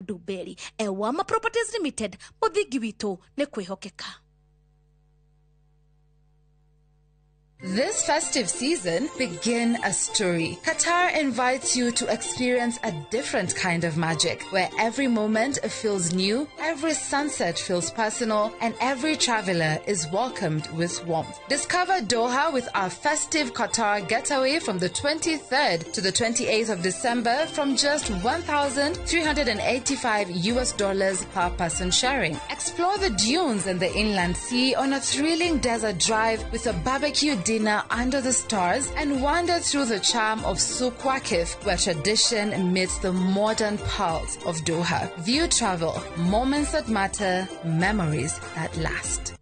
Ndumberi. Ewama Properties Limited, muthingi witu ni kwihokeka. This festive season, begin a story. Qatar invites you to experience a different kind of magic, where every moment feels new, every sunset feels personal, and every traveler is welcomed with warmth. Discover Doha with our festive Qatar getaway from the 23rd to the 28th of December from just $1,385 per person sharing. Explore the dunes and the inland sea on a thrilling desert drive with a barbecue dinner under the stars, and wander through the charm of Souq Waqif, where tradition meets the modern pulse of Doha. View Travel, moments that matter, memories that last.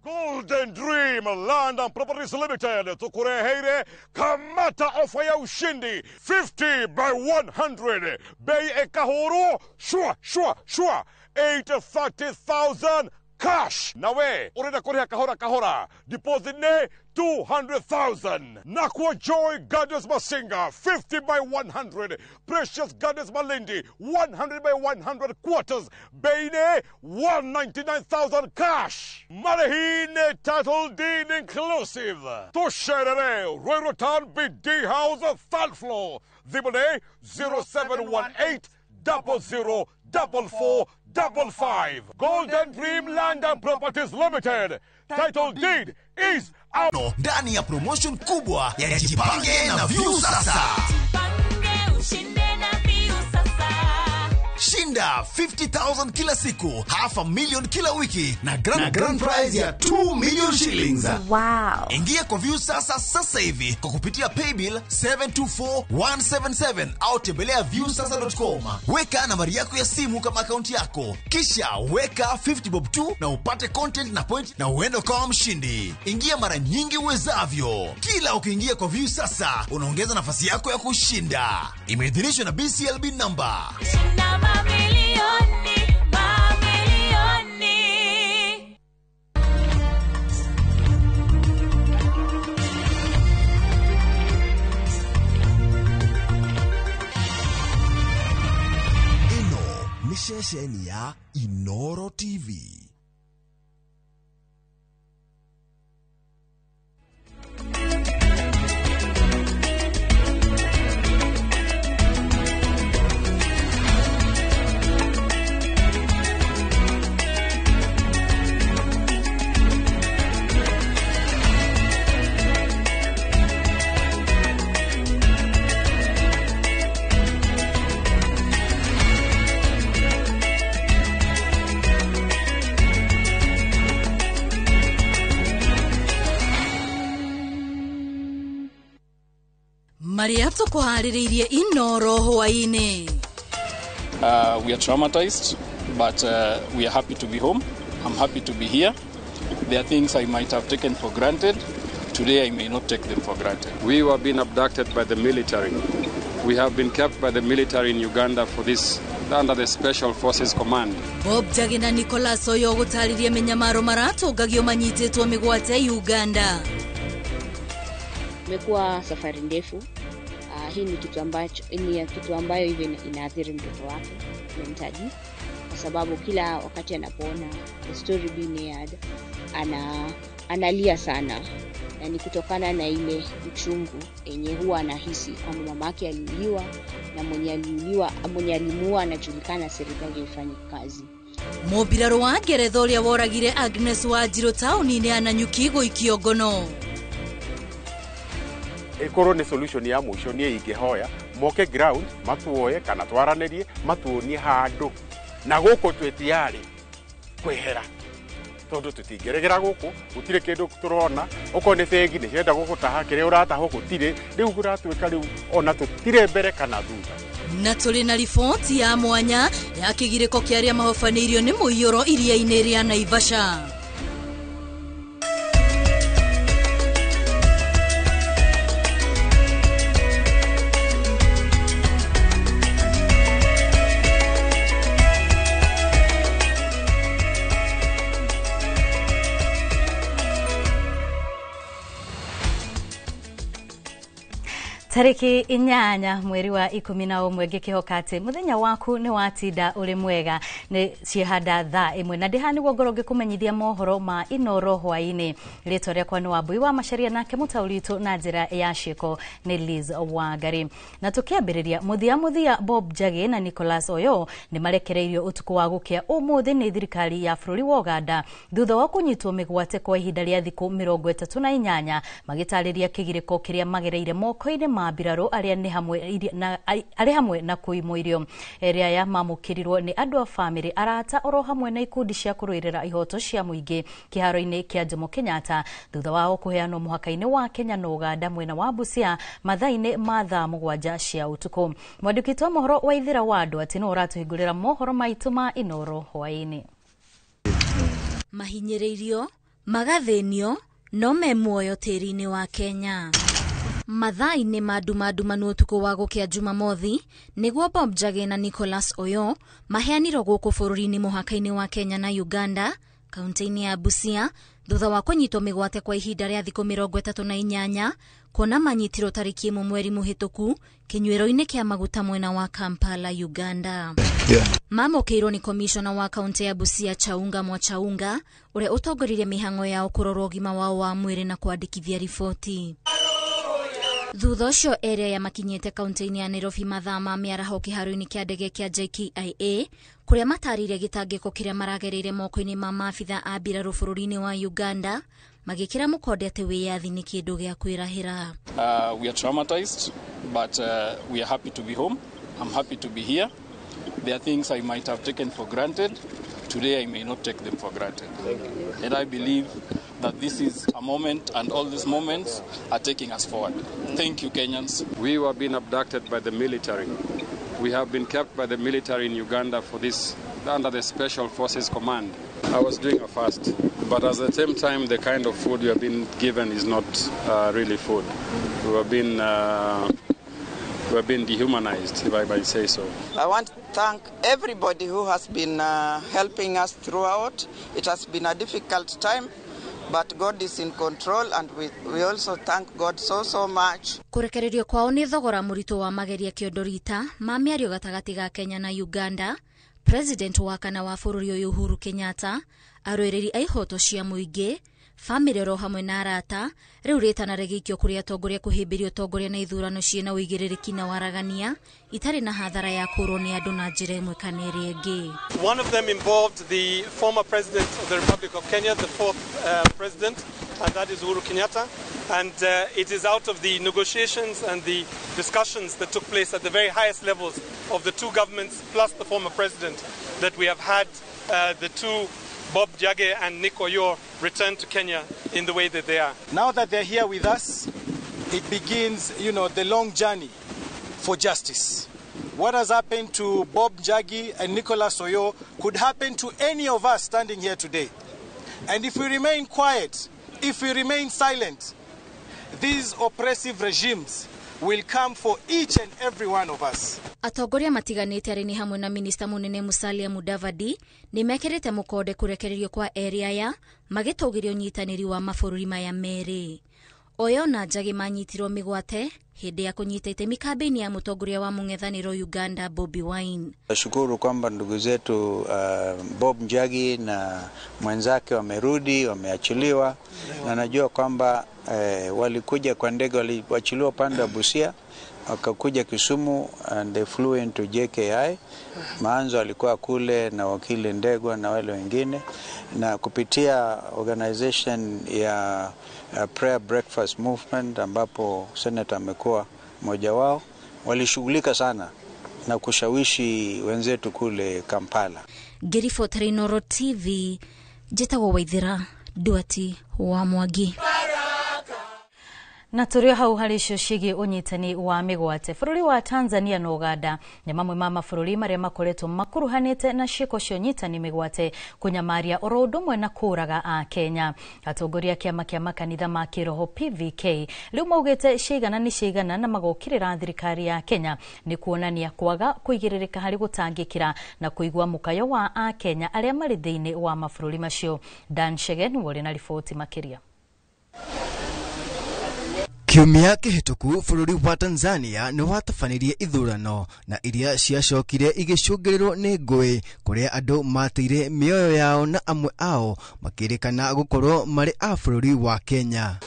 Golden Dream Land and Properties Limited tukureheire kamata ofa ya ushindi 50 by 100 bei ekahuru shua shua shua 830,000 cash. Nawe urenda kuriha kahora kahora, deposit ne 200,000. Nakwa Joy Gardens Masinga 50 by 100, Precious Gardens Malindi 100 by 100 quarters, bei ne 199,000 cash. Marehine title deed inclusive. Tusherere Ruiru Town BD House third floor. Thimone 0718 00 44 55. Golden Dream Land and Properties Limited. Title deed is out. Ndani ya promotion kubwa ya Jipange na Viusasa. Jipange ushinde na Viusasa. Shinda 50,000 kila siku, 500,000 kila wiki na grand prize ya 2 million shillings. Wow. Ingia kwa Viusasa sasa hivi kwa kupitia paybill 724177 au tembelea viusasa.com. Weka nambari yako ya simu kama akaunti yako, kisha weka 50 bob 2 na upate content na point na uende kama mshindi. Ingia mara nyingi uwezavyo. Kila ukiingia kwa Viusasa unaongeza nafasi yako ya kushinda. Imeidhinishwa na BCLB number. Shinda mamilioni, mamilioni. Ino ni shesheni ya Inoro TV. Maria tukuharĩrĩirie Inoro hwaĩ-inĩ. We are traumatized, but we are happy to be home. I'm happy to be here. There are things I might have taken for granted. Today I may not take them for granted. We were being abducted by the military. We have been kept by the military in Uganda for this under the Special Forces Command. Bob Njagi na Nicholas Oyo gũtarĩria mĩnyamaro maratũngagio manyitĩtwo mĩgwate Uganda. Imekuwa safari ndefu. Hii ni kitu ambacho ni kitu ambayo even inaathiri mtoto wake mentally, kwa sababu kila wakati anapoona the story being aired analia sana, na ni kutokana na ile uchungu yenye huwa anahisi kwamba mamake aliuliwa na mwenye aliuliwa, mwenye alimuua anajulikana, serikali ifanye kazi. Mũmbirarũ wa Ngeretha ũrĩa woragire Agnes Wanjiru taũni-inĩ ya Nanyuki gũikio ngono. Ikorwo ni solution ya mũico niĩ ingĩhoya moke ground matuoye kana twaranĩrie matuonie handũ na gũkũ twĩ tayari kwehera tondũ tũtingĩregera gũkũ gũtirĩ kĩndũ tũrona okorwo nĩ bengi nĩ cienda gũgũtaha kĩrĩa ũratahwo gũtirĩ rĩu kũratuĩka rĩu ona tũtirĩ mbere kana thutha. Na tũrĩ na riboti ya mwanya ya kĩgirĩko kĩa arĩa mahobanĩirio nĩ mũiyũro iria-inĩ rĩa Naivasha. Tariki 8 mweri wa 11 ngĩkĩhoka atĩ mũthenya waku nĩ watinda ũrĩ mwega. Nĩ ciehanda thaa 1 na ndĩha nĩguo ngorwo ngĩkũmenyithia mohoro ma Inoro hwaĩ-inĩ. Rĩtwa rĩakwa nĩ Wambui wa Macharia, nake mũtaũri witũ na njĩra ya ciĩko nĩ Liz Wangari. Na tũkĩambĩrĩria mũthia Bob Njagi na Nicholas Oyo nĩ marekereirio ũtukũ wa gũkĩa ũmũthĩ nĩ thirikari ya bũrũri wa Uganda thutha wa kũnyitwo mĩgwate kwa ihinda rĩa thikũ 38 magĩtarĩria kĩgirĩko kĩrĩa magereire moko-inĩ ma mbirarũ arĩa nĩ hamwe na kũimwo irio. Erĩ aya mamũkĩrirwo nĩ andũ a bamĩrĩ, arata oro hamwe na ikundi cia kũrũĩrĩra ihoto cia mũingĩ kĩharo-inĩ kĩa Jomo Kenyatta thutha wao kũheanwo mũhaka-inĩ wa Kenya na Uganda mwena wa Busia mathaa-inĩ ma thaa 7 cia ũtukũ. Mwandĩki witũ wa mohoro Waithĩra wa andũ atĩ nĩwe ũratũhingũrĩra mohoro maitũ ma Inoro hwaĩ-inĩ. Mahinyĩrĩirio, magathĩnio, no me muoyo tĩri-inĩ wa Kenya. Mathaa-inĩ ma ndumandumanu ũtukũ wa gũkĩa Jumamothi nĩguo Bob Njagi na Nicholas Oyo maheanirwo gũkũ bũrũri-inĩ mũhaka-inĩ wa Kenya na Uganda kaunti-inĩ ya Busia thutha wa kũnyitwo mĩgwate kwa ihinda rĩa thikũ 38 kuona manyitirwo tariki 1 mweri mũhĩtũku kĩnyuĩro-inĩ kĩa maguta mwena wa Kampala, Uganda. Mamũkĩirwo nĩ komishona wa kaunti ya Busia Chaunga Mwachaunga ũrĩa ũtongoririe mĩhang'o yao kũrorwo ũgima wao wa mwĩrĩ na kwandĩkithia riboti. Thutha ũcio erĩ aya makinyĩte kaunti-inĩ ya Nairobi mathaa ma mĩaraho kĩharo-inĩ kĩa ndege kĩa JKIA kũrĩa matarĩirie gĩtangĩko kĩrĩa maragereire moko-inĩ ma maabitha a mbirarũ bũrũri-inĩ wa Uganda magĩkĩra mũkonde atĩ wĩyathi nĩ kĩndũ gĩa kwĩrahĩra. We are traumatized, but we are happy to be home. I'm happy to be here. There are things I might have taken for granted. Today I may not take them for granted. And I believe that this is a moment, and all these moments are taking us forward. Thank you, Kenyans. We were being abducted by the military. We have been kept by the military in Uganda for this, under the Special Forces Command. I was doing a fast, but at the same time, the kind of food we have been given is not really food. We have been dehumanized, if I might say so. I want to thank everybody who has been helping us throughout. It has been a difficult time, but God is in control, and we also thank God so much. Kũrekererio kwao nĩ thogora mũritũ wa mageria kĩondo ma mĩario gatagatĩ ga Kenya na Uganda. President wa kana wa bũrũri ũyũ Uhuru Kenyatta, arũĩrĩri a ihoto cia mũingĩ, bamĩrĩ oro hamwe na arata, rĩu rĩtana rĩgĩikio kũrĩ atongoria kũhĩmbĩria ũtongoria na ithurano ciĩna ũigĩrĩrĩki na waragania itarĩ na hathara ya kũũrwo nĩ andũ na njĩra ĩmwe kana ĩrĩa ĩngĩ. One of them involved the former president of the Republic of Kenya, the fourth president, and that is Uhuru Kenyatta. And it is out of the negotiations and the discussions that took place at the very highest levels of the two governments plus the former president that we have had the two, Bob Njagi and Nick Oyo, return to Kenya in the way that they are. Now that they're here with us, it begins, the long journey for justice. What has happened to Bob Njagi and Nicholas Oyo could happen to any of us standing here today. And if we remain quiet, if we remain silent, these oppressive regimes will come for each and every one of us. Atongoria matiganĩte arĩ nĩ hamwe na minista mũnene Musalia Mudavadi nĩ mekĩrĩte mũkonde kũrekererio kwa erĩ aya magĩtũgĩria ũnyitanĩri wa mabũrũri maya merĩ. Oyo na Njagi manyitirwo mĩgwate hĩndĩ ya kũnyita itemi kambĩini ya mũtongoria wa mũng'ethanĩro Uganda Bobi Wine. Nashukuru kwamba ndugu zetu Bob Njagi na mwenzake wamerudi, wameachiliwa, na najua kwamba walikuja kwa ndege, waliachiliwa upande wa Busia wakakuja Kisumu and they flew into JKI. Maanzo alikuwa kule na wakili Ndegwa na wale wengine, na kupitia organization ya Prayer Breakfast Movement ambapo senator amekuwa mmoja wao, walishughulika sana na kushawishi wenzetu kule Kampala. Ngĩribotera Inoro TV, njĩtagwo Waithĩra Duati wa Mwangi. Na tũrĩ hau harĩ icio ciĩgiĩ ũnyitani wa mĩgwate. Bũrũri wa Tanzania na Uganda nĩ mamwe ma mabũrũri marĩa makoretwo makuruhanĩte na ciĩko cia ũnyitani mĩgwate, kũnyamaria oro ũndũ ũmwe na kũũraga a Kenya. Atongoria a kĩama kĩa makanitha ma kĩroho PVK rĩu maugĩte ciigana nĩ ciigana na magokĩrĩra thirikari ya Kenya nĩ kuonania kwaga kũigĩrĩrĩka harĩ gũtangĩkĩra na kũigua mũkayo wa a Kenya arĩa marĩ thĩinĩ wa mabũrũri macio. Dan Chege nĩwe ũrĩ na riboti makĩria. Kiumia kĩhĩtũku bũrũri wa Tanzania nĩ watabanirie ithurano na iria ciacokire igĩcũngĩrĩrwo nĩ ngũĩ kũrĩa andũ mateire mĩoyo yao na amwe ao makĩrĩkana gũkorwo marĩ a bũrũri wa Kenya.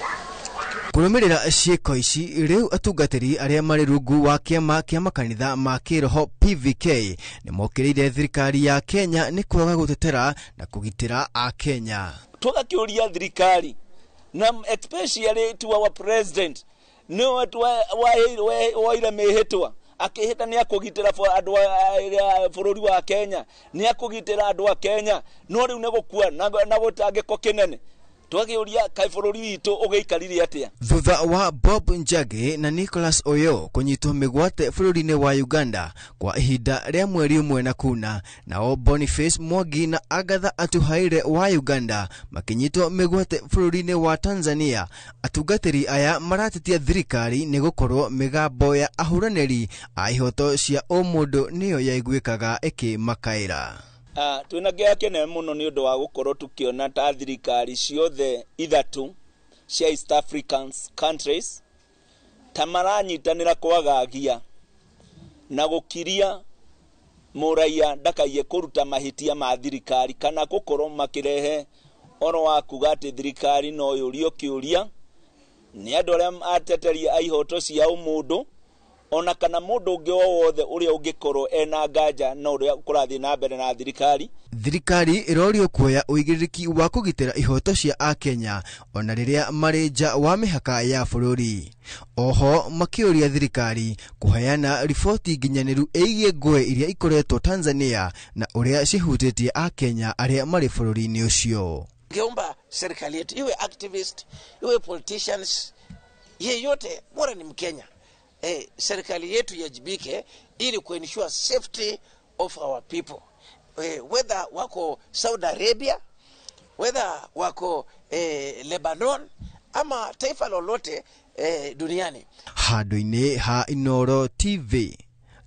Kũrũmĩrĩra ciĩko ici rĩu atungatĩri arĩa marĩ rungu wa kĩama kĩa makanitha ma kĩroho PVK nĩ mokĩrĩire thirikari ya Kenya nĩ kwaga gũtetera na kũgitĩra a Kenya. Tũgakĩũria thirikari na especially to our president nĩwe woire mĩhĩtwa akĩhĩta nĩ akũgitĩra andũ a bũrũri wa Kenya, nĩ akũgitĩra andũ a Kenya, no rĩu nĩ gũkua na gũtangĩko kĩnene. Twagiuria kai bũrũri witũ ũgĩikarire atĩa. Thutha wa Bob Njagi na Nicholas Oyo kũnyitwo mĩgwate bũrũri-inĩ wa Uganda kwa ihinda rĩa mweri ũmwe na kuna, nao Boniface Mwangi na Agatha Atuhaire wa Uganda makĩnyitwo mĩgwate bũrũri-inĩ wa Tanzania, atungatĩri aya maratetia thirikari nĩ gũkorwo mĩgambo ya ahũranĩri a ihoto cia ũmũndũ nĩyo yaiguĩkaga ĩkĩmakaĩra. Twĩna kĩeha kĩnene mũno nĩ ũndũ wa gũkorwo tũkĩona ta thirikari ciothe ithatũ cia East African countries ta maranyitanĩra kwagagia na gũkiria mũraiya ndakaiye kũruta mahĩtia ma thirikari kana gũkorwo makĩrehe oro wa kuga atĩ thirikari no yũrio kĩũria nĩ andũ arĩa ateteri a ihoto cia ũmũndũ ona kana mũndũ ũngĩ o wothe ũrĩa ũngĩkorwo ena nganja na ũrĩa kũrathiĩ na mbere na thirikari. Thirikari ĩrorio kuoya ũigĩrĩrĩki wa kũgitĩra ihoto cia akenya ona rĩrĩa marĩ nja wa mĩhaka ya bũrũri. Oho makĩũria thirikari kũheana riboti nginyanĩru ĩgiĩ ngũĩ iria ikoretwo Tanzania na ũrĩa cihutĩtie akenya arĩa marĩ bũrũri-inĩ ũcio. Ngeomba serikali yetu iwe activist, iwe politicians, yeyote bora ni Mkenya. Serikali yetu iwajibike ili kuensure safety of our people. Whether wako Saudi Arabia, whether wako Lebanon ama taifa lolote duniani. Handũ-inĩ ha Inooro TV,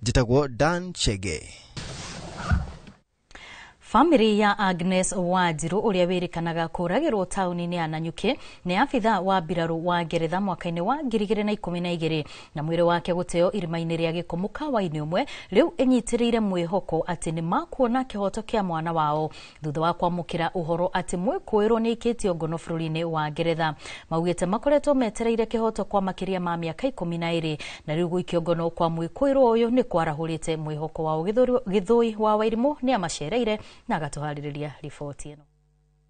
njĩtagwo Dan Chege. Famĩlĩ ya Agnes Wanjiru ũrĩa wĩrĩkanaga kũragĩrwo taũni-inĩ ya Nanyuki nĩ abitha wa mbirarũ wa Ngeretha mwaka-inĩ wa 2012 na mwĩrĩ wake gũteo irima-inĩ rĩa gĩko mũkawa-inĩ ũmwe rĩu ĩnyitĩrĩire mwĩhoko atĩ nĩ makuona kĩhoto kĩa mwana wao thutha wa kwamũkĩra ũhoro atĩ mwĩkũĩrwo nĩ aikĩtio ngono bũrũri-inĩ wa Ngeretha. Maugĩte makoretwo metereire kĩhoto kwa makĩria ma mĩaka 12 na rĩu gũikio ngono kwa mwĩkũĩrwo ũyũ nĩ kwarahũrĩte mwĩhoko wao. Gĩthũi wa Wairimũ nĩ amacereire na agatuharĩrĩria riboti ĩno.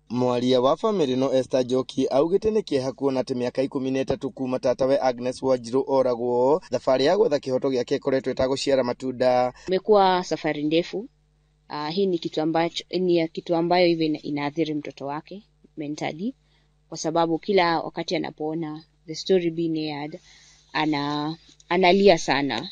Mwaria wa famĩlĩ no Esther Njoki augĩte nĩ kĩeha kuona atĩ mĩaka 13 kuma tatawe Agnes Wanjiru oragwo, thabarĩ ya gwetha kĩhoto gĩake ĩkoretwo ĩtagũciara matunda. Imekuwa safari ndefu. Hii ni kitu ambacho ni kitu ambayo hivi inaathiri mtoto wake mentally, kwa sababu kila wakati anapoona the story being aired analia sana,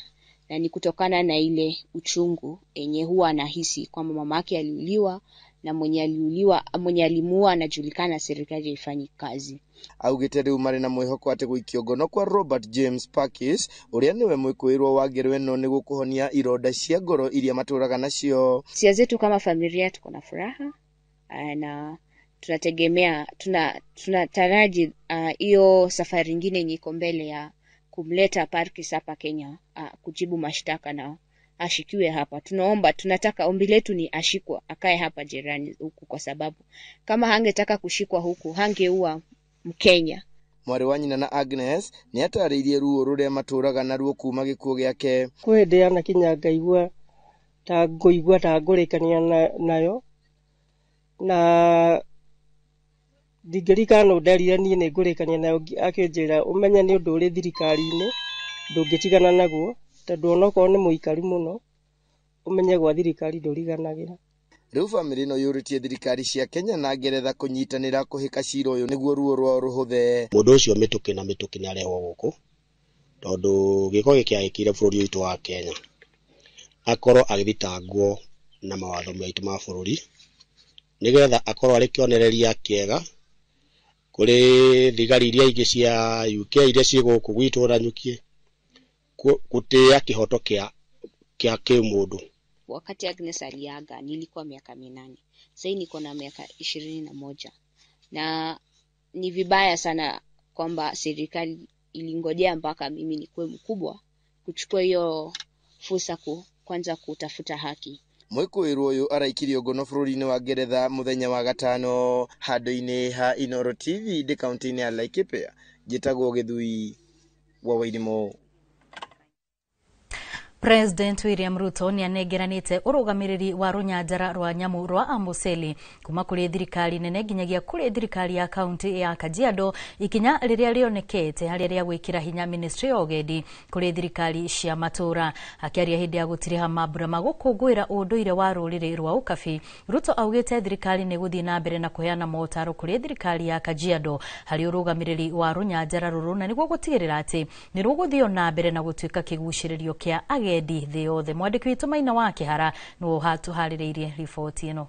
na ni kutokana na ile uchungu enye huwa anahisi kwamba mamake aliuliwa na mwenye aliuliwa, mwenye alimuua anajulikana, serikali haifanyi kazi. Augĩte rĩu marĩ na mwĩhoko atĩ gũikio ngono kwa Robert James Parkes ũrĩa nĩwe mwĩkũĩrwo wa ngero ĩno nĩ gũkũhonia ironda cia ngoro iria matũraga nacio. Hisia zetu kama familia tuko na furaha na tunategemea tunataraji hiyo safari nyingine yenye iko mbele ya kumleta Parkes hapa Kenya kujibu mashtaka na ashikiwe hapa. Tunaomba, tunataka, ombi letu ni ashikwe akae hapa jirani huku, kwa sababu kama hangetaka kushikwa huku hangeua Mkenya. Mwarĩ wa nyina na Agnes nĩ atarĩirie ruo rũrĩa matũraga naruo kuma gĩkuũ gĩake. Kwĩ hĩndĩ yanakinya ngaigua ta ngũigua ta ngũrĩkania nayo, na ndingĩririkana nũ nderire niĩ nĩ ngũrĩkania nayo, akĩnjĩra ũmenye nĩ ũndũ ũrĩ thirikari-inĩ ndũngĩtigana naguo, tondũ onokorwo nĩ mũikaru mũno ũmenye gwa thirikari ndũriganagĩra. Rĩu famĩlĩ ĩno yũrĩtie thirikari cia Kenya na Ngeretha kũnyitanĩra kũhĩka cira ũyũ nĩguo ruo rwao rũhũthe. Mũndũ ũcio mĩtũkĩ na mĩtũkĩ nĩ arehwo gũkũ, tondũ gĩko gĩkĩ agĩkĩire bũrũri witũ wa Kenya akorwo agĩthitangwo na mawatho maitũ ma bũrũri, nĩgetha akorwo arĩ kĩonereria kĩega kũrĩ thigari iria ingĩ cia UK iria ciĩ gũkũ gwitũ Nanyuki, gũtĩĩa kĩhoto kĩa kĩmũndũ. Wakati Agnes aliaga nilikuwa miaka 8. Sasa niko na miaka 21. Na ni vibaya sana kwamba serikali Ilingojea mpaka mimi nikuwe mkubwa kuchukua hiyo fursa kwanza kutafuta haki. Mwikuirwo uyu araikirio ngono bũrũri-inĩ wa Ngeretha mũthenya wa gatano handũ-inĩ ha Inooro TV ndĩ kaunti-inĩ ya Laikipia. Njĩtagwo Gĩthui wa Wairimu. President William Ruto nĩ anengeranĩte ũrũgamĩrĩri wa rũnyanjara rwa nyamũ rwa Amboseli kuma kũrĩ thirikari nene nginyagia kũrĩ thirikari ya kaunti ya Kajiado, ikinya rĩrĩa rĩonekete harĩ rĩa gwĩkĩra hinya ministry ya ũgendi kũrĩ thirikari cia matũũra. Akĩaria hĩndĩ ya gũtiriha mambura ma gũkũngũĩra ũndũire wa rũrĩrĩ rwa Ũkabi, Ruto augĩte thirikari nĩ gũthiĩ na mbere na kũheana motaro kũrĩ thirikari ya Kajiado harĩ ũrũgamĩrĩri wa rũnyanjara rũrũ na nĩguo gũtigĩrĩra atĩ nĩ rũgũthiĩ na mbere na gũtuĩka kĩgucĩrĩrio kĩa agendi thĩ yothe. Mwandĩki witũ Maina wa Kĩhara nĩwe ũhatũharĩrĩirie riboti ĩno.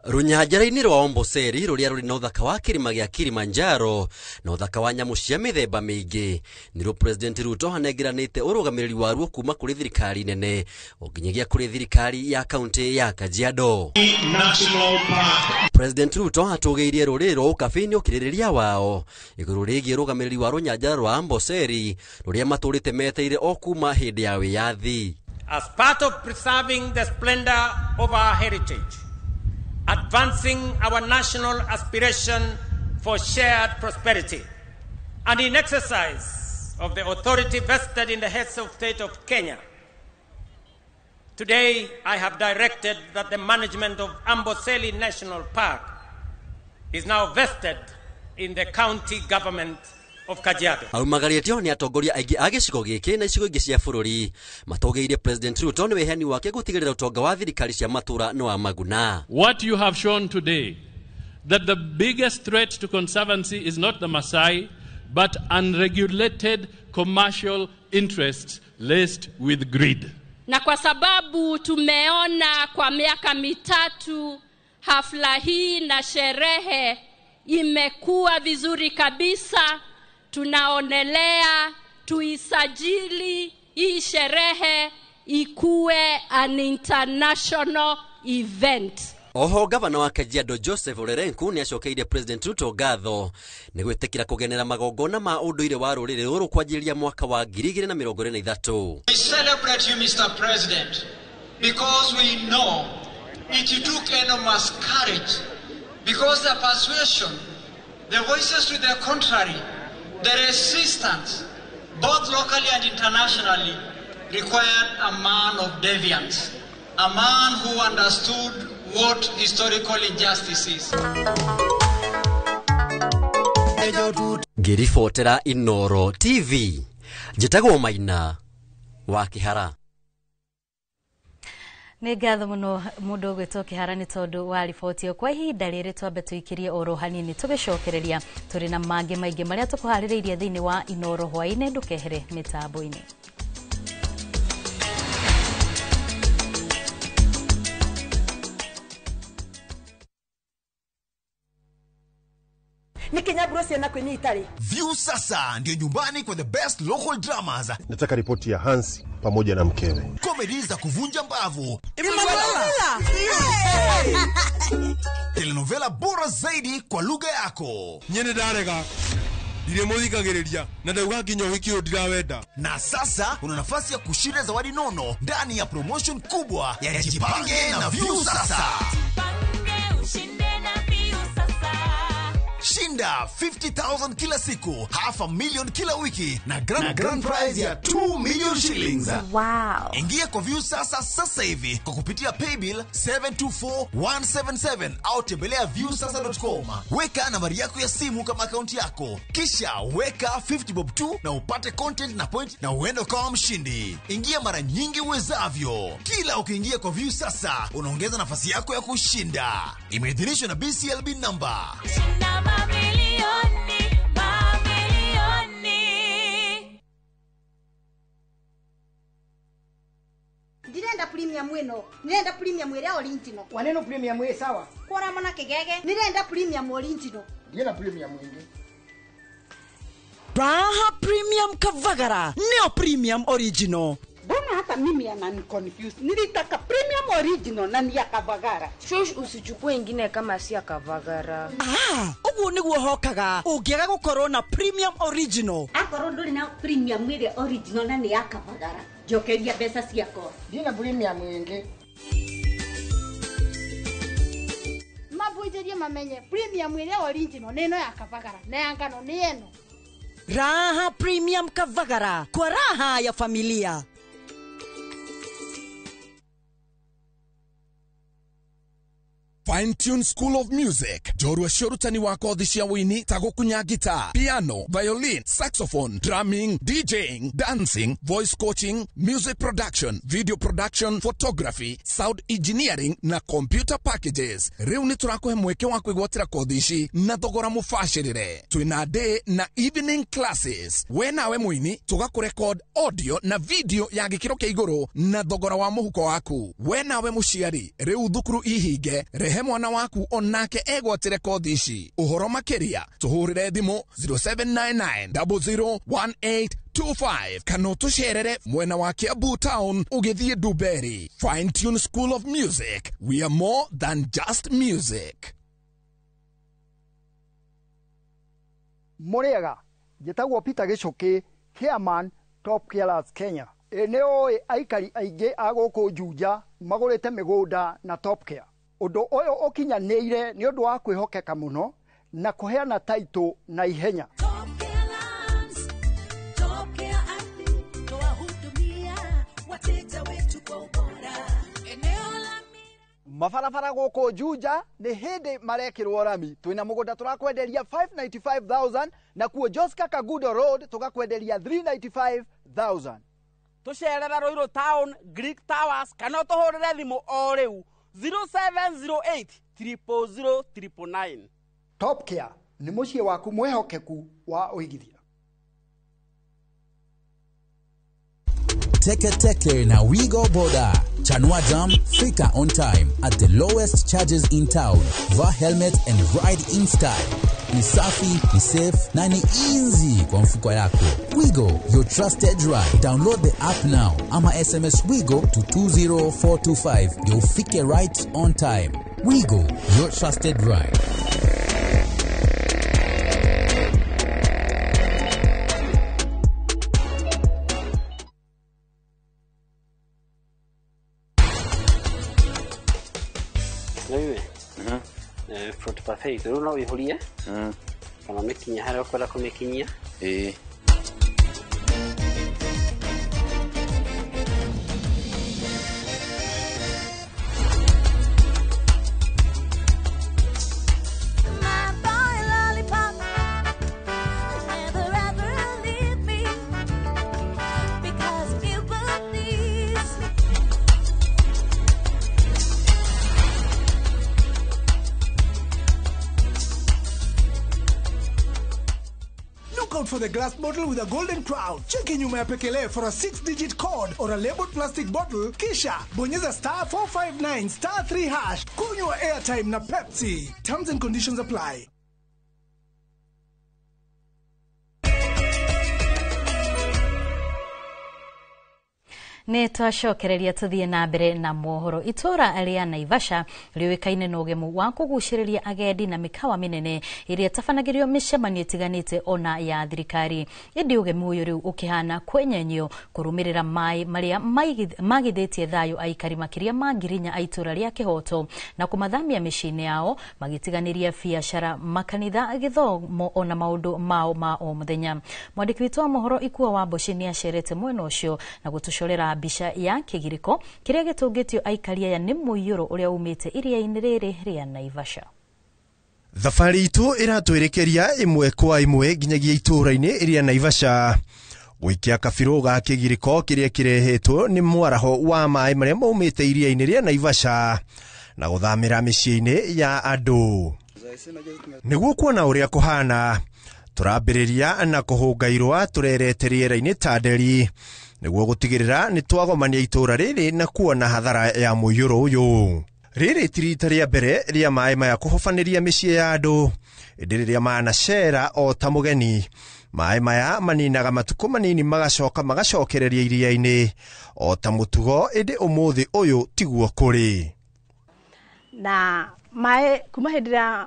Rũnyanjara-inĩ rwa Amboseli rũrĩa rũrĩ na ũthaka wa kĩrĩma gĩa Kilimanjaro na ũthaka wa nyamũ cia mĩthemba mĩingĩ nĩruo President Ruto anengeranĩte ũrũgamĩrĩri waruo kuma kũrĩ thirikari nene nginyagia kũrĩ thirikari ya kaunti ya Kajiado. President Ruto atũgĩirie rũrĩrĩ rwa Ũkabi nĩ ũkirĩrĩria wao igũrũ rĩgiĩ ũrũgamĩrĩri wa rũnyanjara rwa Amboseli rũrĩa matũrĩte meteire o kuma hĩndĩ ya wĩyathi. As part of preserving the splendor of our heritage, advancing our national aspiration for shared prosperity, and in exercise of the authority vested in the heads of state of Kenya, today I have directed that the management of Amboseli National Park is now vested in the county government of Kajiado. Aumagarĩtio nĩ atongoria aingĩ a gĩcigo gĩkĩ na icigo ingĩ cia bũrũri matũgĩirie President Ruto nĩ wĩheani wake gũtigĩrĩra ũtonga wa thirikari cia matũũra nĩ wa maguna. What you have shown today, that the biggest threat to conservancy is not the Maasai, but unregulated commercial interests laced with greed. Na kwa sababu tumeona kwa miaka mitatu hafla hii na sherehe imekuwa vizuri kabisa, tunaonelea tuisajili hii sherehe ikuwe an international event. Oho gavana wa Kajiado Joseph Olerenku nĩ acokeire President Ruto ngatho nĩ gwĩtĩkĩra kũgenera magongona ma ũndũire wa rũrĩrĩ rũrũ kwanjĩrĩria mwaka wa 2023. We celebrate you, Mr. President, because we know it took enormous courage, because the persuasion, the voices to the contrary, the resistance, both locally and internationally, required a man of deviance, a man who understood what historical injustice is. Ngĩribotera Inooro TV, njĩtagwo Maina wa Kĩhara. Nĩ ngatho mũno mũndũ ũgwĩtwo Kĩhara nĩ tondũ wa riboti ĩyo. Kwa ihinda rĩrĩ twambe tũikĩrie oro hanini tũgĩcokereria tũrĩ na mangĩ maingĩ marĩa tũkũharĩrĩirie thĩinĩ wa Inooro hwaĩ-inĩ. Ndũkehere mĩtambo-inĩ. View sasa ndio nyumbani kwa the best local dramas. Nataka ripoti ya Hans pamoja na mkewe. Comedy za kuvunja mbavu. Telenovela bora zaidi kwa lugha yako. Nyene ndarega. Ndiremuthikagiriria na ndauga nginya ũhiki ũyũ ndirawenda. Na sasa una nafasi ya kushinda zawadi nono ndani ya promotion kubwa ya Jipange na View Sasa. Shinda 50,000 kila siku, 500,000 kila wiki na grand prize ya 2 million shillings. Wow. Ingia kwa View Sasa sasa hivi kwa kupitia paybill 724177 au tembelea viewsasa.com. Weka nambari yako ya simu kama akaunti yako, kisha weka 50 bob 2 na upate content na point na uende ukawa mshindi. Ingia mara nyingi uwezavyo. Kila ukiingia kwa View Sasa unaongeza nafasi yako ya kushinda. Imeidhinishwa na BCLB number. Mamilioni, mamilioni. Ndirenda premium ino, ndirenda premium ire original. Waneno premium ire sawa. Kora mona kigege, ndirenda premium original. Ndirenda premium ingi. Raha Premium Kavagara, neo premium original. Mbona hapa Hata mimi ananiconfuse. Nilitaka premium original na ni ya Kavagara. Shush, usichukue ingine kama si ya Kavagara. Ah, uguo niguo hokaga ungiaga gukorwo na premium original. Akorwo nduri na premium ĩrĩa original na nĩ ya Kavagara, njokeria mbeca ciakwa. Ndina premium ĩngĩ. Mabunjĩrie mamenye premium ĩrĩa original nĩ ĩno ya Kavagara na ya ngano nĩ ĩno. Raha Premium Kavagara kwa raha ya familia. Fine Tune School of Music, njorua cia ũrutani wa kothi cia wũini ta gũkunya guitar, piano, violin, saxophone, drumming, DJing, dancing, voice coaching, music production, video production, photography, sound engineering na computer packages. Rĩu nĩ tũrakũhe mweke wa kwĩgwatĩra kothi ici na thogora mũbacĩrĩre. Twĩna day na evening classes. We nawe mũini tũgakũrekod audio na video ya gĩkĩro kĩa igũrũ na thogora wa mũhuko waku. We nawe mũciari, rĩu thukuru ihinge, rehe mwana waku onake egwatĩre kothi ici. Ũhoro makĩria tũhũrĩre thimũ 0799 001825 kana ũtũcerere mwena wa Kiambu Town ũgĩthiĩ Dumberi. Fine Tune School of Music, we are more than just music. Mũrĩega, njĩtagwo Peter Gĩcũkĩ, chairman Top Carers Kenya. Ĩ nĩ ũĩ aikari aingĩ a gũkũ Juja magũrĩte mĩgũnda na Top Care. Ũndũ ũyũ ũkinyanĩire nĩ ũndũ wa kwĩhokeka mũno na kũheana taitũ na ihenya. Mabarabara gũkũ Juja nĩ hĩndĩ marekĩrwo rami. Twĩna mũgũnda tũrakwenderia 595,000 na kuo Joska Kagudo Road tũgakwenderia 395,000. Tũcerere Ruiru Town, Greek Towers kana ũtũhũrĩre thimũ o rĩu 0708 000 999. Top Care nĩ mũciĩ waku mwĩhokeku wa ũigithia. Teke Teke na Wigo Boda. Chanua Jam, fika on time at the lowest charges in town. Vaa helmet and ride in style. Ni safi, ni safe na ni easy kwa mfuko yako. Wigo, your trusted ride. Download the app now ama SMS Wigo to 20425 ndio ufike right on time. Wigo, your trusted ride. Fruit parfait rĩu no ũihũrie kana ũmĩkinyie harĩa ũkwenda kũmĩkinyia. Ĩĩ. For the glass bottle with a golden crown. Cheki nyuma ya pekele for a 6-digit code or a labeled plastic bottle. Kisha bonyeza star 459 star 3 hash. Kunywa airtime na Pepsi. Terms and conditions apply. Nĩ twacokereria tũthiĩ na mbere na mohoro. Itũra rĩa Naivasha rĩũĩkaine na ũgemu wa kũgucĩrĩria agendi na mĩkawa mĩnene ĩrĩa ĩtabanagĩrio mĩcemanio ĩtiganĩte ona ya thirikari. Ĩndĩ ũgemu ũyũ rĩu ũkĩhana kwenyenyio kũrũmĩrĩra maĩ marĩa magithĩtie thayũ aikari makĩria ma 4,000 a itũra rĩa Kĩhoto na kũmathamia mĩciĩ-inĩ yao magĩtiganĩria biacara, makanitha, gĩthomo ona maũndũ mao ma o mũthenya. Mwandĩki witũ wa mohoro Ikua wa Mboci nĩ acerete mwena ũcio na gũtũcorera mbica ya kĩgirĩko kĩrĩa gĩtũngĩtio aikari aya nĩ mũiyũro ũrĩa umĩte iria-inĩ rĩrĩ rĩa Naivasha. Thabarĩ itũ ĩratwĩrĩkeria ĩmwe kwa ĩmwe nginyagia itũũra-inĩ rĩa Naivasha gũikia kabirũ ga kĩgirĩko kĩrĩa kĩrehetwo nĩ mwaraho wa maĩ marĩa maumĩte iria-inĩ rĩa Naivasha na gũthamĩra mĩciĩ-inĩ ya andũ. Nĩguo kuona ũrĩa kũhana, tũrambĩrĩria na kũhũnga irũa tũrerete rĩera-inĩ ta nderi nĩguo gũtigĩrĩra nĩ twagomania itũũra rĩrĩ na kuona hathara ya mũiyũro ũyũ. Rĩrĩ ti rita rĩa mbere rĩa maĩ maya kũhobanĩria mĩciĩ ya andũ, ĩndĩ rĩrĩa manacera o ta mũgeni Maĩ maya maninaga matukũ manini magacoka magacokereria iria-inĩ o ta mũtugo, ĩndĩ ũmũthĩ ũyũ tiguo kũrĩ. Na maĩ kuma hĩndĩ ĩrĩa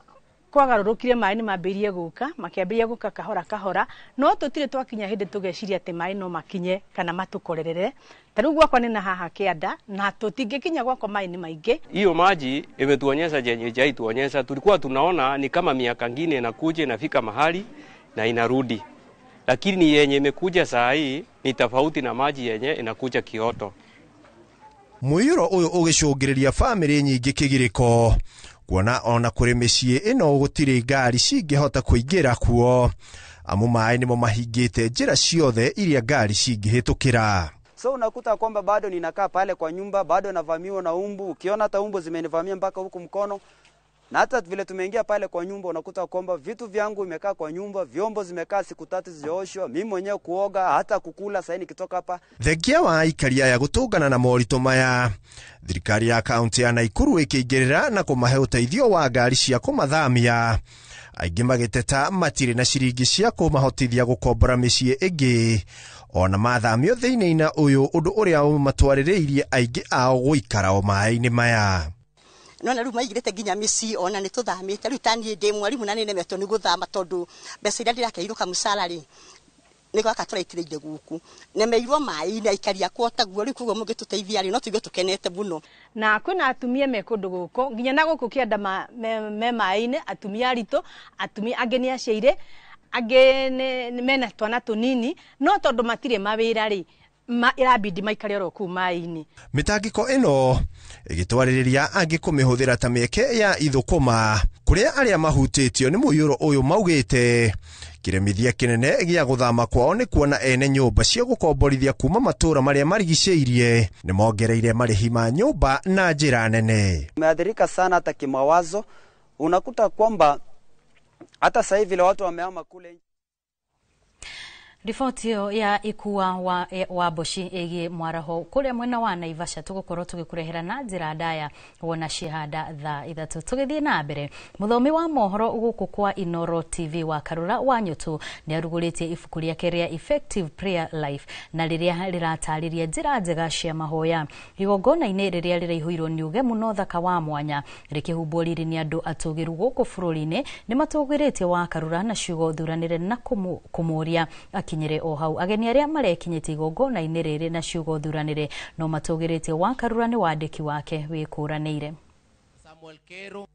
kwagarũrũkire maĩ nĩ mambĩrĩirie gũka, makĩambĩrĩria gũka kahora kahora, no tũtirĩ twakinya hĩndĩ tũgeciria atĩ maĩ no makinye kana matũkorerere. Ta rĩu gwakwa nĩ na haha kĩanda na tũtingĩkinya gwakwa, maĩ nĩ maingĩ. Hiyo maji imetuonyesha chenye haituonyesha. Tulikuwa tunaona ni kama miaka ngine inakuja inafika mahali na inarudi, lakini yenye imekuja saa hii ni tofauti na maji yenye inakuja Kioto. Mũiyũro ũyũ ũgĩcũngĩrĩria bamĩrĩ nyingĩ kĩgirĩko, kuona ona kũrĩ mĩciĩ ĩno gũtirĩ ngari cingĩhota kũingĩra kuo, amu maĩ nĩmo mahingĩte njĩra ciothe iria ngari cingĩhĩtũkĩra. So unakuta kwamba bado ninakaa pale kwa nyumba, bado navamiwa na umbu. Ukiona hata umbu zimenivamia mpaka huku mkono. Na hata vile tumeingia pale kwa nyumba, unakuta kwamba vitu vyangu imekaa kwa nyumba, vyombo zimekaa siku 3 zijaoshwa, mimi mwenyewe kuoga, hata kukula sasa nikitoka hapa. Thengia wa aikari aya gũtũngana na moritũ maya, thirikari ya kaunti ya Naikuru ĩkĩingĩrĩra na kũmahe ũteithio wa ngari cia kũmathamia. Aingĩ magĩteta matirĩ na ciringi cia kũmahotithia gũkombora mĩciĩ ĩngĩ ona mathamio thĩinĩ-inĩ ũyũ, ũndũ ũrĩa ũmatwarĩrĩirie aingĩ ao gũikara o maĩ-inĩ maya. Nona rĩu maigĩrĩte nginya mĩciĩ ona nĩ tũthamĩte. Rĩu ta niĩ ndĩ mwarimũ na nĩnemetwo nĩ gũthama tondũ mbeca iria ndĩrakeirwo kamũcara rĩ nĩ gwaka tũraitĩrĩire gũkũ, nemeirwo maĩ-inĩ aikari akwa taguo. Rĩu koguo mũngĩtũteithia rĩ no tũigue tũkenete mũno. Na kwĩna atumia me kũndũ gũkũ nginya na gũkũ kĩanda me maĩ-inĩ, atumia aritũ, atumia angĩ nĩ aciaire, angĩ mena twana tũnini, no tondũ matirĩ mawĩra rĩ ĩrabidi maikare oro kũu maĩ-inĩ. Mĩtangĩko ĩno ĩgĩtwarĩrĩria angĩ kũmĩhũthĩra ta mĩeke ya ithũkũma, kũrĩa arĩa mahutĩtio nĩ mũiyũro ũyũ maugĩte kĩremithia kĩnene gĩa gũthama kwao nĩ kuona ene nyũmba cia gũkomborithia kuma matũũra marĩa marigicĩirie nĩ mongereire marĩhi ma nyũmba na njĩra nene. Umeathirika sana hata kimawazo, unakuta kwamba hata sasa hivi watu wamehama kule. Riboti ĩyo ya ikua wa mboci ĩgiĩ mwaraho kũrĩa mwena wa Naivasha tũgũkorwo tũgĩkũrehera na njĩra ndaya wona cihanda thaa 3. Tũgĩthiĩ na mbere, mũthomi wa mohoro gũkũ kwa Inoro TV wa Karura wa Nyũtũ nĩ arugũrĩtie ibuku rĩake rĩa Effective Prayer Life, na rĩrĩa rĩratarĩria njĩra njega cia mahoya. Igongona-inĩ rĩrĩa rĩraihũirwo nĩ ũgemu na ũthaka wa mwanya rĩkĩhumbwo riri nĩ andũ atũgĩru gũkũ bũrũri-inĩ, nĩ matũgĩrĩtie wa Karura na ciugo thuranĩre na kũmũria akinyire o hau. Ageni arĩa marekinyĩtie igongona-inĩ rĩrĩ na ciugo thuranĩre no matũgĩrĩtie wa Karura nĩ wandĩki wake wĩkũranĩire. Samuel Kero.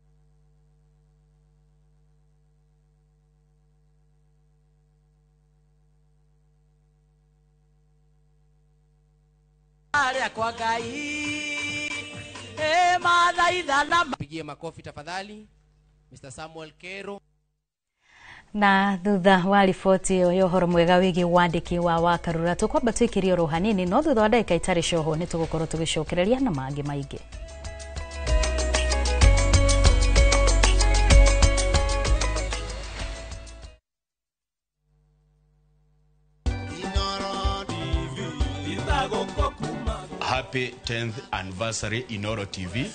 Kwa Ngai Pigie makofi tafadhali Mr. Samuel Kero. Na thutha wa riboti ĩyo ya ũhoro mwega wĩgiĩ wandĩki wa Karura tũkwamba twĩkĩrie oro hanini, no thutha wa ndagĩka itarĩ coho nĩ tũgũkorwo tũgĩcokereria na mangĩ maingĩ. Happy 10th anniversary Inoro TV.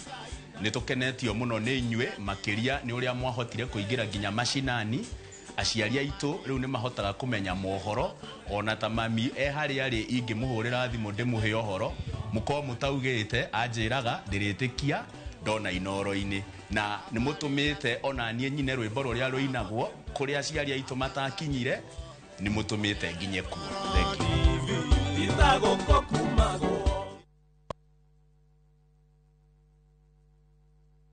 Nĩ tũkenetio mũno nĩ inyuĩ makĩria nĩ ũrĩa mwahotire kũingĩra nginya macinani. Aciari aitũ rĩu nĩ mahotaga kũmenya mohoro, ona ta mami e harĩa arĩ ingĩmũhũrĩra thimũ ndĩmũhe ũhoro mũkorwo mũtaugĩte anjĩraga ndĩrĩtĩkia ndona Inoro-inĩ. Na nĩ mũtũmĩte ona niĩ nyine rwĩmbo rũrĩa rũinagwo kũrĩa aciari aitũ matakinyire, nĩ mũtũmĩte nginye kuo. Thank you.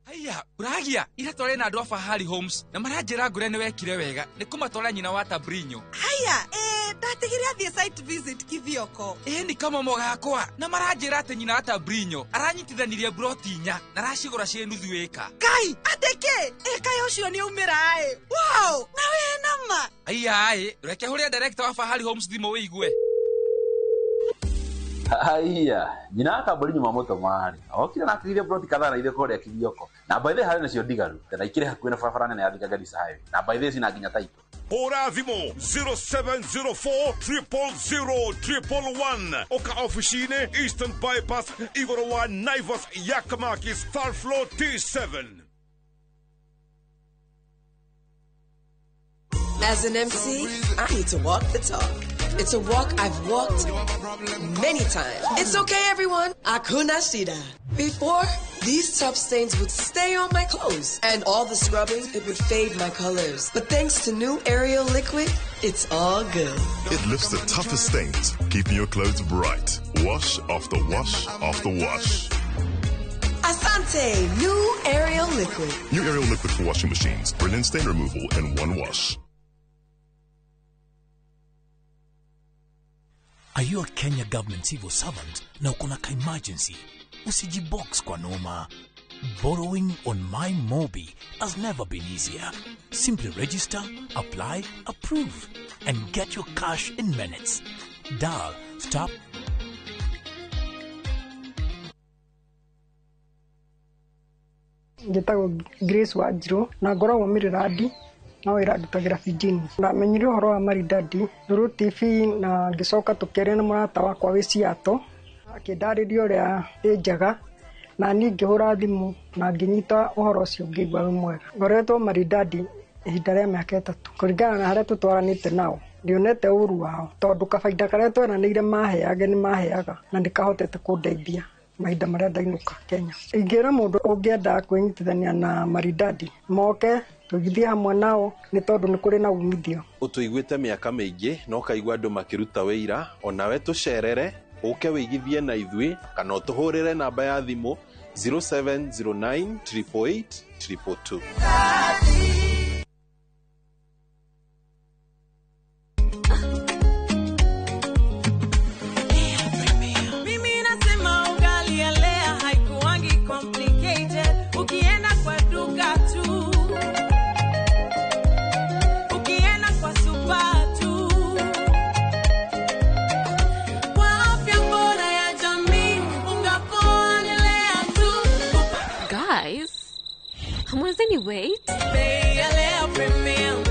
Haya, uragia ira tware na andu a Fahari Homes na maranjira ngure ni wekire wega ni kumatwara nyina wa Tabrinyo. Haya, ndatigire athie site visit Kithioko. Ni kama mogakwa na maranjira ati nyina wa Tabrinyo aranyitithanirie broti 4 na aracigura cie nuthu ĩka. Kai, ateke kai ucio ni umira ai. Wow, na we nama. Haya, ai, reke huria director wa Fahari Homes thimo wigue. Haya, nyina akambori nyuma moto mari. Okira na kire broti kadhaa na ithe koria Kithioko. Na by the harĩ nacio ndigaru. Na ikire hakuhĩ na barabara nene ya Thika Garissa Highway. Na by the cina nginya taito. Hũra thimũ 0704 000 111. Oka ofici-inĩ Eastern Bypass igũrũ wa Naivas Yakamakis third floor T7. As an MC, I need to walk the talk. It's a walk I've walked many times. It's okay, everyone. Akuna Shida. Before, these tough stains would stay on my clothes, and all the scrubbing, it would fade my colors. But thanks to new Ariel liquid, it's all good. It lifts the toughest stains, keeping your clothes bright. Wash after wash after wash. Asante, new Ariel liquid. New Ariel liquid for washing machines. Brilliant stain removal in one wash. Are you a Kenya government civil servant na uko na ka-emergency? Usijibox kwa noma. Borrowing on MyMobi has never been easier. Simply register, apply, approve, and get your cash in minutes. Dial star Njĩtagwo Grace Wanjirũ na ngoragwo Mĩrĩrandi no wĩra ndutagĩra Fijini. Ndamenyire ũhoro wa Maridadi through TV na ngĩcoka tũkĩaria na mũrata wakwa wĩ Seattle, akĩndarĩria ũrĩa ĩ njega na niĩ ngĩhũra thimũ na ngĩnyita ũhoro ũcio ngĩigua wĩ mwega. Ngoretwo Maridadi ihinda rĩa mĩaka 3 kũringana na harĩa tũtwaranĩte nao ndionete ũru wao tondũ kabaida karĩa tweranĩire maheage nĩ maheaga na nĩkahotete kũndeithia mahinda marĩa ndainũka Kenya. Ingĩra mũndũ ũngĩenda kwĩnyitithania na Maridadi moke tũgithie hamwe nao nĩ tondũ nĩ kũrĩ na umithio. Ũtũiguĩte mĩaka mĩingĩ na ũkaigua andũ makĩruta wĩira, onawe tũcerere ũke wĩigithie na ithuĩ kana ũtũhũrĩre namba ya thimũ 0709 888 222. Mimi nasema ugali ya Lea haikuangi complicated. Ukienda kwa duka tu, ukienda kwa super tu, kwa afya bora ya jamii, unga poa ni Lea tu. Guys, hamwezeni wait? Bei ya Lea Premium,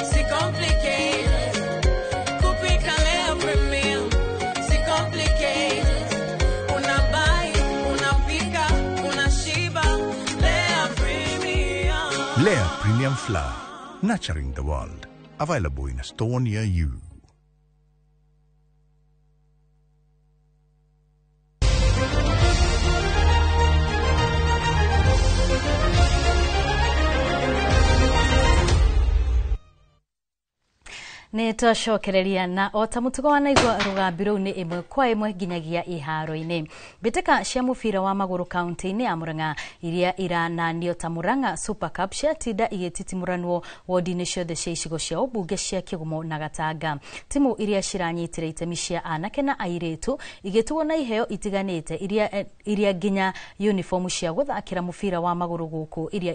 si complicated. Kupika Lea Premium, si complicated. Unabuy, unapika, unashiba. Lea Premium. Lea Premium Flour, nurturing the world. Available in a store near you. Nĩ twacokereria na o ta mũtugo wa naigua rũgambi rũu nĩ ĩmwe kwa ĩmwe nginyagia iharo-inĩ. Mbĩtĩka cia mũbira wa magũrũ kaunti-inĩ ya Murang'a iria irananio ta Murang'a Super Cup ciatinda igĩtitimuranwo wodi-inĩ ciothe cia icigo cia ũmbunge cia Kĩgumo na Gatanga. Timu iria ciranyitire itemi cia anake na airĩtu igĩtuo na iheo itiganĩte iria nginya uniform cia gũthakĩra mũbira wa magũrũ gũkũ iria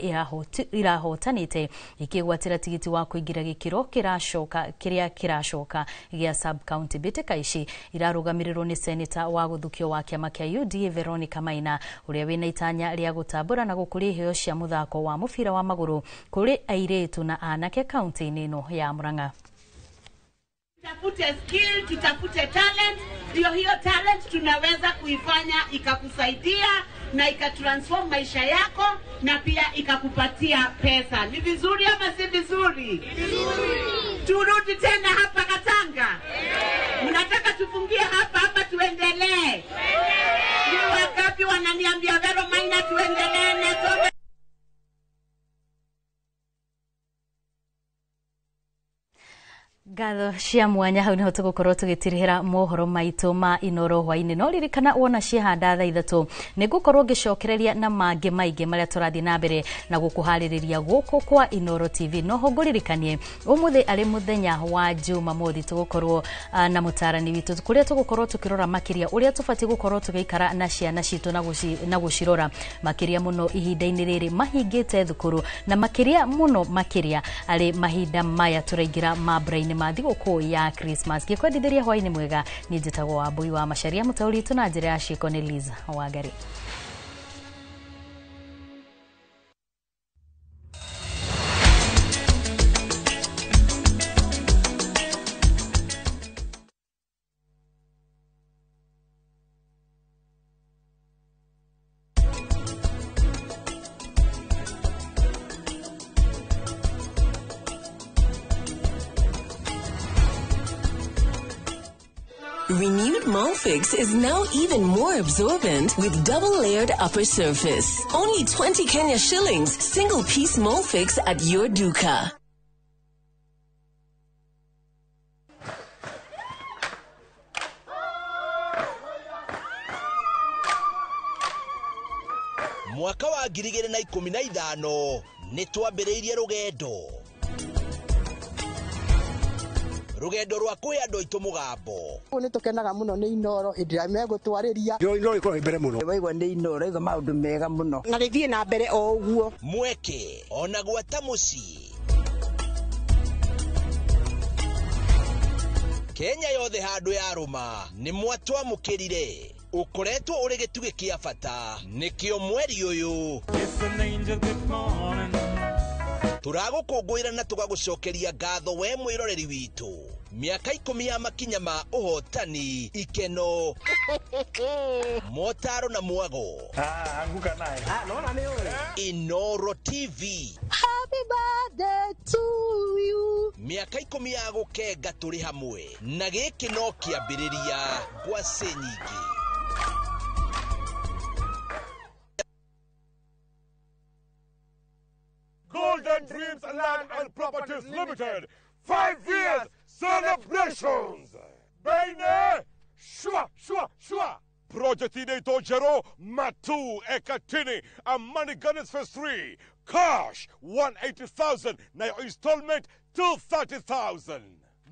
irahotanĩte ikĩgwatĩra tigiti wa kũingĩra gĩkĩro kĩracoka kĩrĩa kĩracoka gĩa sub county. Mbĩtĩka ici irarũgamĩrĩrwo nĩ seneta wa gũthukio wa kĩama kĩa UDA Veronica Maina ũrĩa wĩna itanya rĩa gũtambũra na gũkũria iheo cia mũthako wa mũbira wa magũrũ kũrĩ airĩtu na anake kaunti-inĩ ĩno ya Murang'a. Tutafute skill, tutafute talent, ndio hiyo talent tunaweza kuifanya ikakusaidia na ikatransform maisha yako na pia ikakupatia pesa. Ni vizuri ama si vizuri? Vizuri. Turudi tena hapa Katanga? Mnataka tufungie hapa hapa tuendelee? Ni wangapi wananiambia Vero Maina tuendelee na tuendelee? Ngatho cia mwanya hau niho tũgũkorwo tũgĩtirihĩra mohoro maitũ ma Inoro hwainĩ, no ririkana wona ciahanda thaa 3 nĩ ngũkorwo ngĩcokereria na mangĩ maingĩ marĩa tũrathiĩ na mbere na gũkũharĩrĩria gũkũ kwa Inoro TV. Noho ngũririkanie ũmũthĩ arĩ mũthenya wa Jumamothi tũgũkorwo na mũtarani witũ kũrĩa tũgũkorwo tũkĩrora makĩria ũrĩa tũbatiĩ gũkorwo tũgĩikara na ciana citũ na gũcirora makĩria mũno ihinda-inĩ rĩrĩ mahingĩte thukuru na makĩria mũno makĩria arĩ mahinda maya tũraingĩra mambura-inĩ ma thigũkũ ya Christmas. Ngĩkwendithĩria hwainĩ mwega, niĩ njĩtagwo Wambui wa Macharia, mũtaũri witũ na njĩra ya ciĩko nĩ Liz Wangari. Renewed Molfix is now even more absorbent with double layered upper surface. Only 20 Kenya shillings, single piece Molfix at your duka. Mwaka wa 2015 nĩ twambĩrĩirie rũgendo rwa kũhe andũ aitũ mũgambo. Nĩ tũkenaga mũno nĩ Inooro hĩndĩ ĩrĩa megũtwarĩria. Inooro ĩkoragwo mbere mũno. Waigua nĩ Inooro iga maũndũ mega mũno. Na rĩthiĩ na mbere o ũguo. Mweke ona gwata mũciĩ. Kenya yothe handũ yarũma nĩ mwatwamũkĩrire. Ũkoretwo ũrĩ gĩtugĩ kĩa bata nĩkĩo mweri ũyũ tũragũkũngũĩra na tũgagũcokeria ngatho we mwĩroreri witũ. Mĩaka 10 ya makinya ma ũhotani, ikeno, motaro na mwago. Anguka naye. Naona nĩ ũĩ. Inooro TV. Happy birthday to you. Mĩaka 10 ya gũkenga tũrĩ hamwe na gĩkĩ no kĩambĩrĩria ngwacĩ nyingĩ. Golden Dreams Land and Properties Limited, 5 years celebrations. Baine, shwa, shwa, shwa. Project inaitwa Jero Matu Ekatini, Amani Gardens Phase 3, cash 180,000 na your installment 230,000.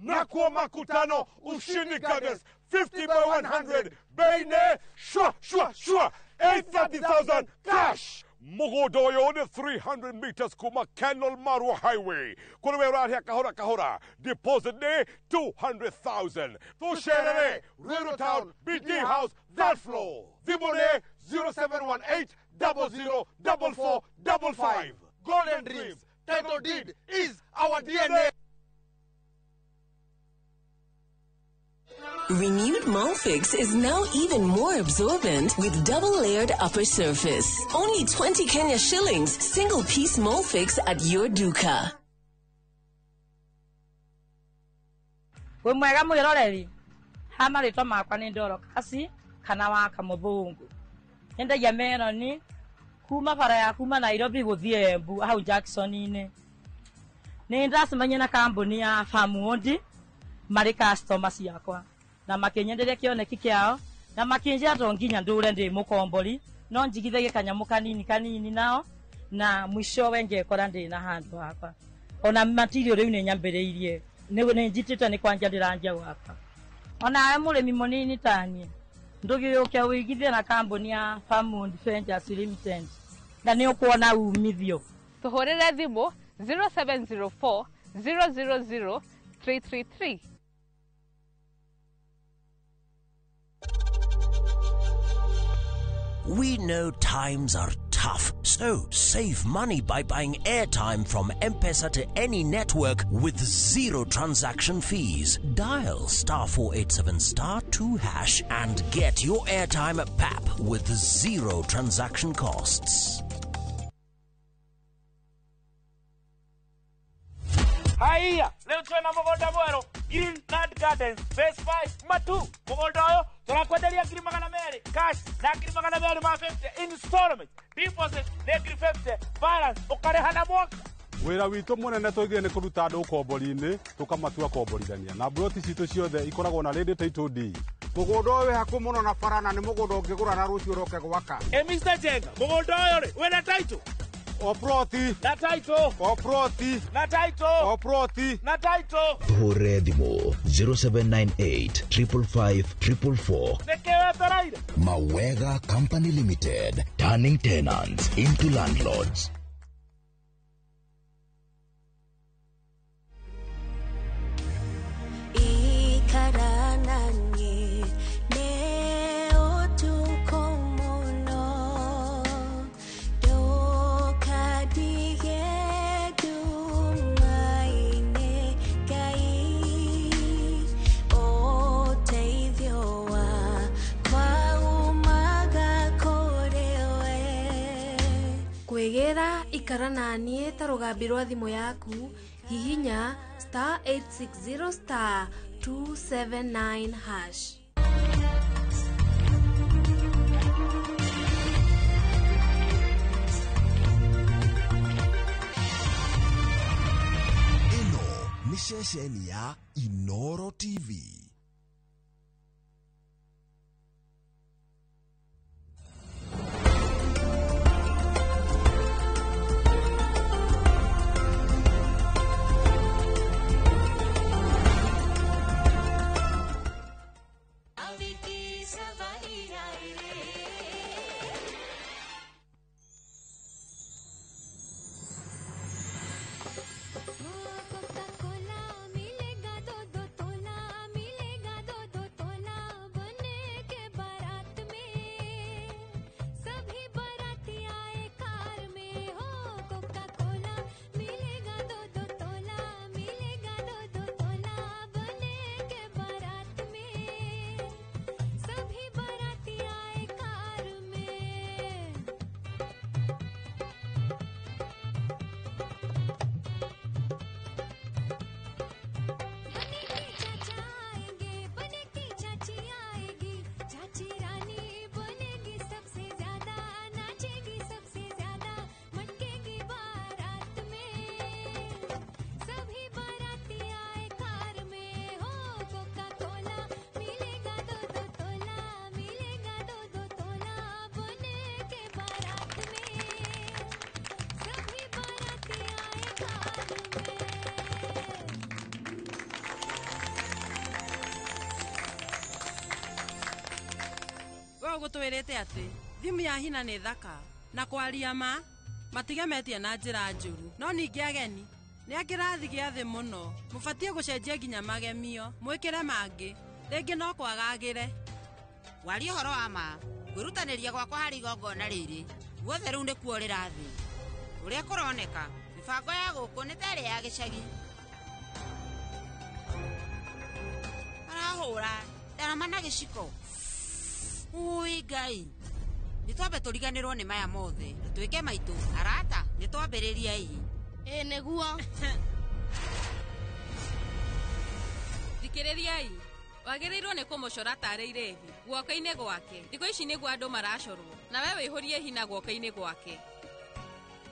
Nakwa Makutano, Ushindi Gardens, 50 by 100, Baine, shwa, shwa, shwa, 830,000 cash. Mugodoyo ni 300 meters kuma Kenol Marwa Highway. Kule wera kahora kahora. Deposit ni 200,000. Tusherere, Ruiru Town, BD House, that floor. Dhimone 0718 00 44 55. Golden Dreams, title deed is our DNA. Renewed Molfix is now even more absorbent with double layered upper surface. Only 20 Kenya shillings, single piece Molfix at your duka. Wĩ mwega mwĩroreri, ha marĩtwa makwa nĩ Ndoro Kasi kana wa Kamũthũngũ. Nyendagia meroni kuma bara ya kuma Nairobi gũthiĩ Embu hau Jackson-inĩ. Nĩ ndacemania na kambuni ya Famundi marĩ customer ciakwa na makĩnyenderia kĩoneki kĩao na makĩnjĩra to nginya ndũre ndĩ mũkombori no njigithagie kanyamũ kanini kanini nao na mwishowe ngekora ndĩ na handũ hakwa. Ona material rĩu nĩ nyambĩrĩirie nĩ njitĩte nĩ kwanja ndĩranjia gwaka. Onawe mũrĩmi mũnini taniĩ ndũgĩũke ũigithie na kambuni ya Famundi Ventures Limited na nĩ ũkuona umithio. Tũhũrĩre thimũ 0704 000 333. We know times are tough, so save money by buying airtime from M-Pesa to any network with zero transaction fees. Dial *487*2# and get your airtime at PAP with zero transaction costs. Haiya, leo twena mũgũnda mwerũ, Green Land Gardens, Phase 5, Matu. Mũgũnda ũyũ tũrakwenderia 200,000 cash na 250,000 installment. Deposit nĩ 50,000, balance ũkarĩha na mwaka. Wĩra witũ mũnene tũigire nĩ kũruta andũ ũkombori-inĩ tũkamatua komborithania na mburoti citũ ciothe ikoragwo na ready title deed. Mũgũnda ũyũ wĩ hakuhĩ mũno na bara na nĩ mũgũnda ũngĩgũra na rũciũ ũroke gwaka. Ĩ Mr. Jenga, mũgũnda ũyũ rĩ wĩna title? Oproti. Na title. Oproti. Na title. Oproti. Na title. Hũre thimũ 0798 555 444. Nĩkĩ wetereire? Mawega Company Limited, turning tenants into landlords. Kwĩgĩra ikara naniĩ ta rũgambi rwa thimũ yaku hihinya *860*279#. Ceceni ya Inoro TV. Gutwirite ati thimu ya hina ni thaka na kwaria ma matigemetie na njira njuru no ningi ageni ni a kirathi gia thi muno mubatie gucenjia nginya magemio mwikire mangi ringi no kwagagire. Waria uhoro wa ma kwirutaniria gwakwa hari igongona riri guothe riu ni kuorira thi uria kuroneka mibango ya guku ni ta ĩrĩa ya gicagi arahura ndarama na giciko. Ui Ngai, nĩ twambe tũriganĩrwo nĩ maya mothe na twĩke maitũ arata nĩ twambĩrĩriei. Ĩ nĩguo. Thikĩrĩriai, wagĩrĩirwo nĩ kũmũcora tarĩ irĩthi guoko-inĩ gwake. Thikũ ici nĩguo andũ maracorwo nawe wĩihũrie hina guoko-inĩ gwake.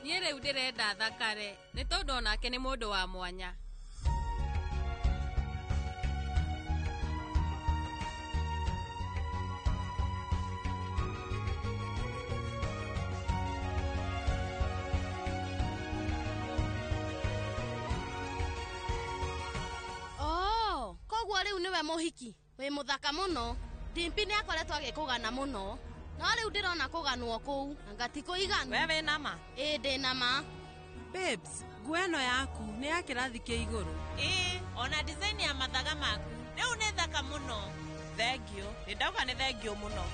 Niĩ rĩu ndĩrenda thakare nĩ tondũ onake nĩ mũndũ wa mwanya. Koguo riu niwe muhiki wi muthaka muno. Dimpi ni akoretwo agikugana muno no riu ndirona kuganwo kuu anga ti kuiganu. We wina ma? Ĩ ndina ma. Babes, nguo ĩno yaku nĩ ya kĩrathi kĩa igũrũ. Ĩ ona design ya mathaga maku rĩu nĩ thaka mũno. Thengiũ, nĩ ndauga nĩ thengiũ mũno.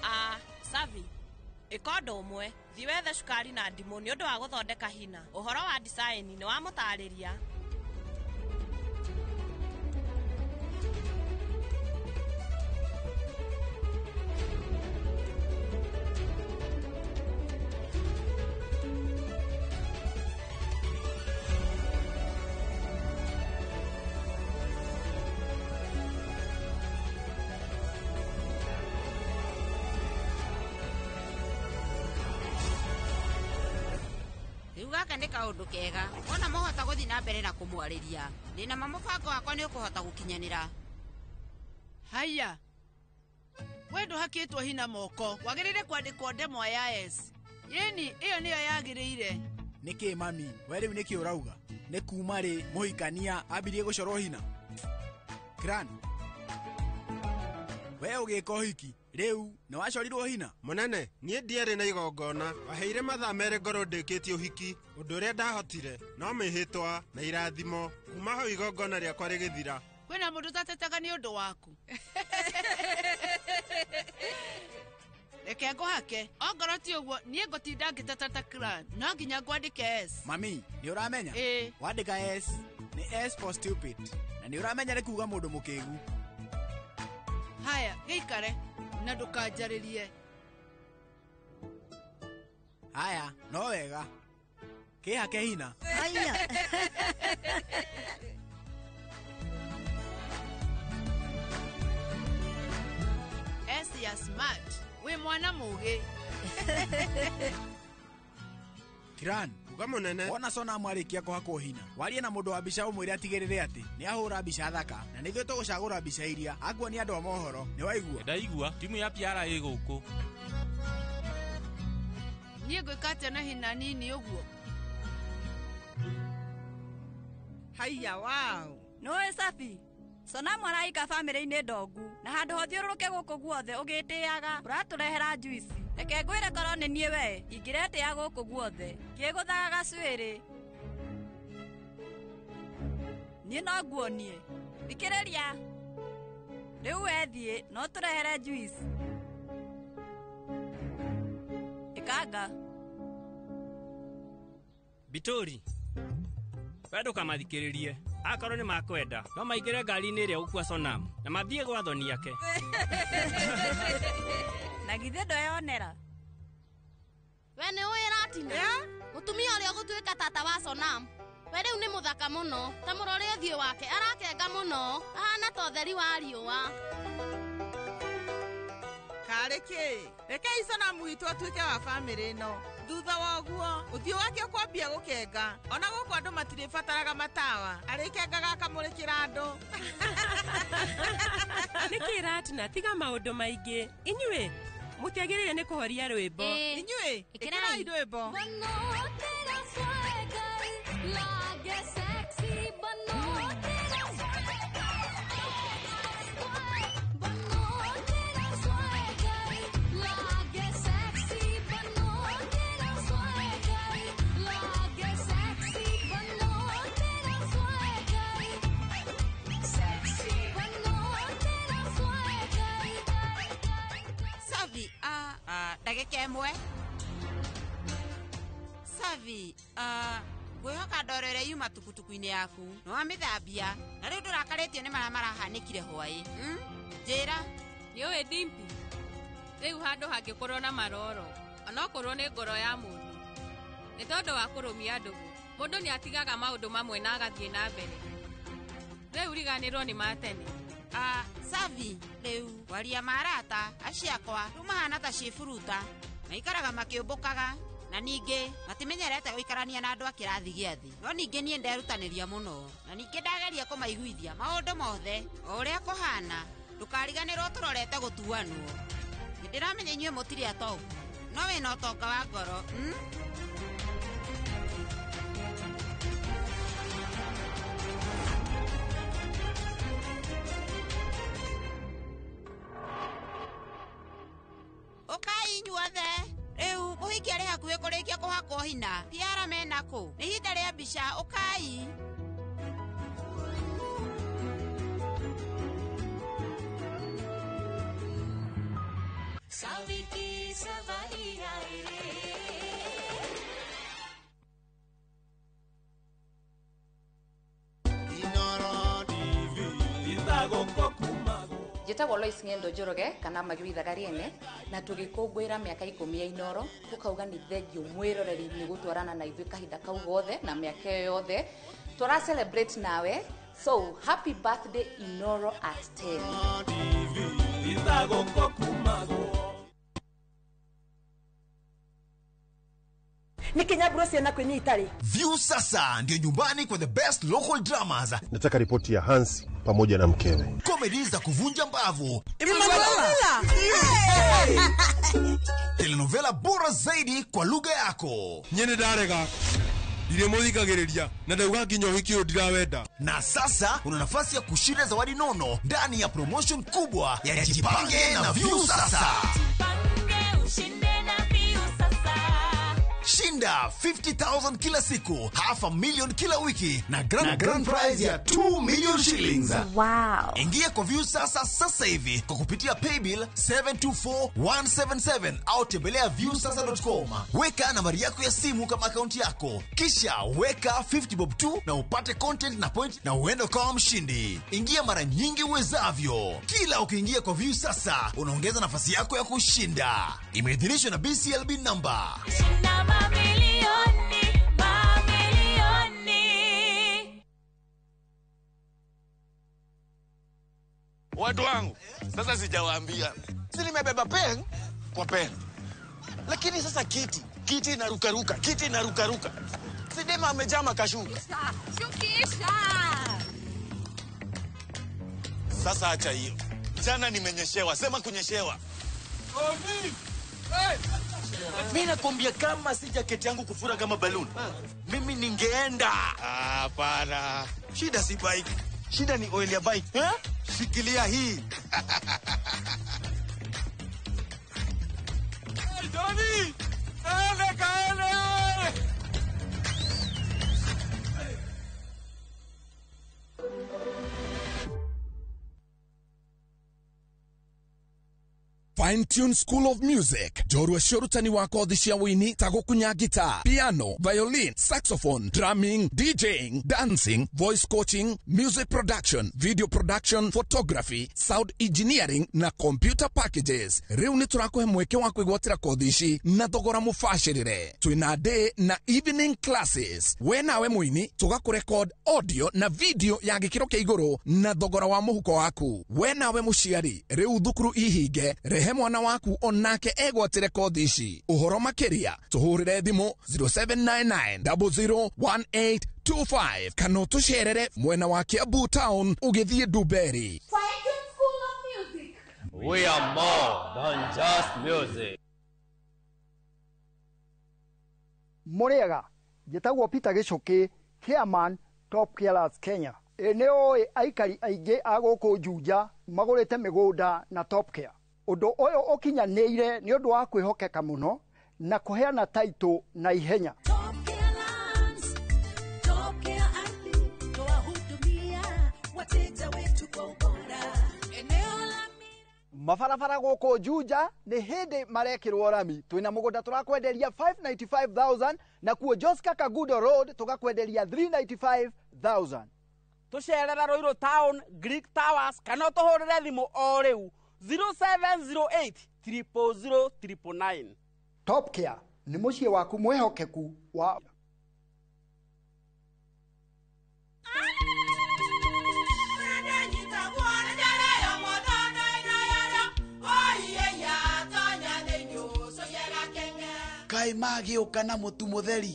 Ah, Savi, ĩka ũndũ ũmwe, thiĩ wethe cukari na ndimũ nĩ ũndũ wa gũthondeka hina. Ũhoro wa design nĩ wamũtarĩria. Gaka nĩ kaũndũ kega wona mũhota gũthiĩ na mbere na kũmwarĩria ndĩna ma mũbango wakwa nĩ ũkũhota gũkinyanĩra. Haya, we ndũhakĩtwo hina moko wagĩrĩire kwandĩkwo ndemwa ya S. Yĩni ĩyo nĩyo yagĩrĩire. Nĩkĩ mami we rĩu nĩkĩ ũrauga nĩ kuma rĩ mũhikania ambirie gũcorwo hina? Kran, we ũgĩka ũhiki rĩu nĩ wacorirwo hina? Mũnene, niĩ ndiarĩ na igongona waheire mathaa merĩ ngorwo ndĩkĩtie ũhiki ũndũ ũrĩa ndahotire no mĩhĩtwa na irathimo kuma hau igongona rĩakwa rĩgĩthira. Kwĩna mũndũ ũtatetaga nĩ ũndũ waku. Reke ngũhake ongorwo ti ũguo niĩ ngũtinda ngĩteta ta Clan no nginya ngwandĩke S. Mami, nĩ ũramenya? Ĩ. Wandĩka S nĩ S for stupid na nĩ ũramenya nĩ kuga mũndũ mũkĩgu. Haya, gĩikare na ndũkanjarĩrie. Haya, no wega. Kĩhake hina. Haya. S ya smart. Wĩ mwana mũgĩ. Kiran, uga munene wona sona mwarikia kuhakwo hina warie na mundu wa mbica umwire atigirire ati ni ahura mbica thaka na nithuĩ tũgũcagũra mbica iria akuonia andũ a mohoro. Nĩ waigua? Ndaigua timu ya piara ĩ gũkũ. Niĩ ngwĩka atĩa na hina nini ũguo? Haiya, wow. Nĩũĩ Safi, Sonamu araika bamĩrĩ-inĩ ndongu na handũ hothiũrũrũke gũkũ guothe ũgĩtĩaga ũratũrehera njuici. Reke ngwĩre korwo nĩ niĩ we ingĩretĩa gũkũ guothe ngĩgũthaga gacuĩrĩ. Niĩ no nguonie. Thikĩrĩria. Rĩu we thiĩ no tũrehere njuici. Ĩkanga. Bitori, we ndũkamathikĩrĩrie. Akorwo nĩ makwenda no maingĩre ngari-inĩ ĩrĩa ũkua Sonamu na mathiĩ gwa thoni ake. Na githĩ ndweyonera? We nĩ ũĩ Ratina? Mũtumia ũrĩa ũgũtuĩka tata wa Sonam. We rĩu nĩ mũthaka mũno, ta mũrore ũthiũ wake arakenga mũno, ahana ta ũtheri wa riũa. Karĩ kĩ? Rekei Sonamu witũ atuĩke wa bamĩrĩ ĩno. Thutha wa ũguo, ũthiũ wake ũkwambia gũkenga. Ona gũkũ andũ matirĩbataraga matawa, arĩkengaga akamũrĩkĩra andũ. Nĩkĩ Ratina, tiga maũndũ maingĩ. Inyuĩ mũtiagĩrĩire nĩ kũhoria rwĩmbo. Inyuĩ ĩkĩrai rwĩmbo. Ndagĩka ĩmwe. Savi, ngwĩhoka ndoro ĩrĩa yuma tukutuku-inĩ yaku nĩ wamĩthambia na rĩu ndũrakarĩtio nĩ marĩa marahanĩkire hwaĩ. Njĩra. Nĩũĩ Dimpi, rĩu handũ hangĩkorwo na maroro onokorwo nĩ ngoro ya mũndũ nĩ tondũ wa kũrũmia ndũgũ mũndũ nĩ atigaga maũndũ mamwe na agathiĩ na mbere. Rĩu riganĩrwo nĩ ma tene. Savi, rĩu waria marata aciakwa rĩu mahana ta ciĩburuta maikaraga makĩũmbũkaga na ningĩ matimenyerete gũikarania na andũ a kĩrathi gĩa thĩ. No ningĩ niĩ nderutanĩria mũno na ningĩ ndageria kũmaiguithia maũndũ mothe o ũrĩa kũhana. Ndũkariganĩrwo tũrorete gũtuanwo. Nĩ ndĩramenya inyuĩ mũtirĩ atongu no wĩna ũtonga wa ngoro. Ũkai inyuothe. Rĩu mũhiki arĩ hakuhĩ kũrĩkia kũhakwo hina. Piara mena kũ? Nĩ ihinda rĩa mbica. Ũkai. Njĩtagwo Lois Ng'endo Njoroge kana Magĩrithaga Rĩene na tũgĩkũngũĩra mĩaka 10 ya Inoro tũkauga nĩ thengio mwĩroreri nĩ gũtwarana na ithuĩ kahinda kau gothe na mĩaka ĩyo yothe tũra celebrate nawe. So happy birthday Inoro at 10. Nikinyaburo ciana kwĩnyita rĩ. View sasa ndio nyumbani kwa the best local dramas. Nataka ripoti ya Hansi pamoja na mkewe. Comedy za kuvunja mbavu. Emanuela. Telenovela bora zaidi kwa lugha yako. Nyene ndarega. Ndirimũthikagĩrĩria na ndauga nginya ũhiki ũyũ ndirawenda. Na sasa una nafasi ya kushinda zawadi nono ndani ya promotion kubwa ya Jipange na View Sasa. Jipange ushinde na View Sasa. Shinda 50,000 kila siku, 500,000 kila wiki na grand prize ya 2 million shillings. Wow. Ingia kwa View Sasa sasa hivi kwa kupitia paybill 724177 au tembelea viewsasa.com. Weka nambari yako ya simu kama akaunti yako, kisha weka 50 bob 2 na upate content na point na uende kama mshindi. Ingia mara nyingi uwezavyo. Kila ukiingia kwa View Sasa unaongeza nafasi yako ya kushinda. Imeidhinishwa na BCLB number. Shinda mamilioni, mamilioni. Watu wangu, sasa sijawaambia. Si nimebeba pen kwa pen. Lakini sasa kiti inarukaruka, kiti inarukaruka. Sidema amejaa makashuka. Shukisha. Sasa acha hiyo. Jana nimenyeshewa, sema kunyeshewa. Mimi nakwambia kama si jaketi yangu kufura kama balloon, mimi ningeenda. Hapana. Shida si bike. Shida ni oil ya bike. Eh? Shikilia hii. Hey, Johnny! Kaele, kaele! Fine Tune School of Music njorua cia ũrutani wa kothi cia wĩini ta gũkunya guitar, piano, violin, saxophone, drumming, DJing, dancing, voice coaching, music production, video production, photography, sound engineering na computer packages. Rĩu nĩ tũrakũhe mweke wa kwĩgwatĩra kothi ici na thogora mũbacĩrĩre. Twĩna day na evening classes. We nawe mũini tũgakũrekod audio na video ya gĩkĩro kĩa igũrũ na thogora wa mũhuko waku. We nawe mũciari rĩu thukuru ihinge, rehe mwana waku onake egwatĩre kothi ici. Ũhoro makĩria tũhũrĩre thimũ 0799001825 kana ũtũcerere mwena wa Kiambu town ũgĩthiĩ Ndumberi. We are more than just music. Mũrĩega, njĩtagwo Peter Gĩcũkĩ, chairman Top Carers Kenya. Ĩ nĩ ũĩ aikari aingĩ a gũkũ Juja magũrĩte mĩgũnda na Top Care. Ũndũ ũyũ ũkinyanĩire nĩ ũndũ wa kwĩhokeka mũno na kũheana taitũ na ihenya. Mabarabara gũkũ Juja nĩ hĩndĩ marekĩrwo rami. Twĩna mũgũnda tũrakwenderia 595,000 na kuo Joska Kagudo Road tũgakwenderia 395,000. Tũcerere Ruiru Town, Greek Towers kana ũtũhũrĩre thimũ o rĩu 0708 000 999. Top Care nĩ mũciĩ waku mwĩhokeku wa Kaĩ magĩũka na mũtu mũtheri.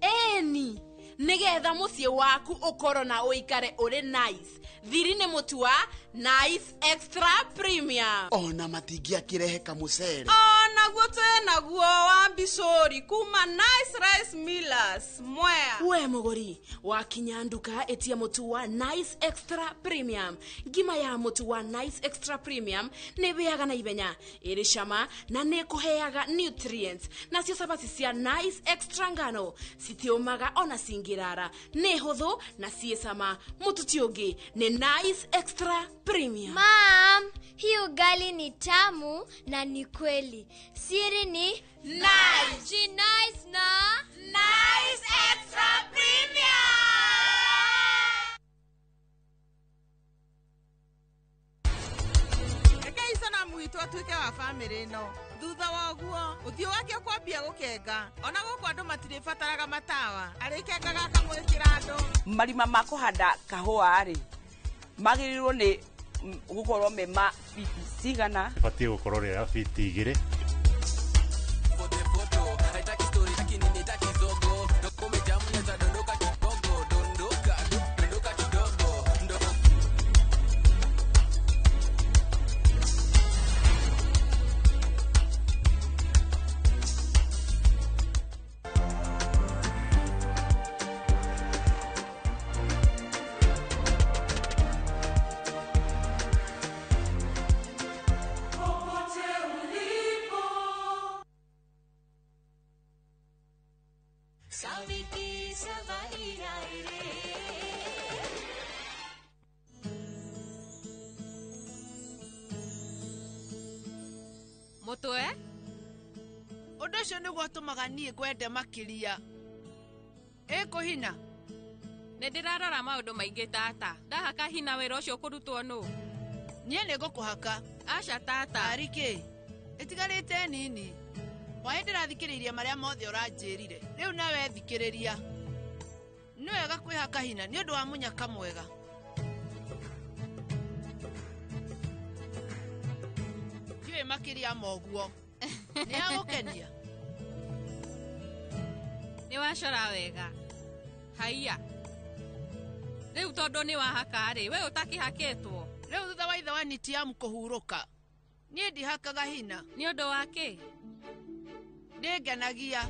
Ĩni, nĩgetha mũciĩ waku ũkorwo na ũikare ũrĩ nice. Thiri nĩ mũtu wa Nice Extra Premium. Ona matingĩakĩrehe kamũcere. Onaguo twĩnaguo wa mbicũri kuma Nice Rice Millers Mwea. We mũgũri wakinya nduka ĩtia mũtu wa Nice Extra Premium. Ngima ya mũtu wa Nice Extra Premium nĩ ĩhĩaga na ihenya, ĩrĩ cama na nĩ ĩkũheaga nutrients. Nacio cabaci cia Nice Extra ngano citiũmaga ona cingĩrara, nĩ hũthũ na ciĩ cama. Mũtu ti ũngĩ nĩ Nice Extra Premium. Mom, hii ugali ni tamu na ni kweli. Siri ni Nice. Nice na Nice Extra Premium. Rekei Sonamu witũ atuĩke wa bamĩrĩ ĩno. Thutha wa ũguo, ũthiũ wake ũkwambia gũkenga. Ona gũkũ andũ matirĩbataraga matawa. Arĩkengaga akamũrĩkĩra andũ. Marima ma kũhanda kahũa rĩ, magĩrĩirwo nĩ gũkorwo me ma fiti cigana? Batiĩ gũkorwo rĩa fiti 2. Mũtwe? Ũndũ ũcio nĩguo ũtũmaga niĩ ngwende makĩria. Ĩkũhina? Nĩ ndĩrarora maũndũ maingĩ tata. Ndahaka hina wĩra ũcio ũkũrutwo nũ? Niĩ nĩ ngũkũhaka. Aca tata. Arĩ kĩ? Ĩtigarĩte nini. Mwaĩ ndĩrathikĩrĩirie marĩa mothe ũranjĩrire. Rĩu nawe thikĩrĩria. Nĩ wega kwĩhaka hina nĩ ũndũ wa mũnyaka mwega. Ndiũĩ makĩria ma ũguo. Nĩ agũkenia. Nĩ wacora wega. Haiya. Rĩu tondũ nĩ wahaka-rĩ, we ũtakĩhakĩtwo. Rĩu thutha wa ithe wa Nitiamu kũhurũka, niĩ ndihakaga hina. Nĩ ũndũ wa kĩ? Ndĩngenagia.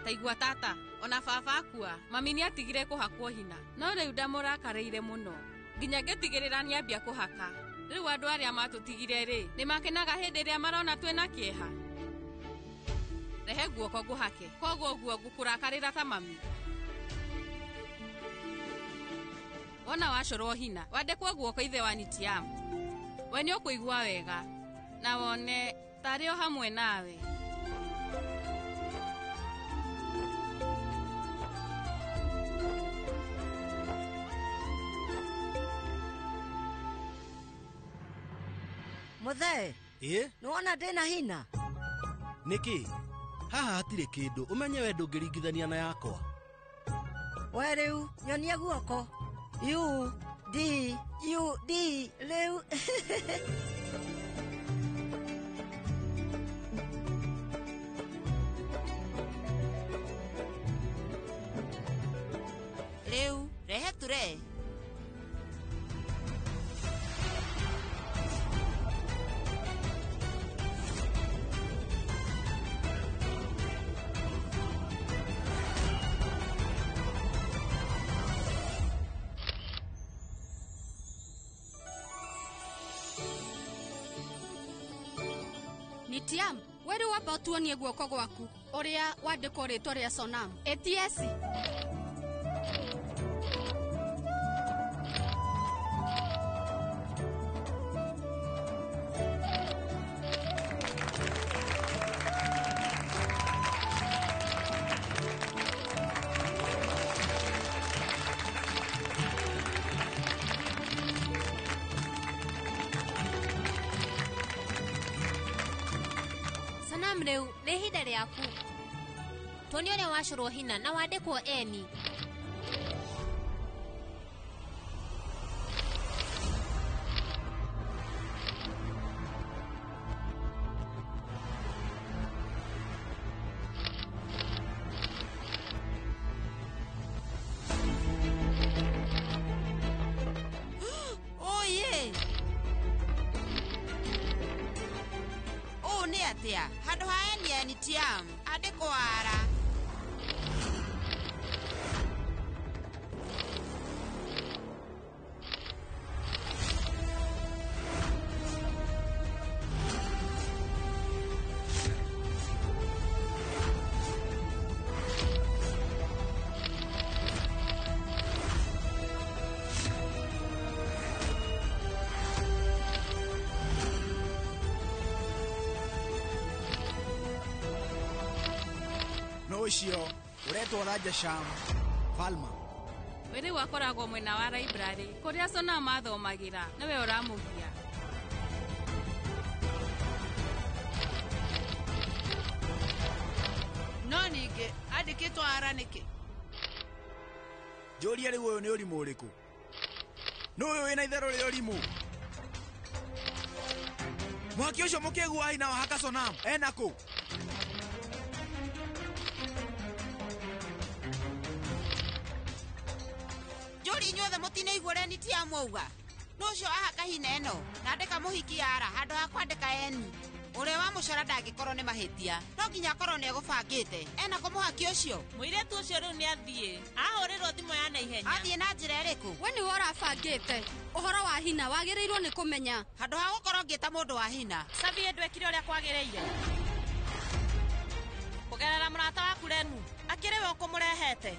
Taigua tata, ona baba akua, mami nĩ atigire kũhakwo hina. No rĩu ndamũrakarĩire mũno. Nginya ngĩtigĩrĩra nĩambia kũhaka. Rĩu andũ arĩa matũtigire rĩ, nĩ makenaga hĩndĩ ĩrĩa marona twĩna kĩeha. Rehe guoko ngũhake, koguo ũguo ngũkũrakarĩra ta mami. Wona wacorwo hina, wandĩkwo guoko ithe wa Nitiamu. We nĩ ũkũigua wega, na wone tarĩ o hamwe nawe. Muthee. Ĩ? Nĩwona ndĩna hina? Nĩkĩ? Haha hatirĩ kĩndũ, ũmenye we ndũngĩringithania na yakwa. We rĩu, nyonia guoko. U D U D rĩu. Rĩu, rehe ture. Nitiam, we rĩu wamba ũtuonie guoko gwaku ũrĩa wandĩkwo rĩtwa rĩa Sonam. ATS. Sonam rĩu nĩ ihinda rĩaku. Tuonie ũrĩa wacorwo hina na wandĩkwo eni. Oye. Ũũ nĩ atĩa? Handũ ha eni ya Nitiamu, andĩkwo ara. No ũcio ũretwo Rajasham Valma. We rĩu akoragwo mwena wa library kũrĩa Sonam athomagĩra, nĩwe ũramũgia. No ningĩ andĩkĩtwo ara nĩkĩ? Njũrie rĩu ũyũ nĩ ũrimũ ũrĩkũ? Nũ ũyũ wĩna itherũ rĩa ũrimũ? Mwaki ũcio mũkĩgu wa hina wa haka Sonam ena kũ? Njũri inyuothe mũtinaigua ũrĩa Nitiamu auga. Nũ ũcio ahaka hina ĩno na andĩka mũhiki ara handũ ha kwandĩka eni. Ũrĩa wamũcora ndangĩkorwo nĩ mahĩtia. No nginya akorwo nĩ egũbangĩte. Ena kũ mũhaki ũcio? Mũirĩtu ũcio rĩu nĩ athiĩ. Ahũrĩrwo thimũ ya naihenya. Athiĩ na njĩra ĩrĩkũ? We nĩwe ũrabangĩte. Ũhoro wa hina wagĩrĩirwo nĩ kũmenya. Handũ ha gũkorwo ngĩta mũndũ wa hina. Sabie ndwekire ũrĩa kwagĩrĩire. Kũgerera mũrata waku Renu, akĩrĩ we ũkũmũrehete.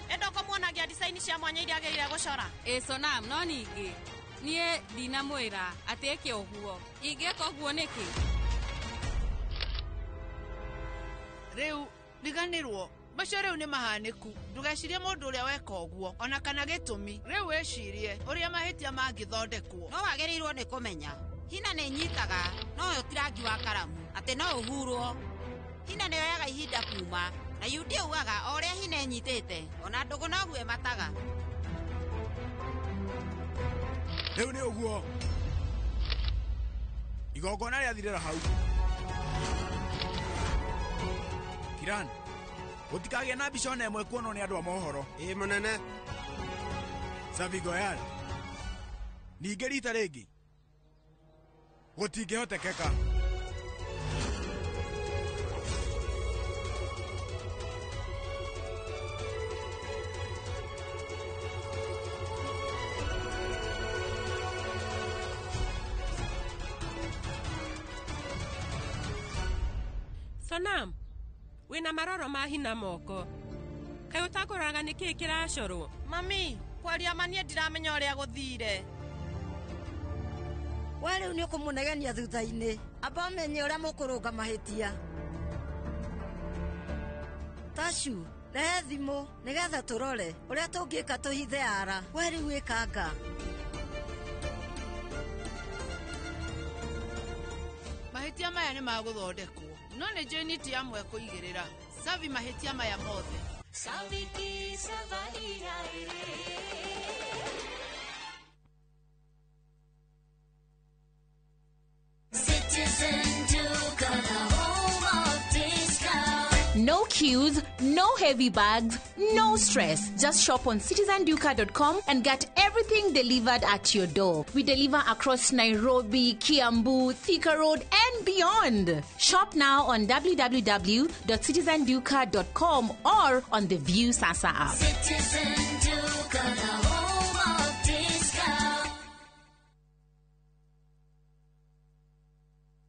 Enda ũkũmuonagia design cia mwanya iria agĩrĩire gũcora. Ĩ Sonam, no ningĩ niĩ ndinamwĩra atĩ eke ũguo. Ingĩka ũguo nĩkĩ? Rĩu riganĩrwo macio rĩu nĩ mahanĩku. Ndũgecirie mũndũ ũrĩa weka ũguo ona kana gĩtũmi. Rĩu wĩcirie ũrĩa mahĩtia mangĩthondekwo. No wagĩrĩirwo nĩ kũmenya. Hina nĩ ĩnyitaga, no ũyũ ti rangi wa karamu, atĩ no ũhurwo. Hina nĩ yoyaga ihinda kuma, na Yudi augaga o ũrĩa hina ĩnyitĩte, ona ndũgũ noguo ĩmataga. Rĩu nĩ ũguo. Igongona rĩathirĩra hau. Kiran, gũtikagĩe na mbica ona ĩmwe kuonwo nĩ andũ a mohoro. Ĩ mũnene. Savi Goyal, ningĩ rita rĩngĩ gũtingĩhotekeka. Sonam, wĩna maroro ma hina moko. Kaĩ ũtakũroraga nĩ kĩĩ kĩracorwo? Mami, kwaria ma niĩ ndiramenya ũrĩa gũthire. We rĩu nĩ ũkũmũnegenia thutha-inĩ. Amba ũmenye ũrĩa mũkũrũnga mahĩtia. Tashu, rehe thimũ nĩgetha tũrore ũrĩa tũngĩka tũhithe ara. We rĩu ĩkanga. Mahĩtia maya nĩ magũthondekwo, no nĩ njũĩ nĩ amwe kũigĩrĩra. Savi mahĩtia maya mothe. Citizen Duka, the home of discount. No queues, no heavy bags, no stress. Just shop on citizenduka.com and get everything delivered at your door. We deliver across Nairobi, Kiambu, Thika Road, and beyond. Shop now on www.citizenduka.com or on the View Sasa app. Citizen Duka, the home of discount.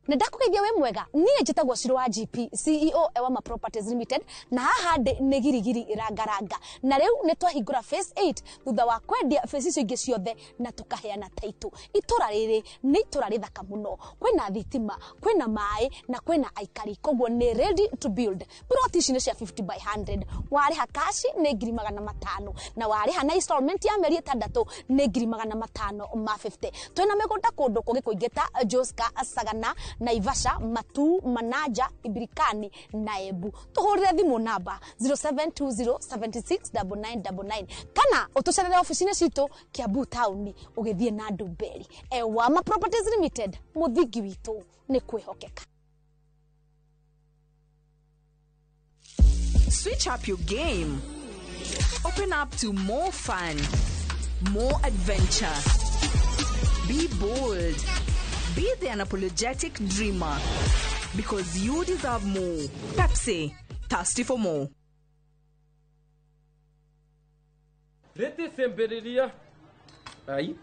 Nĩ ndakũgeithia wĩ mwega. Niĩ njĩtagwo Shiro wa GP, CEO Ewama Properties Limited, na haha ndĩ nĩ girigiri rangaranga, na rĩu nĩ twahingũra phase 8 thutha wa kwendia phase icio ingĩ ciothe na tũkaheana title. Itũra rĩrĩ nĩ itũra rĩthaka mũno, kwĩna thitima, kwĩna maĩ na kwĩna aikari, koguo nĩ ready to build. Plot ici nĩ cia 50 by 100. Warĩha cash nĩ 500,000 na warĩha na installment ya mĩeri 6 nĩ 550,000. Twĩna mĩgũnda kũndũ kũngĩ kũingĩ ta Joska, Sagana, Naivasha, Matu, Manaja, Ibirikani na Embu. Tũhũrĩre thimũ namba 0720769999 kana ũtũcerere ofici-inĩ citũ Kiambu taũni ũgĩthiĩ na Ndumberi. Ewama Properties Limited, mũthingi witũ nĩ kwĩhokeka. Switch up your game. Open up to more fun, more adventure. Be bold. Be the unapologetic dreamer. Because you deserve more. Pepsi, thirsty for more. Rĩtĩ cemberiria ai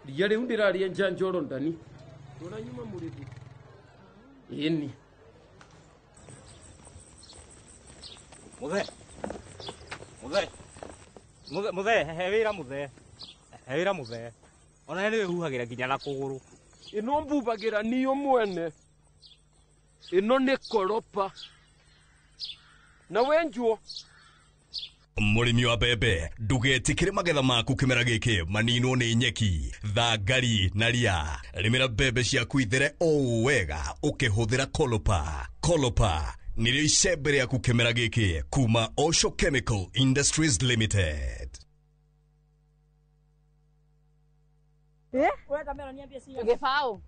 ria rĩu ndĩraria njanjoro ndani ndũranyuma mũrĩthi ĩni. Muthe, muthe, muthe, muthe, he wĩra muthe, he wĩra muthe. Ona nĩ wĩhuhagĩra nginya na kũgũrũ. Ĩno mbubagĩra niyo mwene, ĩno nĩ koropa na wenjwo. Mũrĩmi wa mbembe, ndũgetĩkĩre magetha maku kĩmera gĩkĩ maninwo nĩ nyeki, thangari na ria. Rĩmĩra mbembe ciaku ithere o wega ũkĩhũthĩra Kolopa. Kolopa nĩrĩo icembe rĩaku kĩmera gĩkĩ kuma Osho Chemical Industries Limited. Gĩbaũ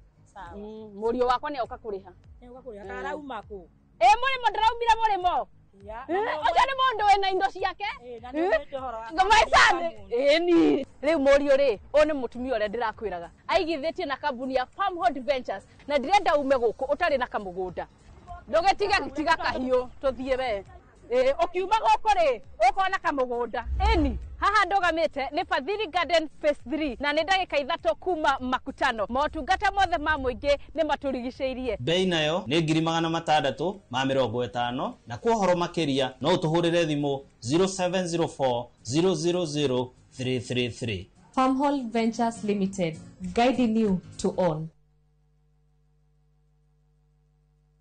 mũriũ wakwa nĩ oka kũrĩha. Ĩ mũrĩmo ndĩraumire mũrĩmo. Ũcio nĩ mũndũ wĩna indo ciake. Ĩni rĩu mũriũ rĩ, ũyũ nĩ mũtumia ũrĩa ndĩrakwĩraga aigithĩtie na kambuni ya Farmhold Ventures, na ndĩrenda ume gũkũ ũtarĩ na kamũgũnda. Ndũgĩtige tiga kahiũ tũthiĩ we. Ũkiuma gũkũ rĩ, ũkona kamũgũnda. Ĩni haha ndũgamĩte nĩ Fadhili Garden Phase 3 na nĩ ndagĩka 3 kuma Makutano. Motungata mothe ma mũingĩ nĩ matũrigicĩirie. Bei nayo nĩ 650,000 na kwa ũhoro makĩria no ũtũhũrĩre thimũ 0704 000 333. Farmhold Ventures Limited, guiding you to own.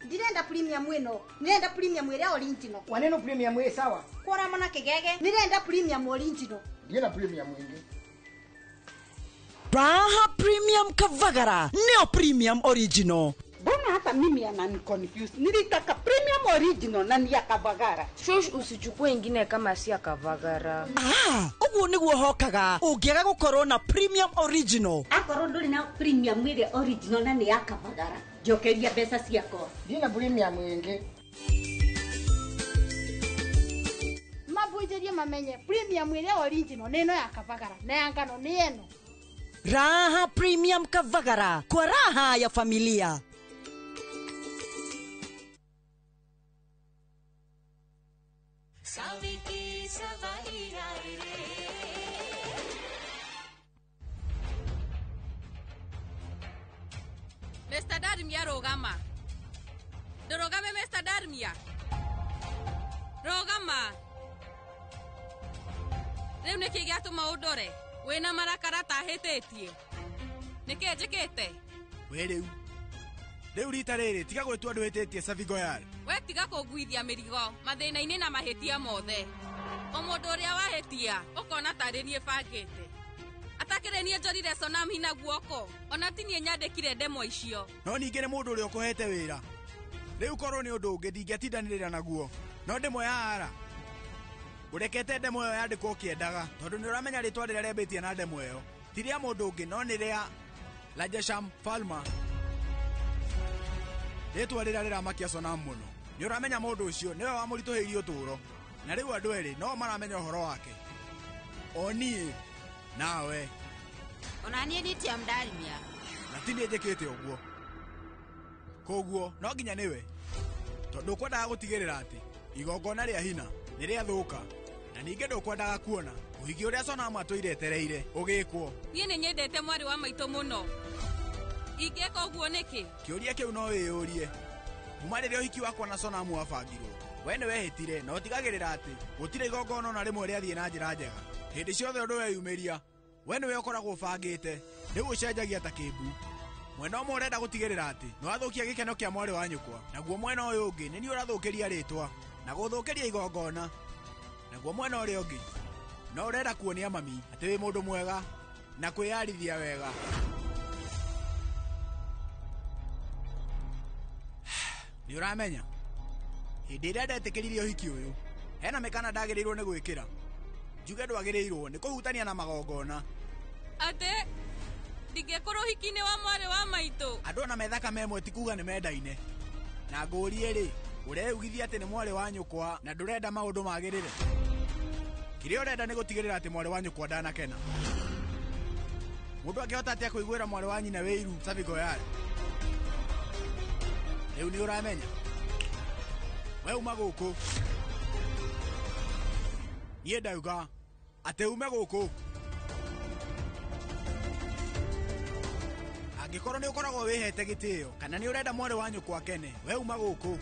Ndirenda premium ĩno, ndirenda premium ĩrĩa original. Waneno premium ĩ sawa. Kora mona kĩgege, ndirenda premium original. Ndienda premium ĩngĩ. Raha Premium Kavagara, neo premium original. Mbona hata mimi ananiconfuse. Nilitaka premium original na ni ya Kavagara. Shush, usichukue ingine kama si ya Kavagara. Ah, ũguo nĩguo hokaga ũngĩaga gũkorwo na premium original. Akorwo ndũrĩ na premium ĩrĩa original na nĩ ya Kavagara, njokeria mbeca ciakwa. Ndina premium ĩngĩ. Mabunjĩrie mamenye premium ĩrĩa original nĩ ĩno ya Kavagara na ya ngano nĩ ĩno. Raha Premium Kavagara kwa raha ya familia. Mr. Darmia rũgama. Ndũrũgame Mr. Darmia. Rũgama. Rĩu nĩkĩ gĩatũma ũndore? Wĩna marakara ta hĩtĩtie. Nĩkĩ njĩkĩte? We rĩu. Rĩu rita rĩrĩ tiga gwĩtua ndũhĩtĩtie Savi Goyal. We tiga kũnguithia mĩrigo mathĩna-inĩ na mahĩtia mothe. O mũndũ ũrĩa wahĩtia ũkona tarĩ niĩ bangĩte. Atakĩrĩ niĩ njorire Sonam hina guoko, ona ti niĩ nyandĩkire ndemwa icio. No ningĩ nĩ mũndũ ũrĩa ũkũhete wĩra. Rĩu korwo nĩ ũndũ ũngĩ ndingĩatindanĩrĩra naguo. No ndemwa ya ara. Ũrekete ndemwa ĩyo yandĩkwo ũkĩendaga tondũ nĩ ũramenya rĩtwa rĩrĩa rĩambĩtie na ndemwa ĩyo ti rĩa mũndũ ũngĩ no nĩ rĩa Rajesham Falma. Rĩtwa rĩrĩa rĩramakia Sonam mũno. Nĩ ũramenya mũndũ ũcio nĩwe wamũritũhĩirie ũtũũro. Na rĩu andũ erĩ no maramenya ũhoro wake. O niĩ nawe. Ona niĩ nĩ Darmia. Na ti niĩ njĩkĩte ũguo. Koguo no nginya nĩwe. Tondũ ũkwendaga gũtigĩrĩra atĩ igongona rĩa hina nĩ rĩathũka. Na ningĩ ndũkwendaga kuona ũhiki ũrĩa Sonam atũire etereire ũgĩkwo. Niĩ nĩ nyendete mwarĩ wa maitũ mũno. Ingĩka ũguo nĩkĩ? Kĩũria kĩu no wĩyũrie. Kuma rĩrĩa ũhiki wakwa na Sonam wabangirwo, we nĩ wehĩtire na ũtigagĩrĩra atĩ gũtirĩ igongona ona rĩmwe rĩathiĩ na njĩra njega. Hĩndĩ ciothe ũndũ weyumĩria, we nĩwe ũkoragwo ũbangĩte, rĩu ũcenjagia ta kĩmbu. Mwena ũmwe ũrenda gũtigĩrĩra atĩ nĩ wathũkia gĩkeno kĩa mwarĩ wa nyũkwa, naguo mwena ũyũ ũngĩ nĩ niĩ ũrathũkĩria rĩtwa na gũthũkĩria igongona. Naguo mwena ũrĩa ũngĩ no ũrenda kuonia mami atĩ wĩ mũndũ mwega na kwĩyarithia wega. Nĩ ũramenya hĩndĩ ĩrĩa ndetĩkĩririe ũhiki ũyũ hena mĩkana ndagĩrĩirwo nĩ gwĩkĩra. Njuge ndwagĩrĩirwo nĩ kũhutania na magongona. Atĩ ndingĩkorwo ũhiki-inĩ wa mwarĩ wa maitũ. Andũ ona methaka memwe ti kuga nĩ mendaine. Na ngũrie rĩ, ũreugithia atĩ nĩ mwarĩ wa nyũkwa na ndũrenda maũndũ magĩrĩre. Kĩrĩa ũrenda nĩ gũtigĩrĩra atĩ mwarĩ wa nyũkwa ndanakena. Mũndũ angĩhota atĩa kũiguĩra mwarĩ wa nyina wĩiru Savi Goyal? Rĩu nĩ ũramenya. We uma gũkũ. Niĩ ndauga atĩ ume gũkũ. Angĩkorwo nĩ ũkoragwo wĩhete gĩtĩo kana nĩ ũrenda mwarĩ wa nyũkwa akene, we uma gũkũ.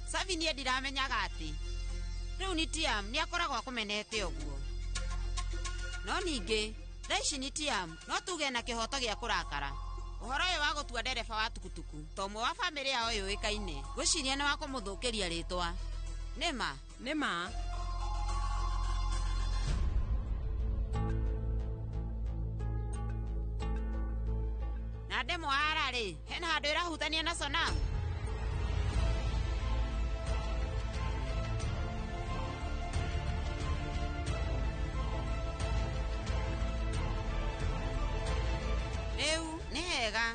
Savi niĩ ndiramenyaga atĩ rĩu Nitiam nĩ akoragwo akũmenete ũguo. No ningĩ thaa ici Nitiam no tuge na kĩhoto gĩa kũrakara. Ũhoro ũyũ wa gũtua ndereba wa tukutuku ta ũmwe wa bamĩrĩ yao yũĩkaine ngwĩciria nĩ wa kũmũthũkĩria rĩtwa. Nĩ ma? Nĩ ma. Na ndemwa ara rĩ, hena handũ ĩrahutania na Sonam? Rĩu nĩ hega.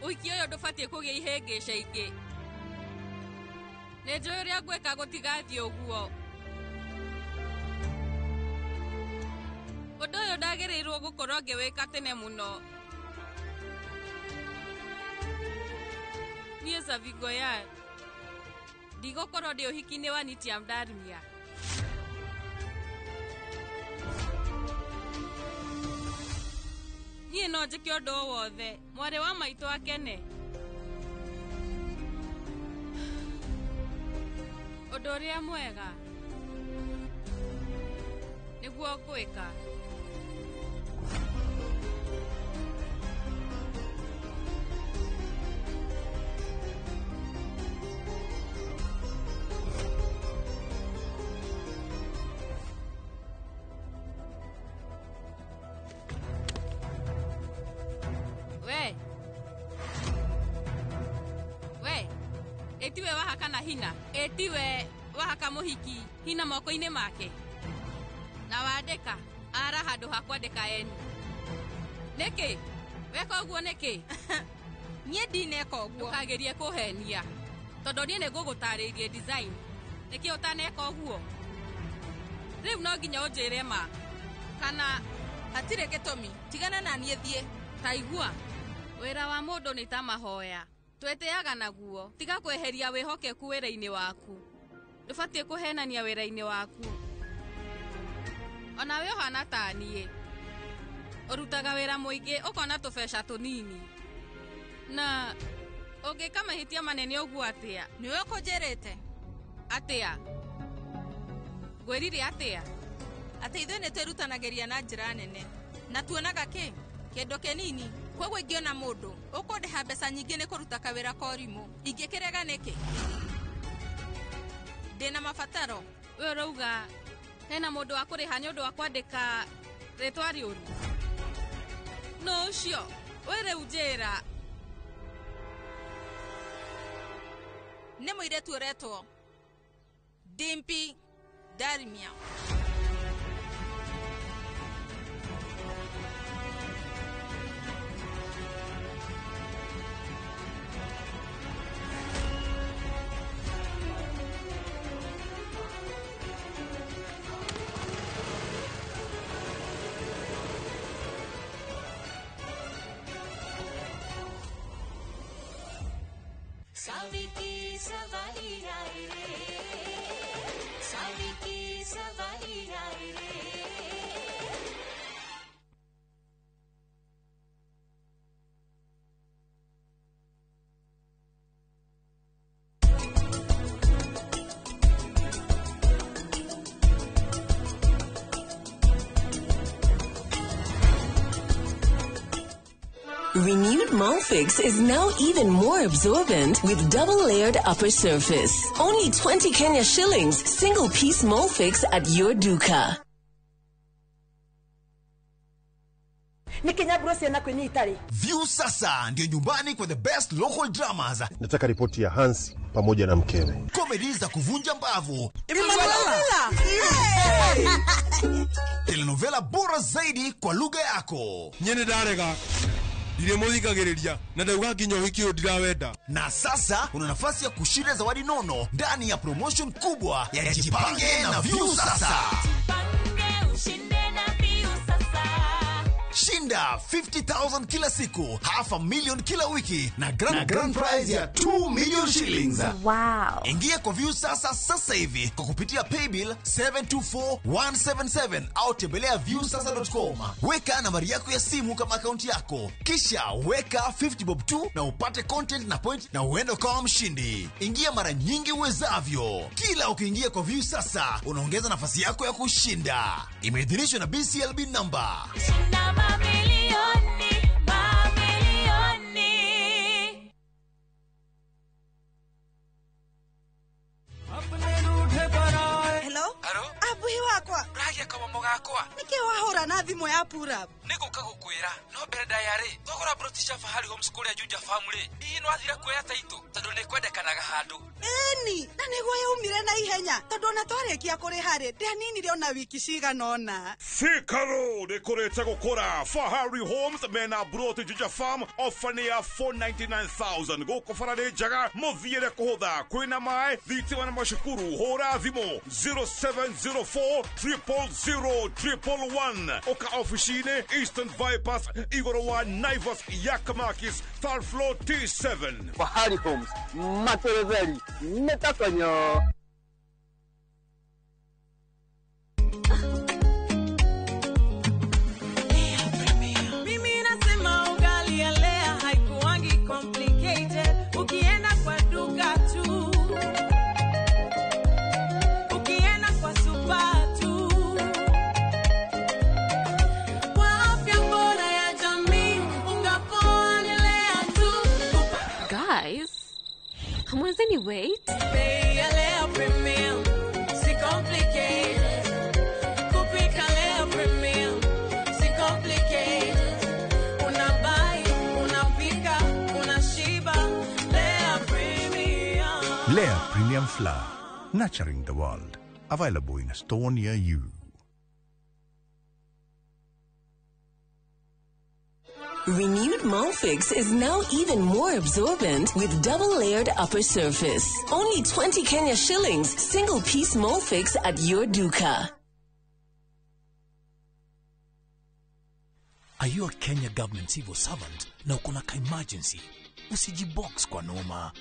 Ũhiki ũyũ ndũbatiĩ kũgĩa ihĩngĩca ingĩ. Nĩ njũĩ ũrĩa ngwĩka gũtigathiĩ ũguo. Ũndũ ũyũ ndagĩrĩirwo gũkorwo ngĩwĩka tene mũno. Niĩ Savi Goyal ndigũkorwo ndĩ ũhiki-inĩ wa Nitiam Darmia. Niĩ no njĩke ũndũ o wothe mwarĩ wa maitũ akene. Ũndũ ũrĩa mwega nĩguo ngwĩka. We ĩtiwe wahaka na hina, ĩtiwe wahaka mũhiki hina moko-inĩ make, na wandĩka ara handũ ha kwandĩka eni. Nĩkĩ weka ũguo nĩkĩ? Niĩ ndineka ũguo. Ndũkagerie kũhenia tondũ niĩ nĩngũgũtarĩirie design. Nĩkĩ ũtaneka ũguo? Rĩu no nginya ũnjĩre ma kana hatirĩ gĩtũmi. Tigana na niĩ thiĩ. Ta igua, wĩra wa mũndũ nĩ ta mahoya, twĩtĩaga naguo. Tiga kweheria wĩhokeku wĩra-inĩ waku. Ndũbatiĩ kũhenania wĩra-inĩ waku. Ona we ũhana ta niĩ, ũrutaga wĩra mũingĩ ũkona tũbeca tũnini, na ũngĩka mahĩtia manene ũguo atĩa? Nĩwe ũkũnjĩrĩte. Atĩa? Ngwĩrire atĩa? Atĩ ithuĩ nĩtwĩrutanagĩria na njĩra nene na tuonaga kĩ kĩndũ kĩnini. Koguo ingĩona mũndũ ũkũndĩha mbeca nyingĩ nĩ kũruta kawĩra ka ũrimũ, ingĩkĩrega nĩkĩ? Ndĩna mabataro. We ũrauga hena mũndũ wa kũrĩha nĩ ũndũ wa kwandĩka rĩtwa rĩũru? Nũ ũcio? We rĩu njĩra. Nĩ mũirĩtu ũretwo Dimpi Darimia. Saviki सवारी आई रे, साविकी सवारी आई रे। Renewed Molfix is now even more absorbent with double-layered upper surface. Only 20 Kenya shillings, single-piece Molfix at your duka. View sasa ndio nyumbani kwa the best local dramas. Nataka ripoti ya Hans pamoja na mkewe. Comedy za kuvunja mbavu. Telenovela bora zaidi kwa lugha yako. Nyene darega. Na Na sasa una nafasi ya kushinda zawadi nono ndani ya promotion kubwa ya Jipange na View Sasa. Jipange ushinde na View Sasa. Shinda 50,000 kila siku, 500,000 kila wiki na grand prize ya 2 million shillings. Wow. Ingia kwa View Sasa sasa hivi kwa kupitia paybill 724177 au tembelea viewsasa.com. Weka nambari yako ya simu kama akaunti yako, kisha weka 50 bob 2 na upate content na point na uende kama mshindi. Ingia mara nyingi uwezavyo. Kila ukiingia kwa View Sasa unaongeza nafasi yako ya kushinda. Imeidhinishwa na BCLB number. Shinda mamilioni, mamilioni. Hello? Abuhi wakwa. Uragia kamomo gakwa. Niki wahura na thimu ya pura. Niguka gukwira no mbere ndayari thogora broti cia Fahari Homes kuria Juja Family. Hihi no athira kuoya taito tondu ni kwendekanaga handu. Eni, na niguo yaumire na ihenya tondu ona twarikia kuriha ri ndianinire ona wiki cigana ona. Thika Road ikurite gukura. Fahari Homes mena broti Juja Farm ofa ni ya 499,000 guku bara ni njega muthiire kuhutha kwina mai thitima na macukuru. Hura thimu 0704 000 111 oka ofici-inĩ Eastern Bypass igũrũ wa Naivas Yakamakis third floor T7. Fahari Homes materetheri nĩtakonyo. Mimi nasema Hamwezi ni wait? Bei ya Lea Premium si complicated. Kupika Lea Premium si complicated. Unabuy, unapika, unashiba. Lea Premium. Lea Premium Flour, nurturing the world. Available in a store near you. Renewed Molfix is now even more absorbent with double-layered upper surface. Only 20 Kenya shillings, single piece Molfix at your duka. Are you a Kenya government civil servant na uko na ka-emergency? Usijibox kwa noma.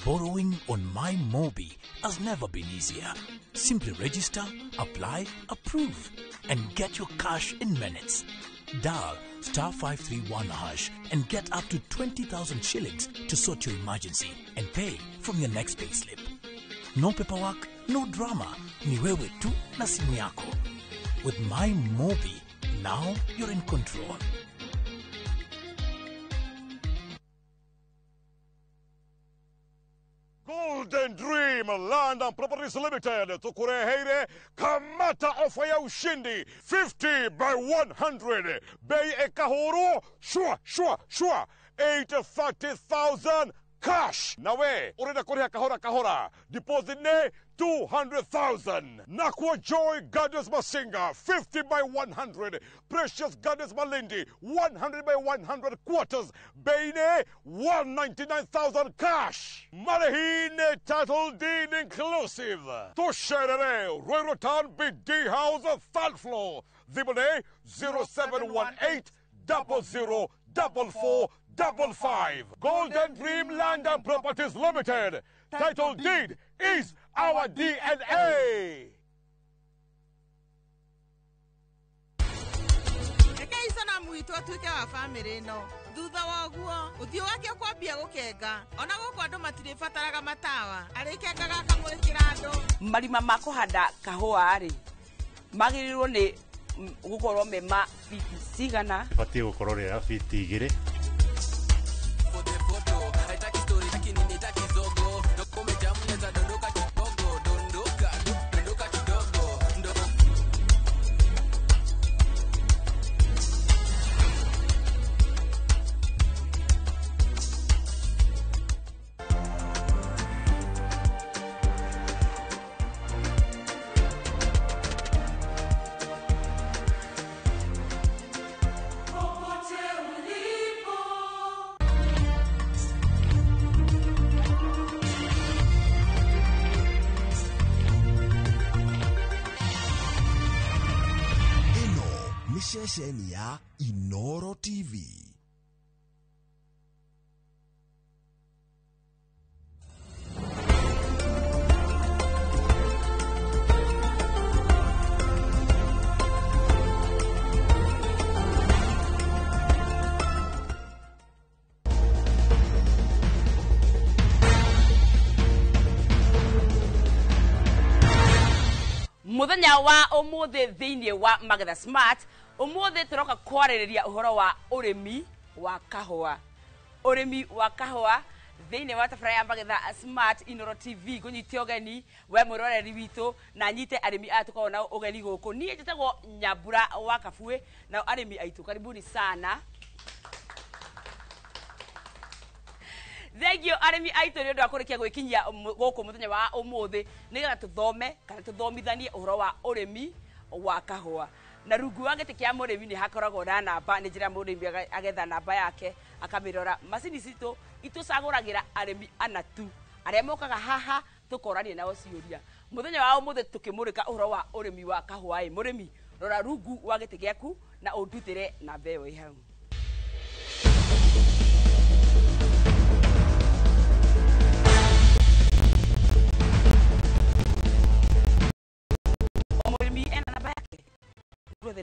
Borrowing on My Mobi has never been easier. Simply register, apply, approve, and get your cash in minutes. Dial star 531 hash and get up to 20,000 shillings to sort your emergency and pay from your next payslip. No paperwork, no drama. Ni wewe tu na simu yako. With My Mobi, now you're in control. Golden Dream Land and Properties Limited tukureheire kamata ofa ya ushindi 50 by 100 bei ekahuru shwa shwa shwa 830,000 cash nawe urenda kuriha kahora kahora deposit ne 200,000. Nakwa Joy Gardens Masinga 50 by 100, Precious Gardens Malindi 100 by 100 quarters, Beine 199,000 cash. Marehine title deed inclusive. Tusherere Ruiru Town BD House third floor. Thimone 0718 00 44 55. Golden Dream Land and Properties Limited. Title deed is our DNA. Rekei Sanamu witũ atuĩke wa bamĩrĩ ĩno. Thutha wa ũguo, ũthiũ wake ũkwambia gũkenga. Ona gũkũ andũ matirĩbataraga matawa. Arĩkengaga akamũrĩkĩra andũ. Marima ma kũhanda kahũa rĩ, magĩrĩirwo nĩ gũkorwo me ma fiti cigana? Batiĩ gũkorwo rĩa fiti 2. Ceceni ya Inoro TV. Muthenya wa umuthi thiini wa Magetha Smart, umuthi turoka kwarĩrĩria ũhoro wa ũrĩmi wa kahũa. Ũrĩmi wa kahũa thiini wa tabarĩra ya Magetha Smart Inoro TV ngũnyite ũgeni we mwĩroreri witũ na nyite arĩmi aya tũkoragwo nao ũgeni gũkũ. Niĩ njĩtagwo Nyambura wa Kabue, nao arĩmi aitũ karibuni sana. Thank you arĩmi aitũ nĩ ũndũ wa kũrĩkia gwĩkinyia gũkũ mũthenya wa ũmũthĩ nĩgetha tũthome kana tũthomithanie ũhoro wa ũrĩmi wa kahũa. Na rungu wa gĩtĩ kĩa mũrĩmi nĩ hakoragwo na namba, nĩ njĩra mũrĩmi agetha namba yake akamĩrora. Macini citũ itũcagũragĩra arĩmi ana tu arĩa mokaga haha tũkorania nao ciũria. Mũthenya wa ũmũthĩ tũkĩmũrĩka ũhoro wa ũrĩmi wa kahũa ĩ, mũrĩmi rora rungu wa gĩtĩ gĩaku na ũndutĩre namba ĩyo ĩ hau.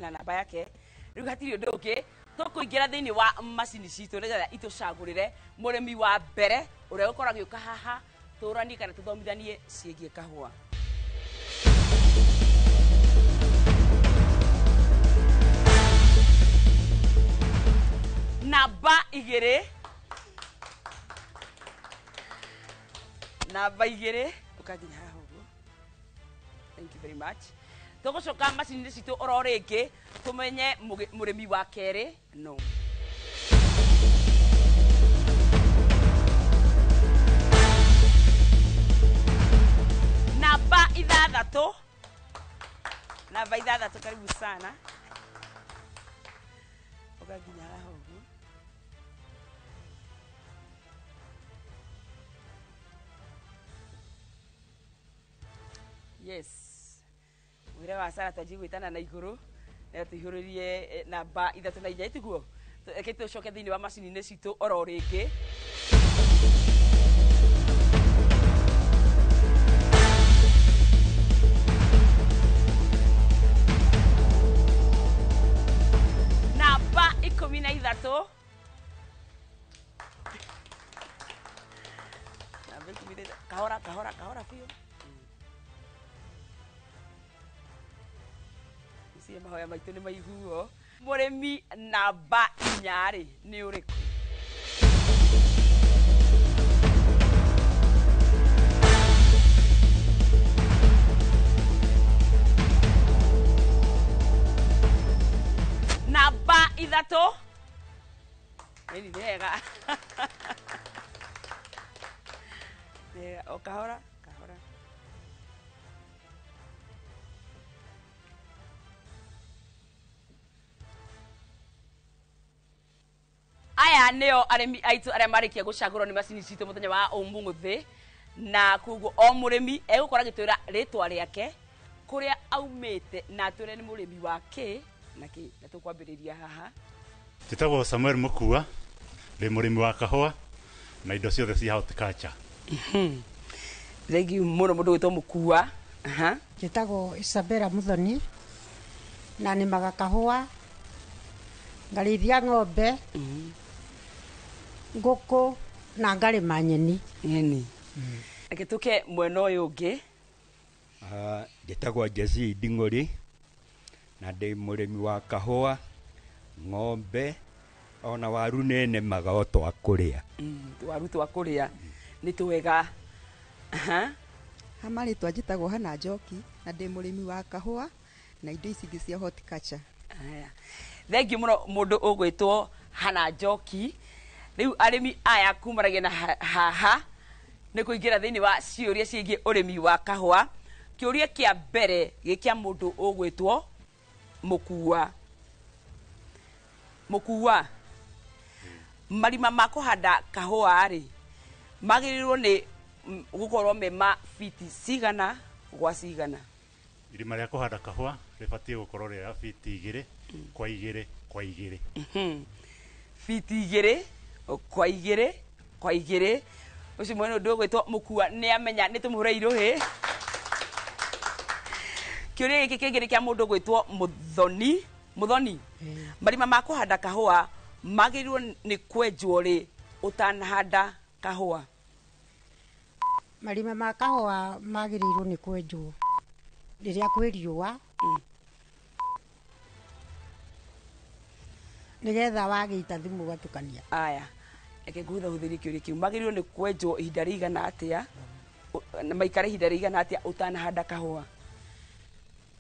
Na namba yake riu hatiri undu ungi tukuingira thiini wa macini citu nigetha itucagurire murimi wa mbere uria ukoragwo agiuka haha turanie kana tuthomithanie ciĩgiĩ kahũa. Namba 2 Namba 2 ukanginya haha ũguo. Thank you very much. Tũgũcoka macini-inĩ citũ oro rĩngĩ tũmenye mũrĩmi wa kerĩ no. Namba 6. Namba 6 karibu sana. Ukanginya haha ũguo. Yes. Mwĩre wa Sara twanjie gwĩtana na igũrũ na tũihũrĩrie namba 3 na 4 tiguo. Reke tũcoke thĩinĩ wa macini-inĩ citũ oro rĩngĩ. Namba 13. Namba 13. Kahora kahora kahora biũ. Cie mahoya maitũ nĩ maiguo. Mũrĩmi namba 4 rĩ nĩ ũrĩkũ? Namba 3. Ĩni nĩ hega. O kahora kahora. Aya nĩo arĩmi aitũ arĩa marĩkia gũcagũrwo nĩ macini citũ mũthenya wa ũmũthĩ, na koguo o mũrĩmi egũkorwo agĩtwĩra rĩtwa rĩake, kũrĩa aumĩte, na atwĩre nĩ mũrĩmi wa kĩ na kĩ. Na tũkwambĩrĩria haha. Njĩtagwo Samuel Mũkua, ndĩ mũrĩmi wa kahũa na indo ciothe cia horticulture. Thengiũ mũno mũndũ gwĩtwo Mũkua. Njĩtagwo Isabella Muthoni na nĩmaga kahũa, ngarĩithia ng'ombe, ngũkũ na ngarĩma nyeni. Nyeni. Reke tũke mwena ũyũ ũngĩ. Njĩtagwo Jesse Nding'ũri na ndĩ mũrĩmi wa kahũa, ng'ombe ona waru nĩ nĩmaga o twa kũrĩa. Waru twa kũrĩa nĩ twega. Ha marĩtwa njĩtagwo Hana Njoki na ndĩ mũrĩmi wa kahũa na indo ici ingĩ cia horticulture. Aya. Thengiũ mũno mũndũ ũgwĩtwo Hana Njoki. Rĩu arĩmi aya kumanagia na haha nĩ kũingĩra thĩinĩ wa ciũria ciĩgiĩ ũrĩmi wa kahũa. Kĩũria kĩa mbere gĩ kĩa mũndũ ũgwĩtwo Mũkua. Mũkua, marima ma kũhanda kahũa rĩ magĩrĩirwo nĩ gũkorwo me ma fiti cigana gwa cigana? Irima rĩa kũhanda kahũa rĩbatiĩ gũkorwo rĩ fiti 2 kwa 2 kwa 2. Fiti 2 kwa 2 kwa 2. Ũcio mwene ũndũ ũgwĩtwo Mũkua nĩ amenya nĩ tũmũhũre irũhĩ. Kĩũria gĩkĩ kĩngĩ nĩ kĩa mũndũ ũgwĩtwo Mũthoni. Mũthoni, marima ma kũhanda kahũa magĩrĩirwo nĩ kwenjwo rĩ ũtanahanda kahũa? Marima ma kahũa magĩrĩirwo nĩ kwenjwo rĩrĩa kwĩ riũa, nĩgetha wagĩita thumu ũgatukania. Aya, reke ngũhũthahũthĩrie kĩũria kĩu. Magĩrĩirwo nĩ kwenjwo ihinda rĩigana atĩa, na maikare ihinda rĩigana atĩa ũtanahanda kahũa?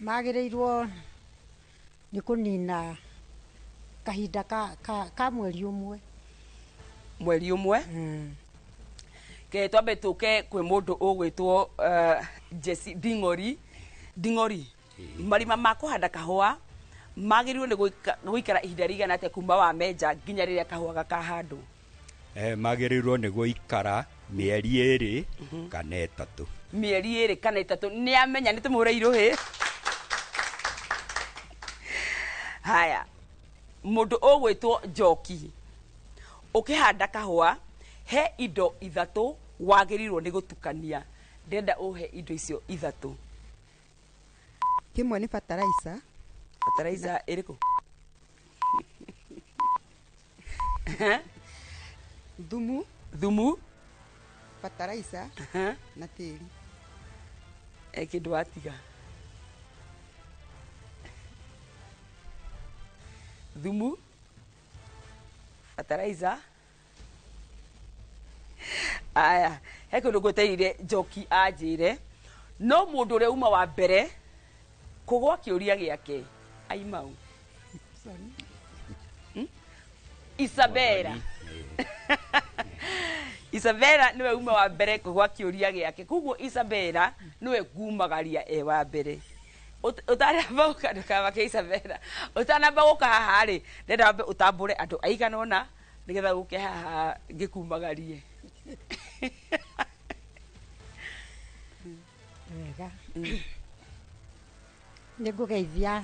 Magĩrĩirwo nĩ kũnina kahinda ka mweri ũmwe. Mweri ũmwe? Ke twambe tũke kwĩ mũndũ ũgwĩtwo Jesse Nding'ori. Nding'ori, marima ma kũhanda kahũa magĩrĩirwo nĩ gũikara ihinda rĩigana atĩa kuma wa menja nginya rĩrĩa kahũa gakahandwo? Magĩrĩirwo nĩ gũikara mĩeri 2 kana 3. Mĩeri 2 kana 3. Nĩ amenya nĩ tũmũhũre irũhĩ. Haya, mũndũ ũgwĩtwo Njoki, ũkĩhanda kahũa he indo 3 wagĩrĩirwo nĩ gũtukania. Ndĩrenda ũhe indo icio 3. Kĩmwe nĩ fertilizer. Fertilizer ĩrĩkũ? Thumu. Thumu. Fertilizer na tĩri. Kĩndũ watiga. Thumu, fertilizer. Aya, he kĩndũ ngwetereire Njoki anjĩre. No mũndũ ũrĩa uma wa mbere kũgwa kĩũria gĩake aimau. Isabella. Isabella niwe uma wa mbere kũgwa kĩũria gĩake. Koguo Isabella niwe ngumagaria e wa mbere. Ũtanamba gũka ndũkamake Isabella. Ũtanamba gũka haha rĩ, ndĩrenda wambe ũtambũre andũ aigana ũna nĩgetha ũke haha ngĩkumagarie. Wega. Nĩ ngũgeithia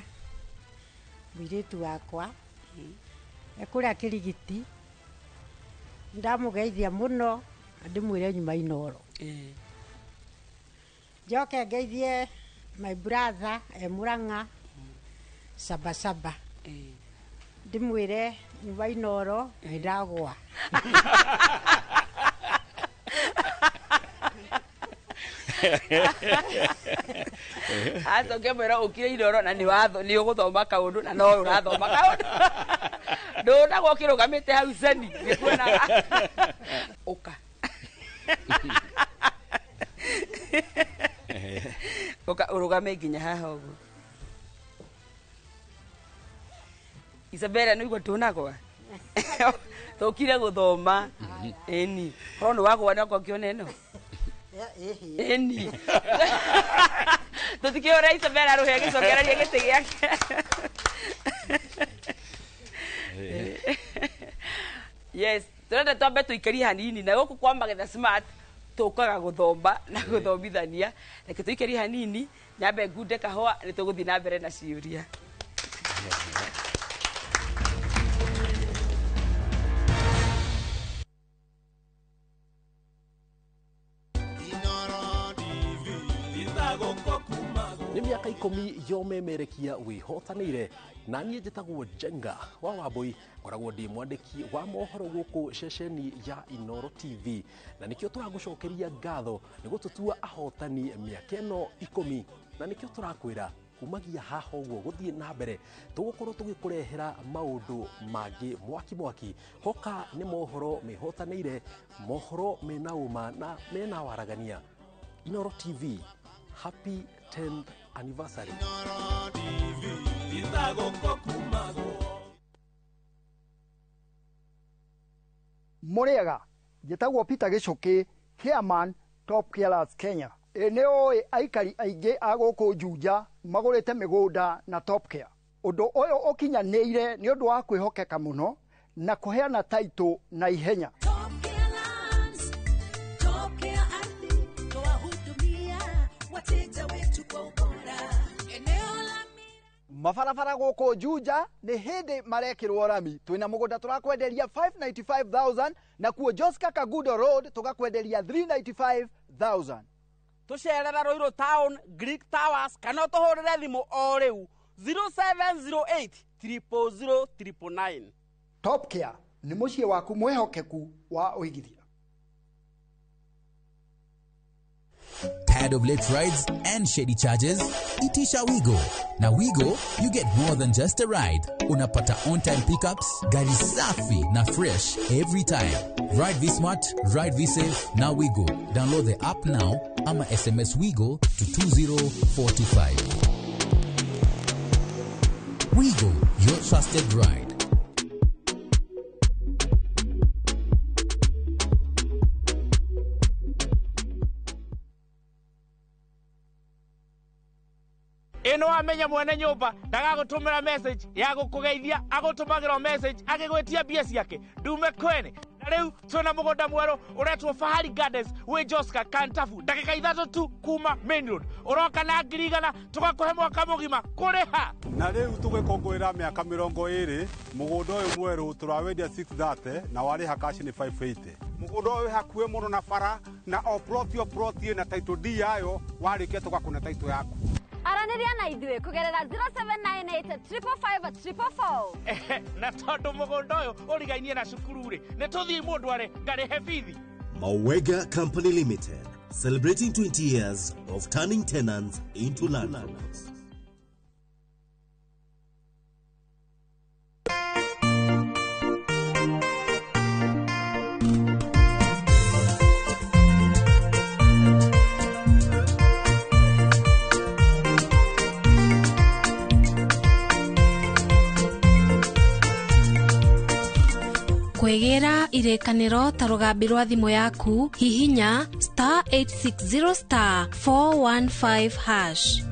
mũirĩtu wakwa ekũrĩa Kĩrigiti. Ndamũgeithia mũno na ndĩmwĩre nyuma Inooro. Njoke ngeithie my brother e Murang'a Sabasaba. Ndĩmwĩre nyuma Inooro nĩ ndagũa. Acoke mwĩra ũkire Inooro na nĩ watho nĩ ũgũthoma kaũndũ na no ũrathoma kaũndũ. Ndũnagwo ũkĩrũgamĩte hau ceni ngĩkuonaga. Ũka. Ũka ũrũgame nginya haha ũguo. Isabella nĩ ũigua ndũnagwa? Tũkire gũthoma. Ĩni. Korwo nĩ wagũa no ngĩone ĩno. Ĩni. Tũtikĩhũra Isabella rũhĩ agĩcokereria gĩtĩ gĩake. Yes, tũrenda twambe tũikarie hanini na gũkũ kwa Magetha Smart tũkaga gũthoma na gũthomithania. Reke tũikarie hanini nyambe ngunde kahũa nĩ tũgũthiĩ na mbere na ciũria. Nĩ mĩaka 10 yomemerekia wĩhotanĩire na niĩ njĩtagwo Njenga wa Wambui, ngoragwo ndĩ mwandĩki wa mohoro gũkũ ceceni ya Inooro TV, na nĩkĩo tũragũcokeria ngatho nĩ gũtũtua ahotani mĩaka ĩno 10, na nĩkĩo tũrakwĩra kumagia haha ũguo gũthiĩ na mbere tũgũkorwo tũgĩkũrehera maũndũ mangĩ mwaki mwaki. Hoka nĩ mohoro mehotanĩire, mohoro mena ũma na mena waragania. Inooro TV, happy 10th anniversary. Mũrĩega, njĩtagwo Peter Gĩcũkĩ, chairman Top Carers Kenya. Ĩ nĩ ũĩ aikari aingĩ a gũkũ Juja magũrĩte mĩgũnda na Top Care. Ũndũ ũyũ ũkinyanĩire nĩ ũndũ wa kwĩhokeka mũno na kũheana taitũ na ihenya. Mabarabara gũkũ Juja nĩ hĩndĩ marekĩrwo rami. Twĩna mũgũnda tũrakwenderia 595,000 na kuo Joska Kagudo Road tũgakwenderia 395,000. Tũcerera Ruiru Town, Greek Towers kana ũtũhũrĩre thimũ o rĩu 0708 000 999. Top Care nĩ mũciĩ waku mwĩhokeku wa ũigithia. Tired of late rides and shady charges? Itisha Wigo. Now Wigo, you get more than just a ride. Unapata on-time pickups, gari safi na fresh every time. Ride V-Smart, ride V-Safe, now Wigo. Download the app now ama SMS Wigo to 20425. Wigo, your trusted ride. Ĩno wamenya mwene nyũmba ndagagũtũmĩra message ya gũkũgeithia, agũtũmagĩra message agĩgwĩtia mbia ciake ndume kwene. Na rĩu twĩna mũgũnda mwerũ ũretwo Fahari Gardens wĩ Joska Kantafu, ndagĩka 3 tu kuma main road. Ũroka na 100,000 tũgakũhe mwaka mũgima kũrĩha. Na rĩu tũgĩkũngũĩra mĩaka 20 mũgũnda ũyũ mwerũ tũrawendia 630 na warĩha cash nĩ 580. Mũgũnda ũyũ wĩ hakuhĩ mũno na bara na o plot o plot ĩna title deed yayo, warĩkia tũgakũne title yaku. Aranĩria na ithuĩ kũgerera 0798 555 444. Na tondũ mũgũnda ũyũ ũrigainie na cukuru rĩ, nĩ tũthiĩ mũndũ arĩ ngarĩhe bithi. Mawega Company Limited, celebrating 20 years of turning tenants into landlords. Kwĩgĩra irĩkanĩro ta rũgambi rwa thimũ yaku, hihinya star 860 star 415 hash.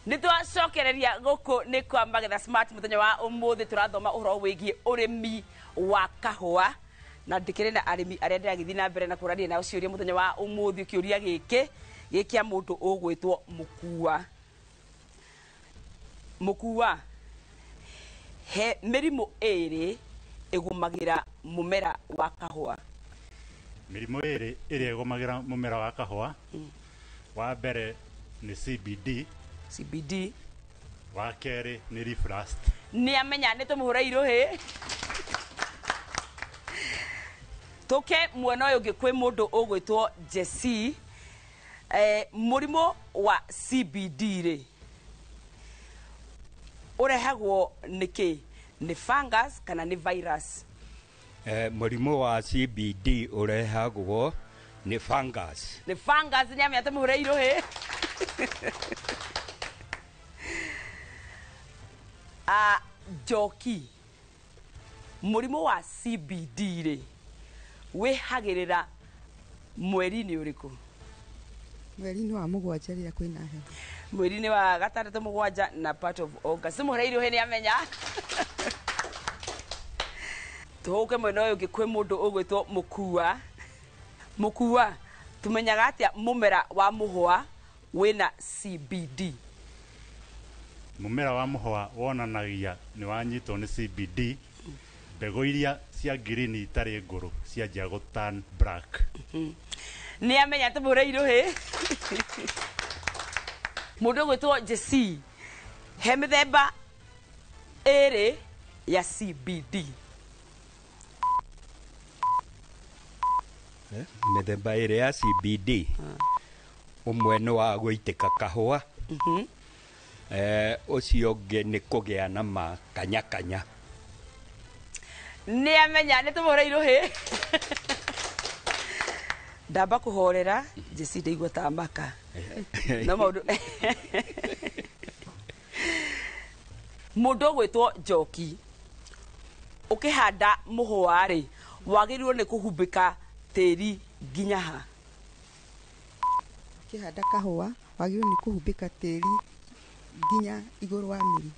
Nä twacokereria gå nä kwa Magetha Smart muthenya wa umuthi turathoma uhoro wigie urimi wa kahua na ndikiri na arimi aria ndiragithi na mbere na kuraria nao ciuria muthenya wa umuthi. Kiuria giki gikia mundu ugwitwo Mukua. Mukua, he mirimu iri igumagira mumera wa kahua. Mirimu iri ĩrĩa ĩgũmagĩra mũmera wa kahũa, wa mbere nĩ CBD. CBD. Wa kerĩ nĩ leaf rust. Nĩ amenya nĩ tũmũhũre irũhĩ. Tũke mwena ũyũ ũngĩ kwĩ mũndũ ũgwĩtwo Jesse. Mũrimũ wa CBD rĩ ũrehagwo nĩ kĩ? Nĩ fungus kana nĩ virus? Mũrimũ wa CBD ũrehagwo nĩ fungus. Nĩ fungus. Nĩ amenya tũmũhũre irũhĩ. Njoki, mũrimũ wa CBD rĩ wĩhagĩrĩra mweri-inĩ ũrĩkũ? Mweri-inĩ wa 7 rĩrĩa kwĩna heho. Mweri-inĩ wa 6 7 na part of August. Mũhũre irũhĩ nĩ amenya. Tũhũke mwena ũyũ ũngĩ kwĩ mũndũ ũgwĩtwo Mukua. Mukua, tumenyaga atĩa mũmera wa mũhũa wĩna CBD? Mũmera wa mũhũa wonanagia nĩ wanyitwo nĩ CBD mbegũ iria cia green itarĩ ngũrũ cianjia gũ turn black. Nĩ amenya tũmũhũre irũhĩ. Mũndũ ũgwĩtwo Jesse, he mĩthemba ĩrĩ ya CBD. Mĩthemba ĩrĩ ya CBD, ũmwe nĩ wa gũitĩka kahũa, ũcio ũngĩ nĩ kũgĩa na makanyakanya. Nĩ amenya nĩ tũmũhũre irũhĩ. Ndamba kũhorera Jesse, ndaigua ta maka no maũndũ. Mũndũ ũgwĩtwo Njoki, ũkĩhanda mũhũa rĩ wagĩrĩirwo nĩ kũhumbĩka tĩri nginya ha? Ũkĩhanda kahũa wagĩrĩirwo nĩ kũhumbĩka tĩri nginya igũrũ wa mĩri.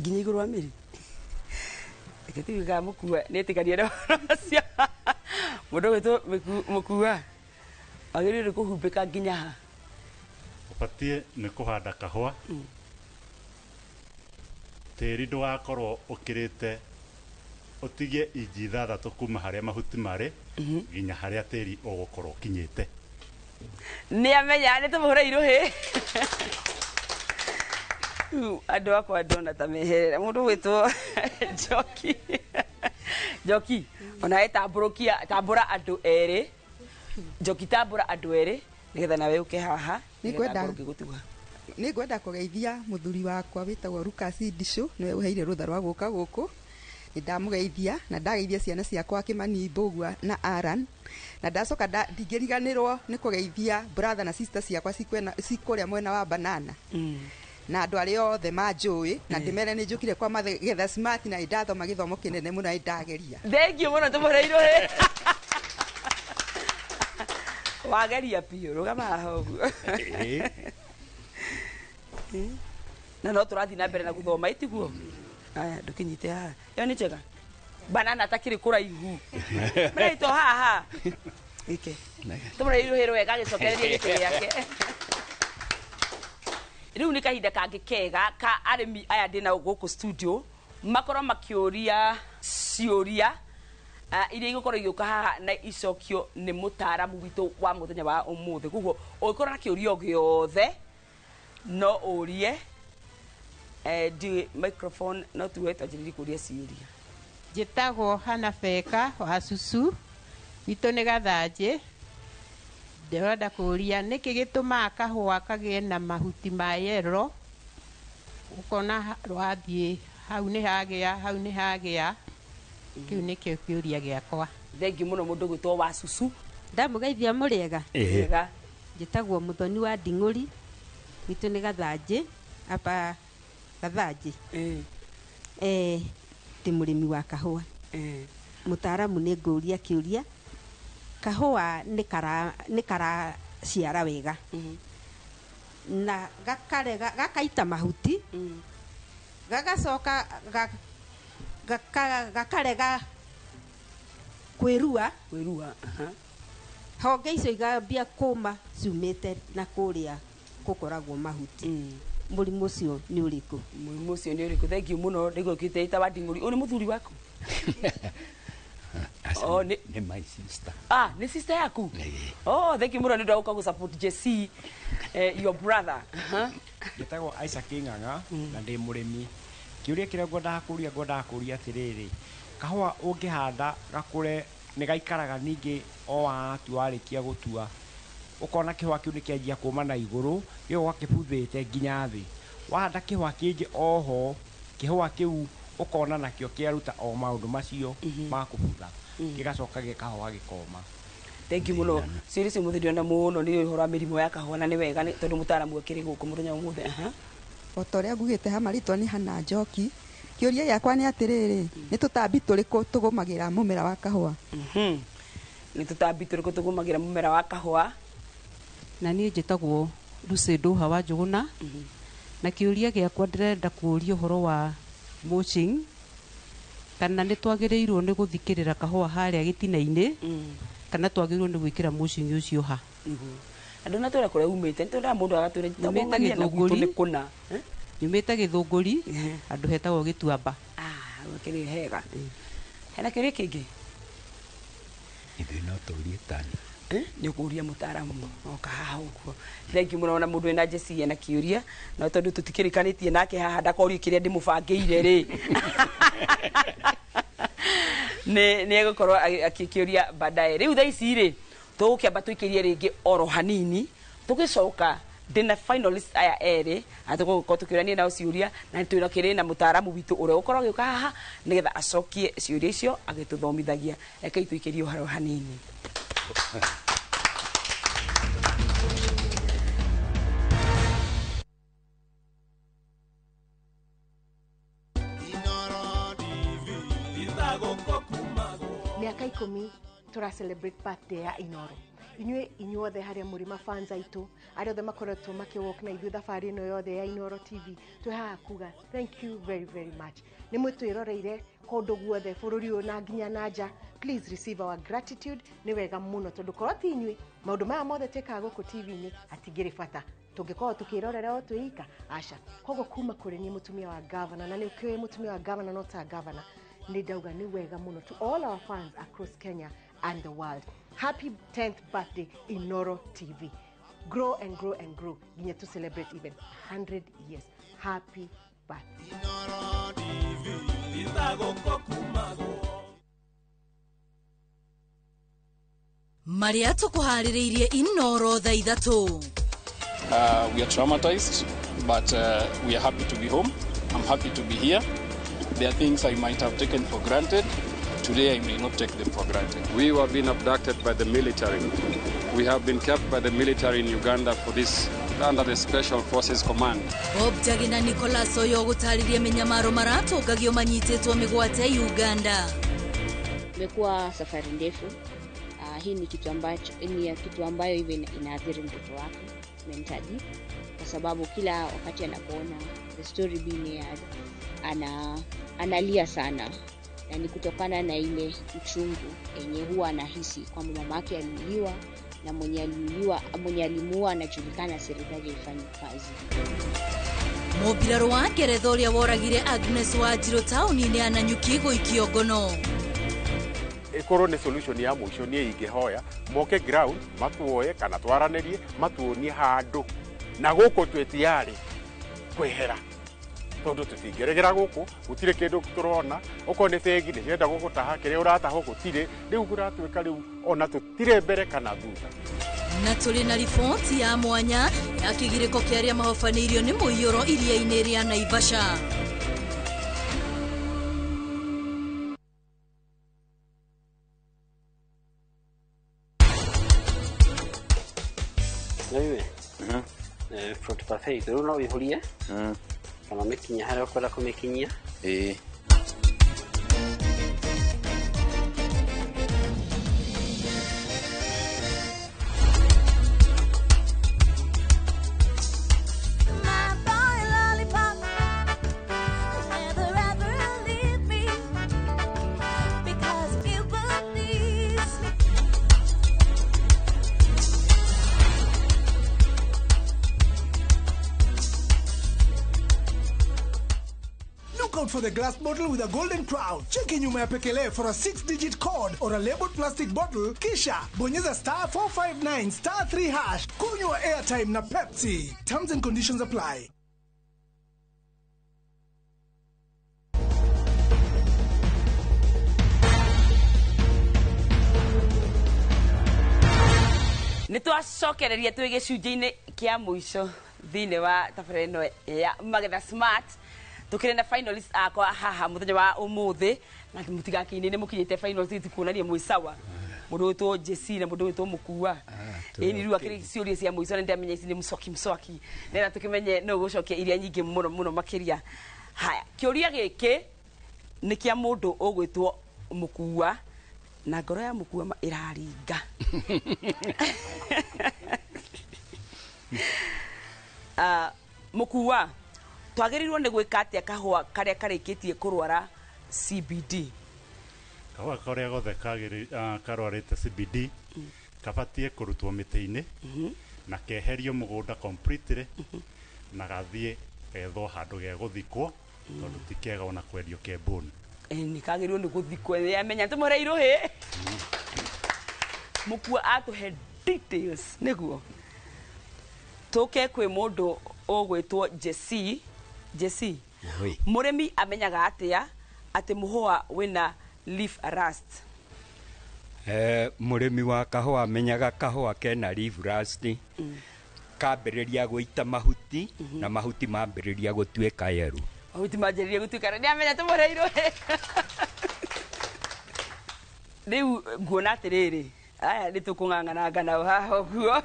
Nginya igũrũ wa mĩri? Reke tuge kana Mukua nĩ etĩkania na ũhoro ũcio. Mũndũ ũgwĩtwo Mukua, wagĩrĩirwo nĩ kũhumbĩka nginya ha? Ũbatiĩ nĩ kũhanda kahũa, tĩri ndũgakorwo ũkĩrĩte, ũtigie inji 6 kuma harĩa mahuti marĩ nginya harĩa tĩri ũgũkorwo ũkinyĩte. Nĩ amenya nĩ tũmũhũre irũhĩ. Andũ akwa ndona ta meherera. Mũndũ ũgwĩtwo Njoki, Njoki onawe tambũrũkia, tambũra andũ erĩ. Njoki, tambũra andũ erĩ nĩgetha nawe ũke haha nĩgetha ngorwo ngĩgũtuga. Nĩ ngwenda kũgeithia mũthuri wakwa wĩtagwo Lucas Ndicũ, nĩwe ũheire rũtha rwa gũka gũkũ. Nĩ ndamũgeithia na ndageithia ciana ciakwa Kĩmani Mbũgua na Aran, na ndacoka ndingĩriganĩrwo nĩ kũgeithia brother na sister ciakwa cikũrĩa mwena wa Banana na andũ arĩa othe manjũĩ, na ndĩmere nĩ njũkire kwa Magetha Smart na nĩndathoma gĩthomo kĩnene mũno na nĩndageria. Thengiũ mũno tũmũhũre irũhĩ. Wageria biũ, rũgama haha ũguo. Na no tũrathiĩ na mbere na gũthoma ĩtiguo. Aya, ndũkĩnyite haha. Ĩyo nĩ njega. Banana takĩrĩ kũraihu. Maraitwo haha. Ike. Tũmũhũre irũhĩ wega agĩcokererie gĩtĩ gĩake. Rĩu nĩ kahinda kangĩ kega ka arĩmi aya ndĩ nao gũkũ studio makorwo makĩũria ciũria iria igũkorwo igĩũka haha na icokio nĩ mũtaaramu witũ wa mũthenya wa ũmũthĩ. Koguo ũngĩkorwo na kĩũria o gĩothe no ũrie. Ndiũĩ microphone no tuwe twanjĩrĩrie kũria ciũria. Njĩtagwo Hannah Beka wa Cucu, witũ nĩ Gathanjĩ. Ndĩrenda kũria nĩkĩ gĩtũmaga kahũa kagĩe na mahuti ma yellow Ũkona rwathiĩ hau nĩ hagĩa, hau nĩ hagĩa. Kĩu nĩkĩo kĩũria gĩakwa. Thengiũ mũno mũndũ gwĩtwo wa cucu. Ndamũgeithia mũrĩega. Ĩhĩ. Njĩtagwo Mũthoni wa Nding'ũri, gwitũ nĩ Gathanjĩ, apa Gathanjĩ. Ndĩ mũrĩmi wa kahũa. Mũtaaramu nĩ ngũria kĩũria, kahũa nĩ karaciara wega na gakarega gakaita mahuti, gagacoka gakarega kwĩrua. Kwĩrua. Honge icio igambia kũma ciumĩte na kũrĩa gũkoragwo mahuti. Mũrimũ ũcio nĩ ũrĩkũ? Mũrimũ ũcio nĩ ũrĩkũ? Thengiũ mũno nĩguo kĩte ita wa Nding'ũri. Ũyũ nĩ mũthuri waku? Oh, nĩ my sister. Ah, nĩ sister yaku? Oh, thank you mũno nĩ ũndũ wa gũka gũ support Jesse, your brother. Njĩtagwo Isaac Ng'ang'a na ndĩ mũrĩmi. Kĩũria kĩrĩa ngwendaga kũria atĩrĩrĩ, kahũa ũngĩhanda gakũre nĩ gaikaraga ningĩ o watua warĩkia gũtua, ũkona kĩhũa kĩu nĩ kĩanjia kũma na igũrũ gĩgoka kĩbuthĩte nginya thĩ. Wahanda kĩhũa kĩngĩ oho, kĩhũa kĩu ũkona nakĩo kĩaruta o maũndũ macio ma kũbutha, gĩgacoka gĩkahoha gĩkoma. Thank you mũno. Ciũria icio mũthĩ ndĩrona mũno nĩ ũhoro wa mĩrimũ ya kahũa na nĩ wega tondũ mũtaaramu akĩrĩ gũkũ mũthenya ũmũthĩ. O ta ũrĩa ngugĩte ha marĩtwa nĩ Hannah Njoki. Kĩũria gĩakwa nĩ atĩrĩrĩ, nĩ tũtambi tũrĩkũ tũgũmagĩra mũmera wa kahũa? Nĩ tũtambi tũrĩkũ tũgũmagĩra mũmera wa kahũa? Na niĩ njĩtagwo Lucy Ndũha wa Njũgũna. Na kĩũria gĩakwa ndĩrenda kũũria ũhoro wa mulching, kana nĩ twagĩrĩirwo nĩ gũthikĩrĩra kahũa harĩa gĩtina-inĩ, kana twagĩrĩirwo nĩ gwĩkĩra mulching ũcio ha? Andũ na twĩra kũrĩa umĩte, nĩ twendaga mũndũ agatwĩra Nyumĩte gwitũ nĩ kũna. Nyumĩte Gĩthũngũri, handũ hetagwo Gĩtuamba. Ah, gũkĩrĩ hega. Hena kĩũria kĩngĩ? Ithuĩ no tũrie tani. Nĩ ũkũria mũtaaramu oka haha ũguo. Thengiũ mũno ona mũndũ wĩna Jesse ena kĩũria, no tondũ tũtikĩrĩkanĩtie nake haha ndakorio kĩrĩa ndĩmũbangĩire rĩ. Nĩ egũkorwo akĩkĩũria baadaye. Rĩu thaa ici rĩ, tũgũkĩamba tũikĩrie rĩngĩ oro hanini, tũgĩcoka ndĩna finalist aya erĩ, atũgũkorwo tũkĩũrania nao ciũria, na twĩna na mũtaaramu witũ ũrĩa ũgũkorwo agĩũka haha nĩgetha acokie ciũria icio agĩtũthomithagia. Rekei tũikĩrie ũhoro hanini. Miaka 10 tura celebrate birthday ya Inoro. Inyuĩ inyuothe harĩa mũrĩ mafans aitũ, arĩa othe makoretwo makĩwalk na ithuĩ thabarĩ ĩno yothe ya Inoro TV, twĩ haha kuga thank you very very much. Nĩ mwĩtwĩroreire kũndũ guothe bũrũri ũyũ na nginya na nja. Please receive our gratitude. Nĩ wega mũno tondũ korwo ti inyuĩ maũndũ maya mothe twĩkaga gũkũ TV-inĩ hatingĩrĩ bata, tũngĩkorwo tũkĩrorera o twĩ ika aca. Koguo kuma kũrĩ niĩ mũtumia wa gavana, na nĩ ũkĩũĩ mũtumia wa gavana no ta gavana, nĩ ndauga nĩ wega mũno to all our fans across Kenya and the world. Happy 10th birthday Inoro TV. Grow and grow and grow. Nginya to celebrate even 100 years. Happy birthday. Inoro TV. Maria tũkũharĩrĩirie Inoro thaa 3. We are traumatized, but we are happy to be home. I'm happy to be here. There are things I might have taken for granted. Today I may not take them for granted. We were being abducted by the military. We have been kept by the military in Uganda for this, under the Special Forces Command. Bob Njagi na Nicholas Oyo gũtarĩria mĩnyamaro maratũngagio manyitĩtwo mĩgwate Uganda. Imekuwa safari ndefu. Hii ni kitu ambacho ni kitu ambayo even inaathiri mtoto wake mentally, kwa sababu kila wakati anapoona the story being aired analia sana, na ni kutokana na ile uchungu yenye huwa anahisi kwamba mamake aliuliwa na mwenye alimuua anajulikana, serikali ifanye kazi. Mũmbirarũ wa Ngeretha ũrĩa woragire Agnes Wanjiru taũni-inĩ ya Nanyuki gũikio ngono. Ikorwo nĩ solution ya mũico niĩ ingĩhoya moke ground matuoye kana twaranĩrie matuonie handũ na gũkũ twĩ tayari kwehera tondũ tũtingĩregera gũkũ gũtirĩ kĩndũ tũrona okorwo nĩ bengi nĩ cienda gũgũtaha kĩrĩa ũrataha gũtirĩ rĩu kũratuĩka rĩu ona tũtirĩ mbere kana thutha. Na tũrĩ na riboti ya mwanya ya kĩgirĩko kĩa arĩa mahobanĩirio nĩ mũiyũro iria-inĩ rĩa Naivasha. Rĩu ĩ fruit parfait rĩu no ũihũrie kana ũmĩkinyie harĩa ũkwenda kũmĩkinyia. Ĩĩ. My boy lollipop, never ever leave me, because you please me. Look out for the glass bottle with a golden crown. Cheki nyuma ya pekele for a 6-digit code or a labeled plastic bottle. Kisha bonyeza star 459 star 3 hash. Kunywa airtime na Pepsi. Terms and conditions apply. Nä twacokereria twä gä cunjä-inä kä a må ico thä-inä wa tabarä ä no ya Magetha Smart. Tå na finalist akwa haha mũthenya wa ũmũthĩ, na mũtigakiinĩ nĩ mũkinyĩte finals tikuonania mwĩ sawa, mũndũ wĩtwo JC na mũndũ wĩtwo Mũkua. Ĩni rĩu akĩrĩ ciũria cia mũico, na ndamenya ici nĩ mũcoki mũcoki nĩgetha tũkĩmenye no ũgũcokia iria nyingĩ mũno mũno makĩria. Haya, kĩũria gĩkĩ nĩ kĩa mũndũ ũgwĩtwo Mũkua, na ngoro ya Mũkua ma ĩraringa. Mũkua, twagĩrĩirwo nĩ gwĩka atĩa kahũa karĩa karĩkĩtie kũrwara CBD? Kahũa karĩa gothe karwarĩte CBD kabatiĩ kũrutwo mĩtĩ-inĩ na keherio mũgũnda completely, na gathiĩ gethwo handũ gegũthikwo, tondũ ti kega ona kwendio ke bone. Nĩ kagĩrĩirwo nĩ gũthikwo. Nĩamenya tũmũre irũhĩ. Mũkua atũhe details nĩguo tũke kwĩ mũndũ ũgwĩtwo Jesse. Jesse, mũrĩmi amenyaga atĩa atĩ mũhũa wĩna leaf rust? Mũrĩmi wa kahũa amenyaga kahũa kena leaf rust kambĩrĩria gũita mahuti, na mahuti mambĩrĩria gũtuĩka yerũ. Mahuti manjĩrĩria gũtuĩka, nĩ amenya tũmũre irũhĩ. Rĩu nguona atĩrĩrĩ, aya nĩ tũkũng'ang'ananga nao haha ũguo.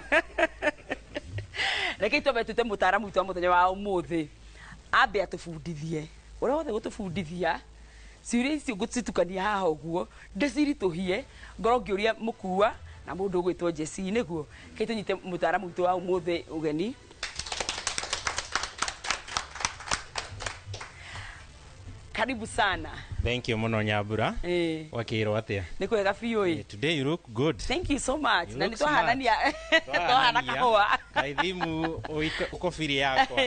Rekei twambe tũte mũtaaramu witũ wa mũthenya wa ũmũthĩ ambe atũbundithie ũrĩa wothe gũtũbundithia ciũria icio ngũcitukania haha ũguo, ndĩciritũhie ngorwo ngĩũria Mũkua na mũndũ ũgwĩtwo Jesse. Nĩguo kei tũnyite mũtaaramu witũ wa ũmũthĩ ũgeni. Karibu sana. Thank you muno, Nyambura. Wakirwo atia? Nĩ kwega biũ ĩ. Today you look good. Thank you so much. You Na look nĩ twahanania, twahana kahũa. Kaithimu ũkobiri yakwa.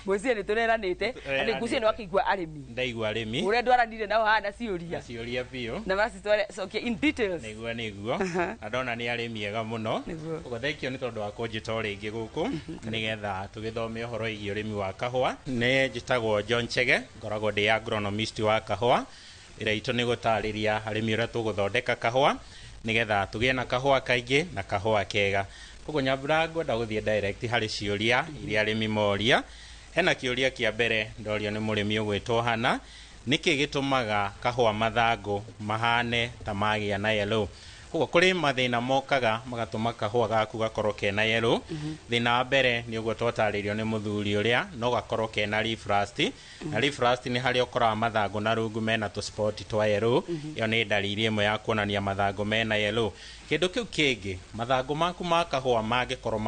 Ngwĩciria nĩ tũreranĩte, na nĩ ngwĩciria nĩ wakĩigua arĩmi Ndaigua arĩmi. Ũrĩa ndwaranire nao haha na ciũria. Ciũria biũ. Na macicokia in details. Nĩguo nĩguo. Na ndona nĩ arĩmi ega mũno. Ũguo thank you nĩ tondũ wa kũnjĩta o rĩngĩ gũkũ nĩgetha tũgĩthome ũhoro wĩgiĩ ũrĩmi wa kahũa. Nĩ njĩtagwo John Chege, ngoragwo ndĩ agronomist wa kahũa. Wĩra witũ nĩ gũtarĩria arĩmi ũrĩa tũgũthondeka kahũa nĩgetha tũgĩe na kahũa kaingĩ na kahũa kega. Koguo Nyambura, ngwenda gũthiĩ direct harĩ ciũria iria arĩmi moria. Hena kĩũria kĩa mbere ndorio nĩ mũrĩmi ũgwĩtwo Hana, nĩkĩ gĩtũmaga kahũa mathangũ mahane ta magĩa na yellow? Koguo kũrĩ mathĩna mokaga magatũma kahũa gaku gakorwo kena yellow. Thĩna wa mbere nĩ ũguo twatarĩrio nĩ mũthuri ũrĩa, no gakorwo kena leaf rust. Na leaf rust nĩ harĩa ũkoraga mathangũ na rungu mena tũspot twa yellow. Ĩyo nĩ ndariri ĩmwe ya kuonania mathangũ mena yellow. Kĩndũ kĩu kĩngĩ, mathangũ maku ma kahũa mangĩkorwo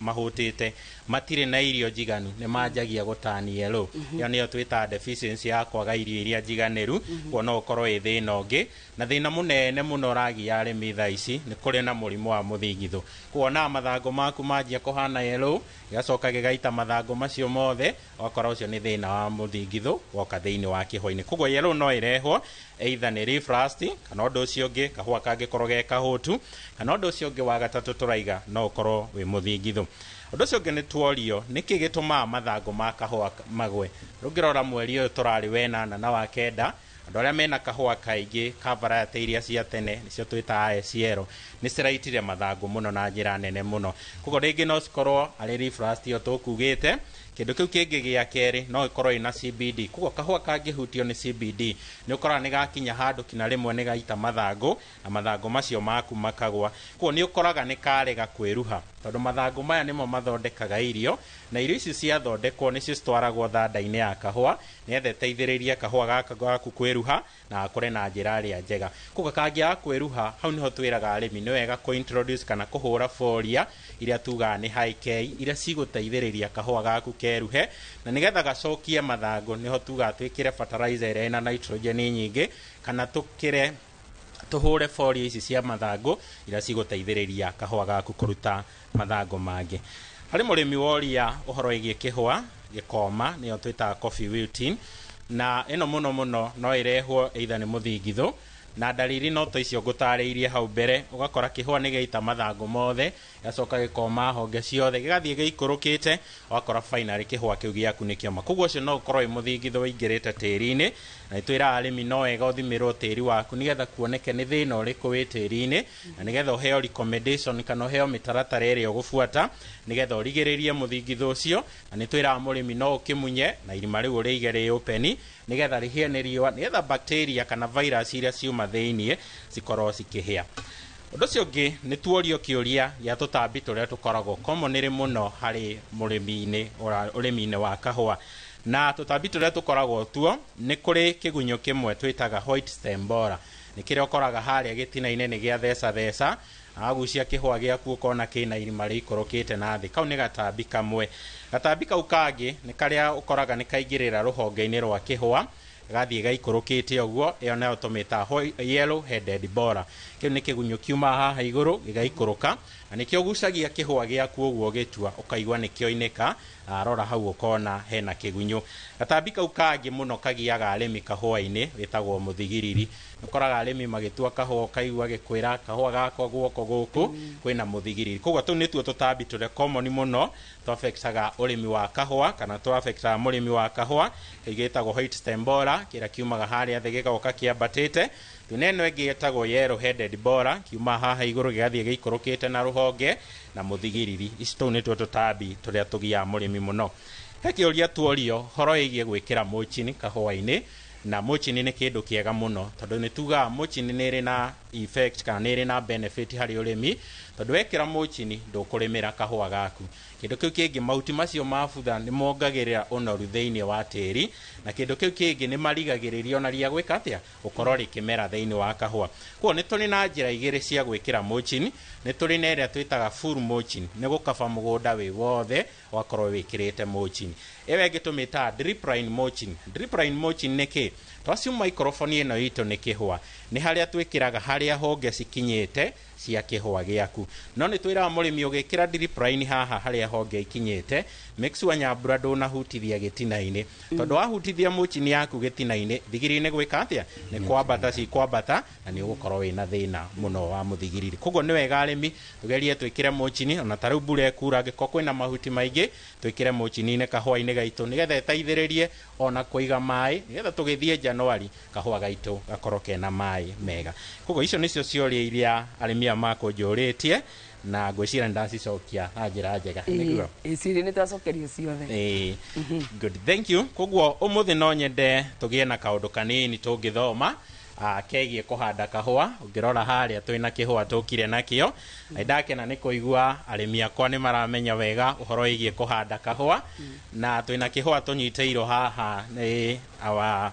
mahũtĩte, matirĩ na irio njiganu, nĩ manjagia gũtani yellow. Ĩyo nĩyo twĩtaga deficiency ya kwaga irio iria njiganĩru. Kuo no ũkorwo ĩ thĩna ũngĩ. Na thĩna mũnene mũno ũragia arĩmi thaa ici nĩ kũrĩ na mũrimũ wa mũthingithũ. Kuona mathangũ maku manjia kũhana yellow, gĩgacoka gĩgaita mathangũ macio mothe, ũgakora ũcio nĩ thĩna wa mũthingithũ woka thĩinĩ wa kĩhũa-inĩ. Koguo yellow no ĩrehwo either nĩ leaf rust, kana ũndũ ũcio ũngĩ kahũa kangĩkorwo ge kahũtu, kana ũndũ ũcio ũngĩ wa gatatũ tũraiga no ũkorwo wĩ mũthingithũ. Ũndũ ũcio ũngĩ nĩ tuorio nĩkĩ gĩtũmaga mathangũ ma kahũa magwe. Rũngĩrora mweri ũyũ tũrarĩ wenana na wa kenda, Andũ arĩa mena kahũa kaingĩ ka variety iria cia tene nĩcio twĩtaga ACL, nĩ ciraitire mathangũ mũno na njĩra nene mũno. Koguo rĩngĩ no cikorwo arĩ leaf rust ĩyo tũkugĩte. Kĩndũ kĩu kĩngĩ gĩa kerĩ no ĩkorwo ĩna CBD. Koguo kahũa kangĩhutio nĩ CBD nĩ ũkoraga nĩ gakinya handũ kinya rĩmwe nĩ gaita mathangũ, na mathangũ macio maku makagwa. Koguo nĩ ũkoraga nĩ karega kwĩruha, tondũ mathangũ maya nĩmo mathondekaga irio, na irio ici ciathondekwo nĩcio citwaragwo thanda-inĩ ya kahũa nĩgetha ĩteithĩrĩrie kahũa gaka gaku kwĩruha na gakũre na njĩra ĩrĩa njega. Koguo kangĩaga kwĩruha, hau nĩho twĩraga arĩmi nĩ wega kũ introduce kana kũhũra foria iria tugaga nĩ high K, iria cigũteithĩrĩria kahũa gaku keruhe, na nĩgetha gacokie mathangũ nĩho tugaga twĩkĩre fertilizer ĩrĩa ĩna nitrogen nyingĩ, kana tũkĩre tũhũre foria ici cia mathangũ iria cigũteithĩrĩria kahũa gaku kũruta mathangũ mangĩ. Harĩ mũrĩmi woria ũhoro wĩgiĩ kĩhũa gĩkoma, nĩyo twĩtaga coffee wilting, na ĩno mũno mũno no ĩrehwo either nĩ mũthingithũ, na ndariri no ta icio ngũtarĩirie hau mbere. Ũgakora kĩhũa nĩ gĩaita mathangũ mothe, gĩgacoka gĩkoma honge ciothe, gĩgathiĩ gĩikũrũkĩte, ũgakora finally kĩhũa kĩu gĩaku nĩ kĩoma. Koguo ũcio no ũkorwo wĩ mũthingithũ ũingĩrĩte tĩri-inĩ, na nĩtwĩraga arĩmi no wega ũthimĩrwo tĩri waku nĩgetha kuoneke nĩ thĩna ũrĩkũ wĩ tĩri-inĩ, na nĩgetha ũheo recommendation kana ũheo mĩtaratara ĩrĩa ũgũbuata nĩgetha ũrigĩrĩrie mũthingithũ ũcio. Na nĩtwĩraga mũrĩmi no ũkĩmunye na irima rĩu ũrĩige rĩ open nĩgetha rĩhĩe nĩ riũa, nĩgetha bacteria kana virus iria ciuma thĩiniĩ cikorwo cikĩhĩa. Ũndũ ũcio ũngĩ nĩ tuorio kĩũria gĩa tũtambi tũrĩa tũkoragwo commonly mũno harĩ mũrĩmi-inĩ ũrĩmi-inĩ wa kahũa. Na tũtambi tũrĩa tũkoragwo tuo nĩ kũrĩ kĩgunyũ kĩmwe twĩtaga white stem borer, nĩ kĩrĩa ũkoraga harĩa gĩtina-inĩ nĩ gĩa theca theca, agucia kĩhũa gĩaku ũkona kĩna irima rĩikũrũkĩte na thĩ. Kau nĩ gatambi kamwe. Gatambi kau kangĩ nĩ karĩa ũkoraga nĩ kaingĩrĩra rũhonge-inĩ rwa kĩhũa, gathiĩ gaikũrũkĩte ũguo, ĩyo nayo tũmĩtaga yellow headed borer. Kĩu nĩ kĩgunyũ kiumaga haha igũrũ gĩgaikũrũka, na nĩkĩo gucagia kĩhũa gĩaku ũguo gĩtua, ũkaigua nĩkĩoinĩka, rora hau ũkona hena kĩgunyũ. Gatambi kau kangĩ mũno kagiaga arĩmi kahũa-inĩ wĩtagwo mũthigiriri. Ũkoraga arĩmi magĩtua kahũa ũkaigua gĩkwĩra kahũa gakwa guoko gũkũ kwĩna mũthigiriri. Koguo tũu nĩtuo tũtambi tũrĩa common mũno tũaffectaga ũrĩmi wa kahũa kana tũaffectaga mũrĩmi wa kahũa. Kĩu gĩtagwo white stem borer, kĩrĩa kiumaga harĩa thĩ gĩgoka kĩambatĩte. Twĩna ĩno ĩngĩ ĩtagwo yellow headed borer, kiuma haha igũrũ gĩgathiĩ gĩikũrũkĩte na rũhonge, na mũthigiriri. Ici tũu nĩtuo tũtambi tũrĩa tũgiaga mũrĩmi mũno. He kĩũria tuorio horo ĩgiĩ gwĩkĩra mulching kahũa-inĩ, na mulching nĩ kĩndũ kĩega mũno tondũ nĩ tugaga mulching nĩ ĩrĩ na effect kana nĩ ĩrĩ na benefit harĩ ũrĩmi, tondũ wekĩra mulching ndũkũrĩmĩra kahũa gaku. Kĩndũ kĩu kĩngĩ, mahuti macio mabutha nĩ mongagĩrĩra ũnoru thĩinĩ wa tĩri, na kĩndũ kĩu kĩngĩ nĩ marigagĩrĩria ona ria gwĩka atĩa, gũkorwo rĩkĩmera thĩinĩ wa kahũa. Koguo nĩ tũrĩ na njĩra igĩrĩ cia gwĩkĩra mulching. Nĩ tũrĩ na ĩrĩa twĩtaga full mulching, nĩ gũkaba mũgũnda wĩ wothe ũgakorwo wĩkĩrĩte mulching. Ĩyo ĩngĩ tũmĩtaga drip line mulching. Drip line mulching nĩ kĩ? Twaciuma microphone ĩno itũ nĩ kĩhũa, nĩ harĩa twĩkĩraga harĩa honge cikinyĩte cia kĩhũa gĩaku. No nĩ twĩraga mũrĩmi ũgĩkĩra drip line haha harĩa honge ikinyĩte, make sure nyambura ndũnahutithia gĩtina-inĩ, tondũ wahutithia mulching yaku gĩtina-inĩ, thigiri nĩ gwĩka atĩa, nĩ kwambata cikwambata, na nĩ ũgũkorwo wĩna thĩna mũno wa mũthigiriri. Koguo nĩ wega arĩmi tũgerie twĩkĩre mulching, ona ta rĩu mbura ĩkura angĩkorwo kwĩna mahuti maingĩ, twĩkĩre mulching-inĩ kahũa-inĩ gaitũ nĩgetha ĩteithĩrĩrie ona kũiga maĩ, nĩgetha tũgĩthiĩ Januari kahũa gaitũ gakorwo kena maĩ mega. Koguo icio nĩcio ciũria iria arĩmi aya makũnjũrĩtie, na ngwĩciria nĩndacicokia na njĩra njega. Nĩguo? Ĩĩ, nĩ twacokerio ciothe. Ĩĩ, good, thank you. Koguo ũmũthĩ no nyende tũgĩe na kaũndũ kanini tũngĩthoma kegiĩ kũhanda kahũa. Ũngĩrora harĩa twĩna kĩhũa tũkire nakĩo, na ndakena nĩ kũigua arĩmi akwa nĩ maramenya wega ũhoro wĩgiĩ kũhanda kahũa, na twĩna kĩhũa tũnyitĩirwo haha nĩ our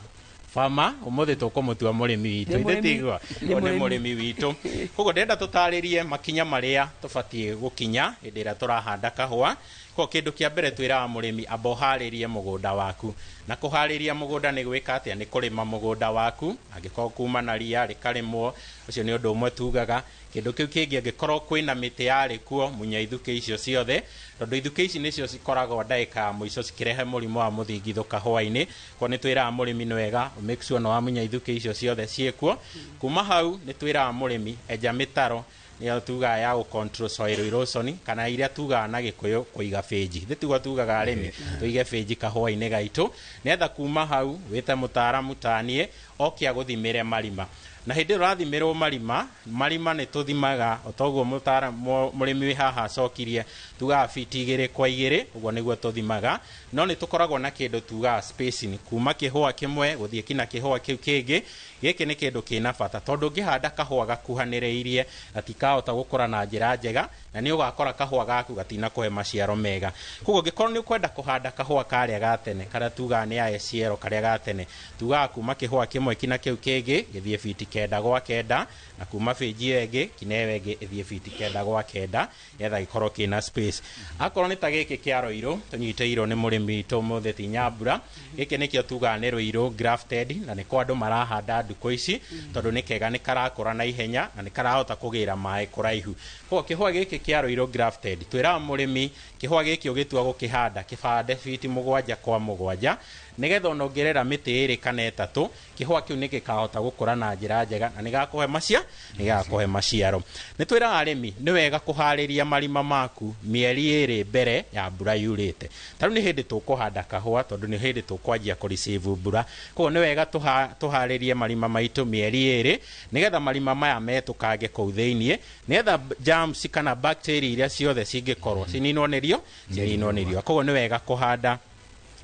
farmer. Ũmũthĩ tũkũmũtua mũrĩmi witũ, ithe tiguo? Nĩ mũrĩmi witũ. Koguo ndĩrenda tũtarĩrie makinya marĩa tũbatiĩ gũkinya hĩndĩ ĩrĩa tũrahanda kahũa. Koguo kĩndũ kĩa mbere twĩraga mũrĩmi amba ũharĩrie mũgũnda waku. Na kũharĩria mũgũnda nĩ gwĩka atĩa? Nĩ kũrĩma mũgũnda waku, angĩkorwo kuma na ria rĩkarĩmwo, ũcio nĩ ũndũ ũmwe tugaga. Kĩndũ kĩu kĩngĩ, angĩkorwo kwĩna mĩtĩ yarĩ kuo, munya ithukĩ icio ciothe, tondũ ithukĩ ici nĩcio cikoragwo ndagĩka ya mũico cikĩrehe mũrimũ wa mũthingithũ kahũa-inĩ. Koguo nĩ twĩraga mũrĩmi nĩ wega make sure nĩ wamunya ithukĩ icio ciothe ciĩkuo. Kuma hau nĩ twĩraga mũrĩmi enja mĩtaro, nĩyo tugaga ya gũ control soil erosion, kana iria tugaga na Gĩkũyũ kũiga bĩnji. Ithuĩ tiguo tugaga arĩmi tũige bĩnji kahũa-inĩ gaitũ, nĩgetha kuma hau wĩte mũtaaramu taniĩ Oke agũthimĩre marima. Na hĩndĩ ĩyo ũrathimĩrwo marima, marima nĩ tũthimaga o toguo mũrĩmi wĩ haha acokirie, tugaga biti 2 kwa 2, ũguo nĩguo tũthimaga. No nĩ tũkoragwo na kĩndũ tugaga spacing, kuma kĩhũa kĩmwe gũthiĩ kinya kĩhũa kĩu kĩngĩ. Gĩkĩ nĩ kĩndũ kĩna bata tondũ ũngĩhanda kahũa gakuhanĩrĩirie gatikahota gũkũra na njĩra njega, na nĩ ũgakora kahũa gaku gatinakũhe maciaro mega. Koguo ũngĩkorwo nĩ ũkwenda kũhanda kahũa karĩa ga tene, karĩa tugaga nĩ ASL karĩa ga tene, tugaga kuma kĩhũa kĩmwe kinya kĩu kĩngĩ gĩthiĩ biti 9 gwa 9, na kuma bĩnji ĩyo ĩngĩ kinya ĩyo ĩngĩ ĩthiĩ biti 9 gwa 9, nĩgetha gĩkorwo kĩna space. Akorwo nĩ ta gĩkĩ kĩa Rũirũ tũnyitĩirwo nĩ mũrĩmi witũ ũmũthĩ ti Nyambura, gĩkĩ nĩkĩo tugaga nĩ Rũirũ grafted, na nĩko andũ marahanda ndukũ ici tondũ nĩ kega, nĩ karakũra na ihenya na nĩ karahota kũgĩra maĩ kũraihu. Koguo kĩhũa gĩkĩ kĩa Rũirũ grafted, twĩraga mũrĩmi kĩhũa gĩkĩ ũgĩtua gũkĩhanda kĩbande biti 7 kwa 7, nĩgetha ona ũngĩrera mĩtĩ 2 kana 3, kĩhũa kĩu nĩ gĩkahota gũkũra na njĩra njega na nĩgakũhe nĩgakũhe maciaro. Nĩ twĩraga arĩmi nĩ wega kũharĩria marima maku mĩeri 2 mbere ya mbura yurĩte. Ta rĩu nĩ hĩndĩ tũkũhanda kahũa tondũ nĩ hĩndĩ tũkwanjia kũreceive mbura. Koguo nĩ wega tũharĩrie marima maitũ mĩeri 2, nĩgetha marima maya metũkange kũu thĩiniĩ, nĩgetha germs kana bacteria iria ciothe cingĩkorwo cininwo nĩ riũa. Koguo nĩ wega kũhanda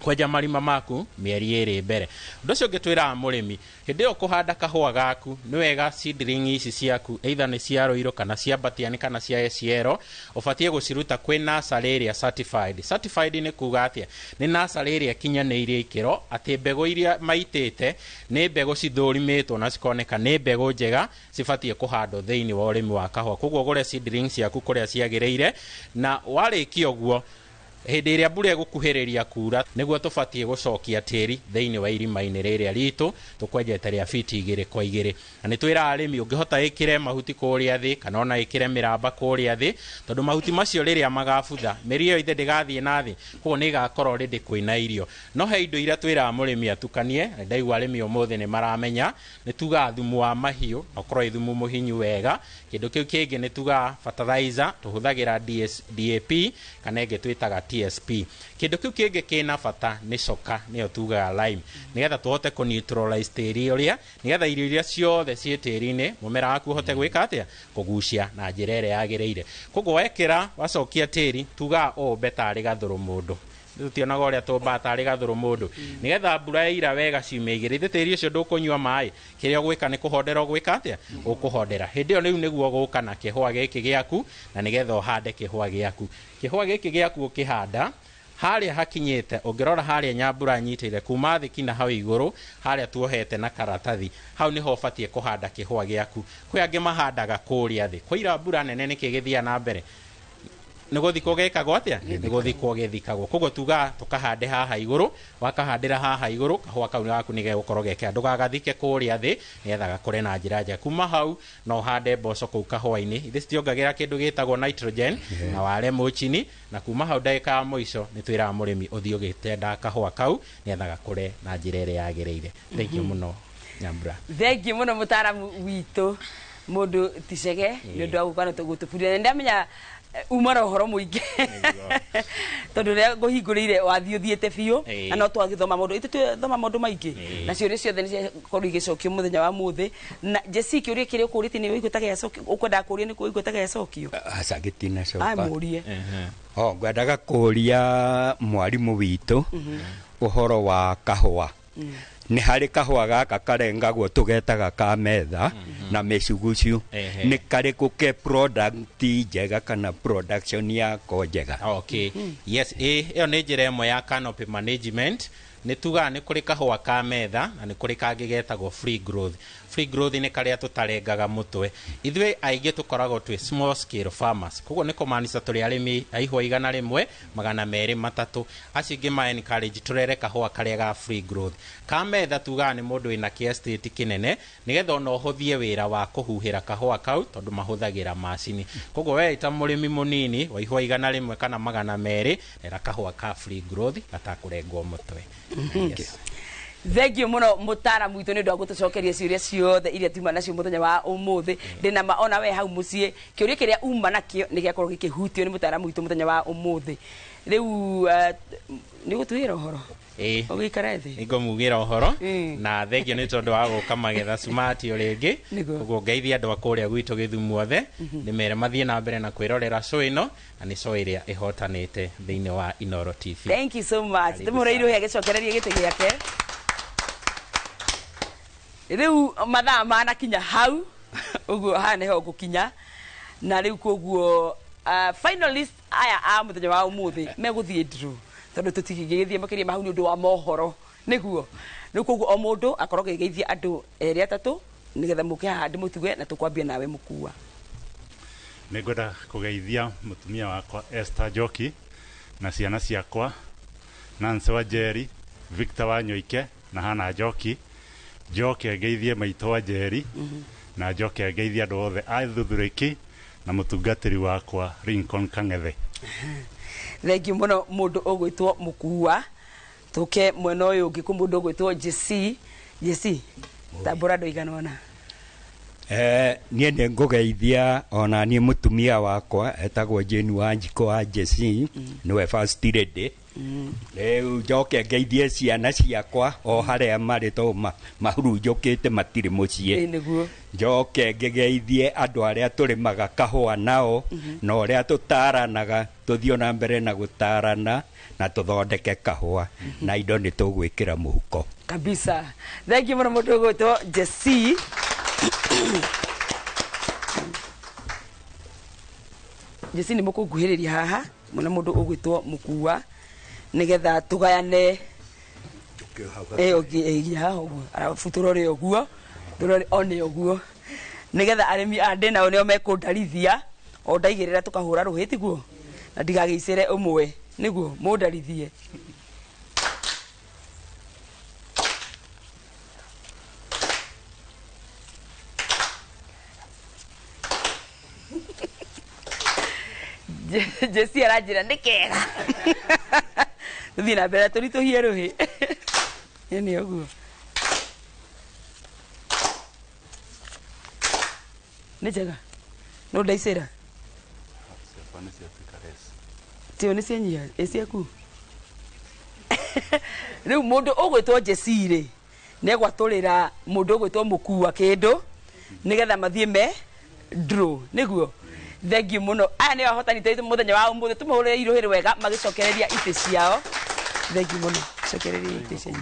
kwenja marima maku mĩeri 2 mbere. Ũndũ ũcio ũngĩ twĩraga mũrĩmi, hĩndĩ ĩyo kũhanda kahũa gaku nĩ wega seedling ici ciaku, either nĩ cia Rũirũ kana cia Batiani kana cia SL, ũbatiĩ gũciruta kwĩ nursery ĩrĩa certified. Certified nĩ kuga atĩa? Nĩ nursery ĩrĩa ĩkinyanĩirie ikĩro atĩ mbegũ iria maitĩte nĩ mbegũ cithũrimĩtwo na cikoneka nĩ mbegũ njega cibatiĩ kũhandwo thĩinĩ wa ũrĩmi wa kahũa. Koguo ũgũre seedling ciaku kũrĩa ciagĩrĩire, na warĩkia ũguo hĩndĩ ĩrĩa mbura ĩgũkuhĩrĩria kura nĩguo tũbatiĩ gũcokia tĩri thĩinĩ wa irima-inĩ rĩrĩa ritũ tũkwenjete rĩa biti 2 kwa 2. Na nĩ twĩraga arĩmi ũngĩhota ĩkĩre mahuti kũrĩa thĩ kana ona ĩkĩre mĩramba kũrĩa thĩ, tondũ mahuti macio rĩrĩa magabutha mĩri ĩyo ithe ndĩgathiĩ na thĩ, koguo nĩ ĩgakorwo rĩndĩ kwĩna irio. No he indo iria twĩraga mũrĩmi atukanie, na ndaigua arĩmi ũmũthĩ nĩ maramenya, nĩ tugaga thumu wa mahiũ na ũkorwo wĩ thumu mũhinyu wega. Kĩndũ kĩu kĩngĩ nĩ tugaga fertilizer, tũhũthagĩra DAP kana ĩngĩ twĩtaga TSP. Kĩndũ kĩu kĩngĩ kĩna bata nĩ coka, nĩyo tugaga lime, nĩgetha tũhote kũ neutralize tĩri ũrĩa, nĩgetha irio iria ciothe ciĩ tĩri-inĩ mũmera waku ũhote gwĩka atĩa, kũgucia na njĩra ĩrĩa yagĩrĩire. Koguo wekĩra wacokia tĩri, tugaga ũmbe tarĩ gathũrũ mũndũ, tũtionaga ũrĩa tũmbaga tarĩ gathũrũ mũndũ, nĩgetha mbura yaira wega ciumia 2, ithe tĩri ũcio ndũkũnyua maĩ, kĩrĩa ũgwĩka nĩ kũhondera ũgwĩka atĩa, ũkũhondera. Hĩndĩ ĩyo rĩu nĩguo ũgũka na kĩhũa gĩkĩ gĩaku, na nĩgetha ũhande kĩhũa gĩaku. Kĩhũa gĩkĩ gĩaku ũkĩhanda harĩa hakinyĩte, ũngĩrora harĩa Nyambura nyitĩire kuma thĩ kinya hau igũrũ, harĩa tuohete na karatathi, hau nĩho ũbatiĩ kũhanda kĩhũa gĩaku. Kwĩ angĩ mahandaga kũrĩa thĩ, kwaira mbura nene nĩkĩ gĩthiaga na mbere, nĩ gũthikwo gĩkagwo atĩa, nĩ gũthikwo gĩthikagwo. Koguo tugaga tũkahande haha igũrũ, wakahandĩra haha igũrũ, kahũa kau gaku nĩ gegũkorwo gekea, ndũgagathike kũrĩa thĩ nĩgetha gakũre na njĩra njega. Kuma hau no ũhande mboco kũu kahũa-inĩ, ithe citiongagĩra kĩndũ gĩtagwo nitrogen na ware mũchini, na kuma hau ndagĩka ya mũico nĩ twĩraga mũrĩmi ũthiĩ ũgĩtendaga kahũa kau nĩgetha gakũre na njĩra ĩrĩa yagĩrĩire. Thank you mũno Nyambura. Thank you mũno mũtaaramu witũ mũndũ Ticege nĩ ũndũ wa gũka na gũtũbundithia. Nĩndamenya uma na ũhoro mũingĩ tondũ rĩrĩa ngũhingũrĩire wathiĩ ũthiĩte biũ, na no twagĩthoma maũndũ, ithuĩ twĩthoma maũndũ maingĩ, na ciũria ciothe nĩ ciakorwo igĩcokio mũthenya wa mũthĩ. Na Jesse, kĩũria kĩrĩa ũkũrĩtie nĩ ũiguĩte gĩacokio, ũkwendaga kũũria nĩ ũiguĩte gĩacokio? Aca, gĩtinacoka. Mũrie. Ngwendaga kũũria mwarimũ witũ ũhoro wa kahũa. Nĩ harĩ kahũa gaka karengagwo tũgetaga ka metha na mĩcugucu, nĩ karĩkũ ke product njega kana production yako njega? Okay. Yes, ĩyo nĩ njĩra ĩmwe ya canopy management. Nĩ tugaga nĩ kũrĩ kahũa ka metha na nĩ kũrĩ kangĩ getagwo free growth. Free growth nĩ karĩa tũtarengaga mũtwe. Ithuĩ aingĩ tũkoragwo twĩ small scale farmers, koguo nĩ kũmaanisha tũrĩ arĩmi a ihũa 100, 203. Acio ingĩ ma encourage tũrere kahũa karĩa ga free growth. Ka metha tugaga nĩ mũndũ wĩna kĩ estate kĩnene, nĩgetha ona ũhũthie wĩra wa kũhuhĩra kahũa kau tondũ mahũthagĩra macini. Koguo we ta mũrĩmi mũnini wa ihũa 100 kana 200, rera kahũa ka free growth gatakũrengwo mũtwe. Yes. Thank you muno mutaramu witũ nĩ ũndũ wa gũtũcokeria ciũria ciothe iria tuma nacio mũthenya wa ũmũthĩ. Ndĩna ma ona we hau mũciĩ kĩũria kĩrĩa uma nakĩo nĩ gĩakorwo gĩkĩhutio nĩ mũtaramu witũ mũthenya wa ũmũthĩ. Rĩu nĩ ũgũtwĩra ũhoro? Ĩĩ. Ũgĩikara thĩ. Nĩngũmugĩra ũhoro na thengio nĩ tondũ wa gũka Magetha Smart o rĩngĩ. Ũguo ngeithia andũ a kũrĩa gwitũ Gĩthumo othe, ndĩmere mathiĩ na mbere na kwĩrorera show ĩno, na nĩ show ĩrĩa ĩhotanĩte thĩinĩ wa Inooro TV. Thank you so much. Karibu Tũmũhũrĩre sana. irũhĩ agĩcokererie gĩtĩ gĩake. Rĩu mathaa manakinya hau ũguo haha nĩho ngũkinya na rĩu koguo finalist aya a mũthenya wa ũmũthĩ megũthiĩ draw tondũ tũtingĩgĩthiĩ makĩria ma hau nĩ ũndũ wa mohoro nĩguo. Rĩu koguo o mũndũ akorwo agĩgeithia andũ erĩ atatũ nĩgetha mũke haha ndĩmũtuge na tũkwambia nawe mũkua. Nĩngwenda kũgeithia mũtumia wakwa Esther Njoki na ciana ciakwa Nancy Wanjeri, Victor Wanyoike na Hannah Njoki. Njoke ngeithie maitũ Wanjeri na njoke ngeithie andũ othe a Thuthurĩki na mũtungatĩri wakwa Lincoln Kang'ethe. Thank you mũno mũndũ ũgwĩtwo mũkua. Tũke mwena ũyũ ũngĩ kwĩ mũndũ ũgwĩtwo JC. JC, tambũra andũ aigana ũna. Niĩ nĩ ngũgeithia ona niĩ mũtumia wakwa etagwo Jane Wanjikũ wa JC, nĩwe first lady. Rĩu njoke ngeithie ciana ciakwa o harĩa marĩ tondũ mahurunjũkĩte matirĩ mũciĩ. Ĩĩ nĩguo. Njoke ngĩgeithie andũ arĩa tũrĩmaga kahũa nao na ũrĩa tũtaranaga, tũthiĩ na mbere na gũtarana na tũthondeke kahũa na indo nĩ tũgwĩkĩra mũhuko. Kabisa. Thank you mũno mũndũ ũgwĩtwo JC. JC nĩ mũkũnguhĩrĩria haha mũna mũndũ ũgwĩtwo mũkua nĩgetha tũgayane nginya haha ũguo arabu tũrore ũguo tũrore one ũguo nĩgetha arĩmi a ndĩ nao nĩo mekũndarithia o ndaigĩrĩra tũkahũra rũhĩ tiguo na ndigagĩicĩre ũmwe nĩguo mũndarithie. Jesi aranjĩra nĩ kega tũthiĩ na mbere tũritũhie rũhĩ nĩ ũguo nĩ njega no ndaicĩra tio nĩ cianyiha ĩ ciaku. Rĩu mũndũ ũgwĩtwo Jesi rĩ nĩegwatũrĩra mũndũ ũgwĩtwo mũkua kĩndũ nĩgetha mathiĩ me draw nĩguo. Thank you mũno. Aya nĩo ahotani tũitũ mũthenya wa ũmũthĩ tũmahũrĩre irũhĩ wega magĩcokereria itĩ ciao. Thank you mũno. Cokereria itĩ cianyu.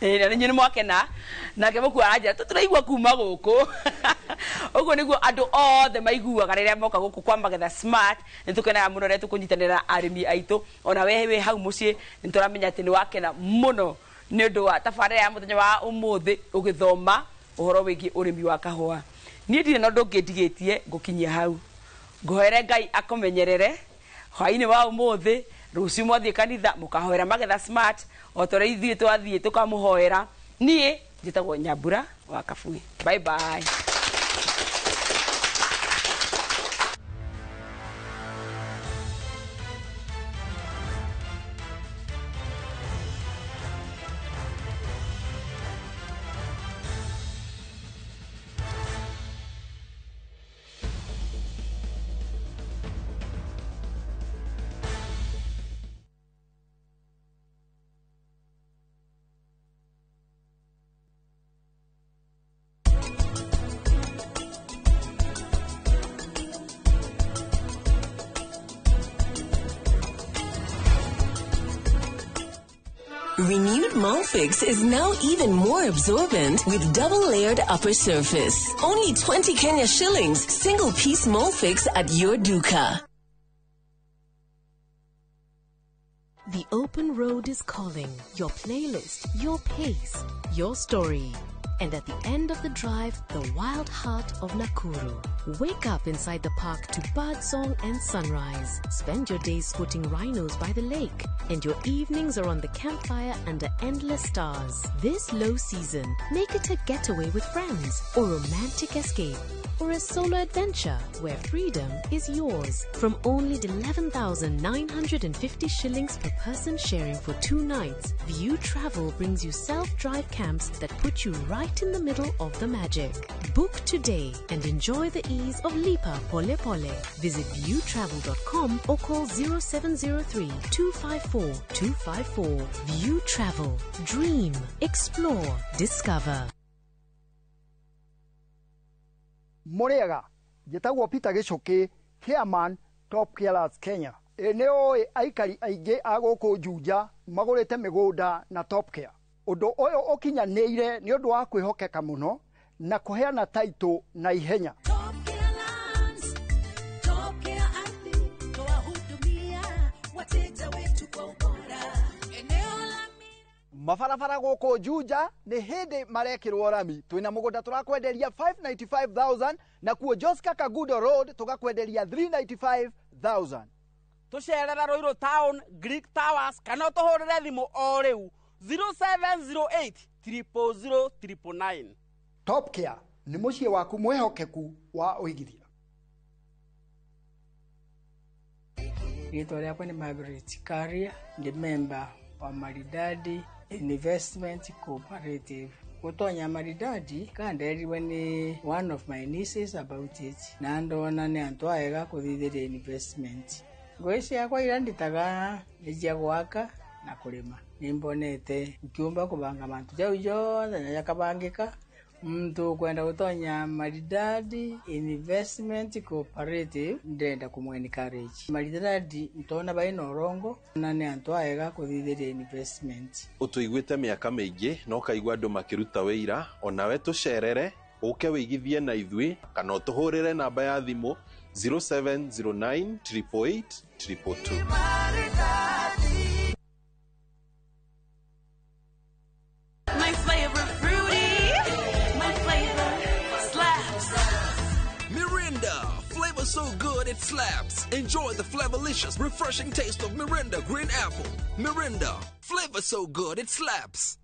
Na inyuĩ nĩ mwakena nake mũkua aranjĩra tũtiraigua kuma gũkũ. Ũguo nĩguo andũ othe maiguaga rĩrĩa moka gũkũ kwa Magetha Smart. Nĩ tũkenaga mũno rĩrĩa tũkũnyitanĩra na arĩmi aitũ ona we wĩ hau mũciĩ nĩ tũramenya atĩ nĩ wakena mũno nĩ ũndũ wa tabarĩra ya mũthenya wa ũmũthĩ ũgĩthoma ũhoro wĩgiĩ ũrĩmi wa kahũa. Niĩ ndirĩ na ũndũ ũngĩ ndigĩtie ngũkinyia hau. Ngũhoere Ngai akũmenyerere hwaĩ-inĩ wa ũmũthĩ rũciũ mwathiĩ kanitha mũkahoera Magetha Smart o ta ũrĩa ithuĩ twathiĩ tũkamũhoera. Niĩ njĩtagwo Nyambura wa Kabui. Bye bye. Renewed Molfix is now even more absorbent with double-layered upper surface. Only 20 Kenya shillings, single-piece Molfix at your duka. The open road is calling. Your playlist, your pace, your story. And at the end of the drive, the wild heart of Nakuru. Wake up inside the park to birdsong and sunrise. Spend your days spotting rhinos by the lake, and your evenings are on the campfire under endless stars. This low season, make it a getaway with friends, or romantic escape, or a solo adventure where freedom is yours. From only 11,950 shillings per person sharing for 2 nights, View Travel brings you self-drive camps that put you right in the middle of the magic. Book today and enjoy the ease of Lipa Pole Pole. Visit viewtravel.com or call 0703 254 254. View Travel. Dream, explore, discover. Muriega, njĩtagwo Peter Gĩcũkĩ, chairman Top Killers Kenya. Ĩ nĩ ũĩ aikari aingĩ a gũkũ Juja magũrĩte mĩgũnda na Top Care. Ũndũ ũyũ ũkinyanĩire nĩ ũndũ wa kwĩhokeka mũno na kũheana taitũ na ihenya. Mabarabara gũkũ Juja nĩ hĩndĩ marekĩrwo rami. Twĩna mũgũnda tũrakwenderia 595,000 na kuo Joska Kagudo Road tũgakwenderia 395,000. Tũcerere Ruiru Town, Greek Towers kana ũtũhũrĩre thimũ o rĩu 0708 000 999. Top Care nĩ mũciĩ waku mwĩhokeku wa ũigithia. Rĩtwa rĩakwa nĩ Margaret Karia, ndĩ member wa Maridadi Investment Cooperative. Gũtonya Maridadi kanderirwe nĩ one of my nieces about it na ndona nĩ antũ aega kũthithĩria investment. Ngũĩ ciakwa iria nditaga nĩ cia gwaka na kũrĩma. Nĩ mbonete nkiumba kũbanga mantu jau jonthe na jakabangĩka. Mtu kwenda gũtonya Maridadi Investment Cooperative ndĩrenda kũmũ encourage. Maridadi ntona baina ũrongo na nĩ antũ aega kũthithĩria investment. Ũtũiguĩte mĩaka mĩingĩ na ũkaigua andũ makĩruta wĩira, onawe tũcerere ũke wĩigithie na ithuĩ kana ũtũhũrĩre namba ya thimũ 0709 888 222. My flavor fruity, my flavor slaps. Mirinda, flavor so good it slaps. Enjoy the flavorlicious, refreshing taste of Mirinda Green Apple. Mirinda, flavor so good it slaps.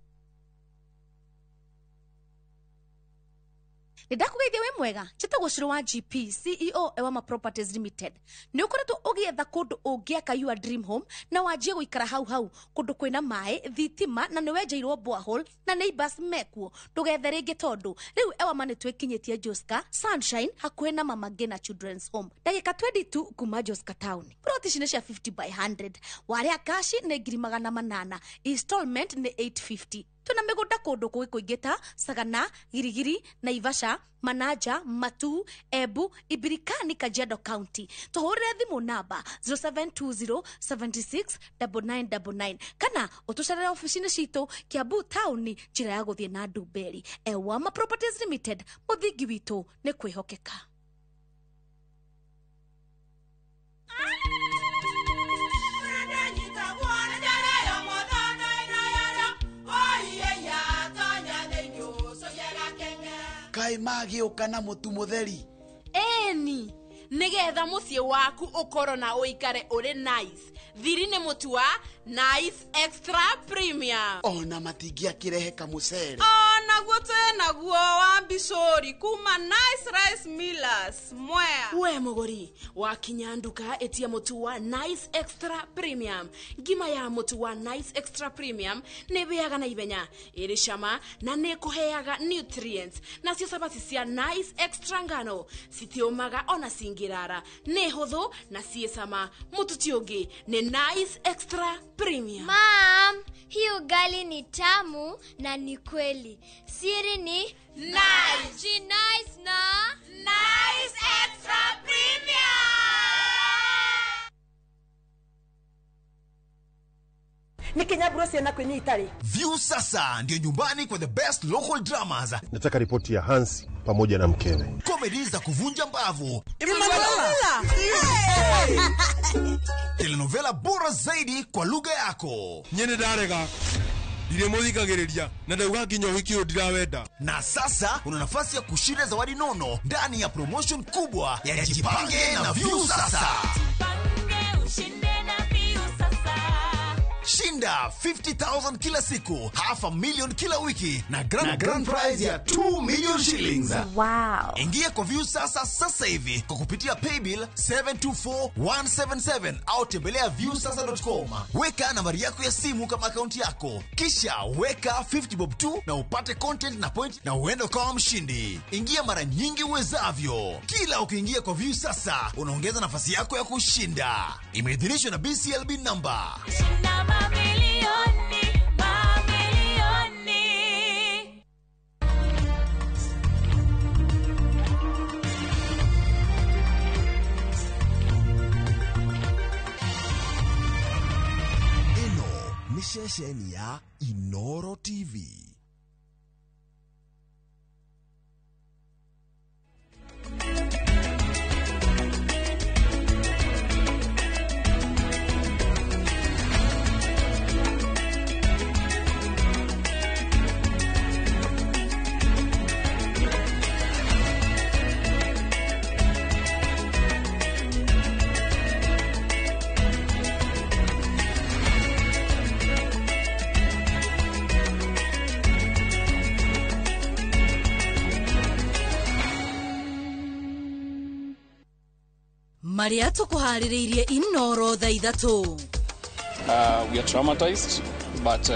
Nĩndakũgeithia wĩ mwega njĩtagwo Ciro wa GP CEO Ewama Properties Limited. Nĩ ũkoretwo ũgĩetha kũndũ ũngĩaka your dream home na wanjie gũikara hau hau kũndũ kwĩna maĩ thitima na nĩ wenjeirwo borehole na neighbors mekuo. Ndũgethe rĩngĩ tondũ rĩu Ewama nĩ twĩkinyĩtie Joska Sunshine hakuhĩ na Mama Ngina Children's Home, ndagĩka 22 kuma Joska Town. Plot ici nĩ cia 50 by 100, warĩa kashi nĩ 800,000, installment nĩ 850. Tuna mĩgũnda kũndũ kũngĩ kũingĩ ta Sagana, Girigiri, Naivasha, Manaja, Matu, Embu, Ibirikani, Kajiado County. Tũhũrĩre thimũ namba 0720 76 9999 kana ũtũcerere ofici-inĩ citũ Kiambu Town, njĩra ya gũthiĩ na Ndumberi. Ewama Properties Limited, mũthingi witũ nĩ kwĩhokeka. Kaĩ magĩũka na mũtu mũtheri. Ĩni, nĩgetha mũciĩ waku ũkorwo na ũikare ũrĩ nice. Thiri nĩ mũtu wa Nice Extra Premium. Ona matingĩakĩrehe kamũcere. Onaguo twĩnaguo wa mbicũri kuma Nice Rice Millers Mwea. We mũgũri wakinya nduka ĩtia mũtu wa Nice Extra Premium. Ngima ya mũtu wa Nice Extra Premium nĩ ĩhĩaga na ihenya, ĩrĩ cama na nĩ ĩkũheaga nutrients. Nacio cabaci cia Nice Extra ngano citiũmaga ona cingĩrara, nĩ hũthũ na ciĩ cama. Mũtu ti ũngĩ nĩ Nice Extra Premium. Mom, hii ugali ni tamu na ni kweli. Siri ni Nice. Nice na Nice Extra Premium. Nikinyaburo ciana kwinyi itari. View sasa ndio nyumbani kwa the best local dramas. Nataka ripoti ya Hansi pamoja na mkewe. Comedy za kuvunja mbavu. Emanuela. Hey! Telenovela bora zaidi kwa lugha yako. Nyene darega. Ndirĩmũthikagĩrĩria na ndauga nginya ũhiki ũyũ ndirawenda. Na sasa una nafasi ya kushinda zawadi nono ndani ya promotion kubwa ya Jipange na Viusasa. Shinda 50,000 kila siku, 500,000 kila wiki na grand prize ya 2 million shillings. Wow. Ingia kwa Viusasa sasa hivi kwa kupitia paybill 724177 au tembelea viusasa.com. Weka nambari yako ya simu kama akaunti yako, kisha weka 50 bob tu na upate content na point na uende ukawa mshindi. Ingia mara nyingi uwezavyo. Kila ukiingia kwa Viusasa unaongeza nafasi yako ya kushinda. Imeidhinishwa na BCLB number. Mamilioni, mamilioni. Ĩno nĩ ceceni ya Inoro TV. Maria tukuharĩrĩirie Inoro thaa 3. We are traumatized, but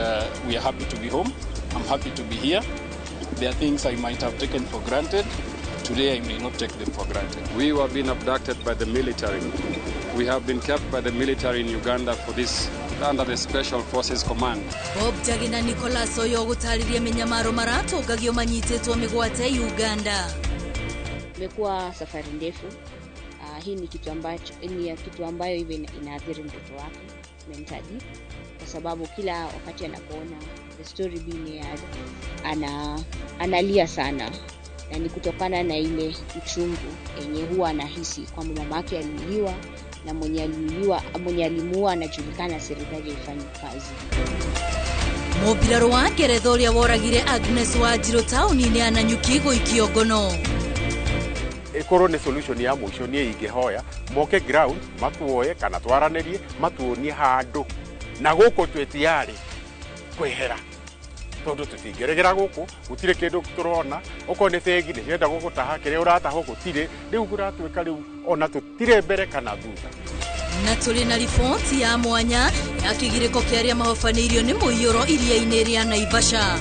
we are happy to be home. I'm happy to be here. There are things I might have taken for granted. Today I may not take them for granted. We were being abducted by the military. We have been kept by the military in Uganda for this under the Special Forces Command. Bob Njagi na Nicholas Oyo gũtarĩria mĩnyamaro maratũngagio manyitĩtwo mĩgwate Uganda. Imekuwa safari ndefu. Hii ni kitu ambacho ni kitu ambayo even inaathiri mtoto wake mentally, kwa sababu kila wakati anapoona the story being aired analia sana, na ni kutokana na ile uchungu yenye huwa anahisi kwamba mamake aliuliwa na mwenye alimuua anajulikana, serikali haifanyi kazi. Mũmbirarũ wa Ngeretha ũrĩa woragire Agnes Wanjiru taũni-inĩ ya Nanyuki gũikio ngono. Ikorwo nĩ solution ya mũico niĩ ingĩhoya moke ground matuoye kana twaranĩrie matuonie handũ na gũkũ twĩ tayari kwehera tondũ tũtingĩregera gũkũ gũtirĩ kĩndũ tũrona okorwo nĩ bengi nĩ cienda gũgũtaha kĩrĩa ũrataha gũtirĩ rĩu kũratuĩka rĩu ona tũtirĩ mbere kana thutha. Na tũrĩ na riboti ya mwanya ya kĩgirĩko kĩa arĩa mahobanĩirio nĩ mũiyũro iria-inĩ rĩa Naivasha.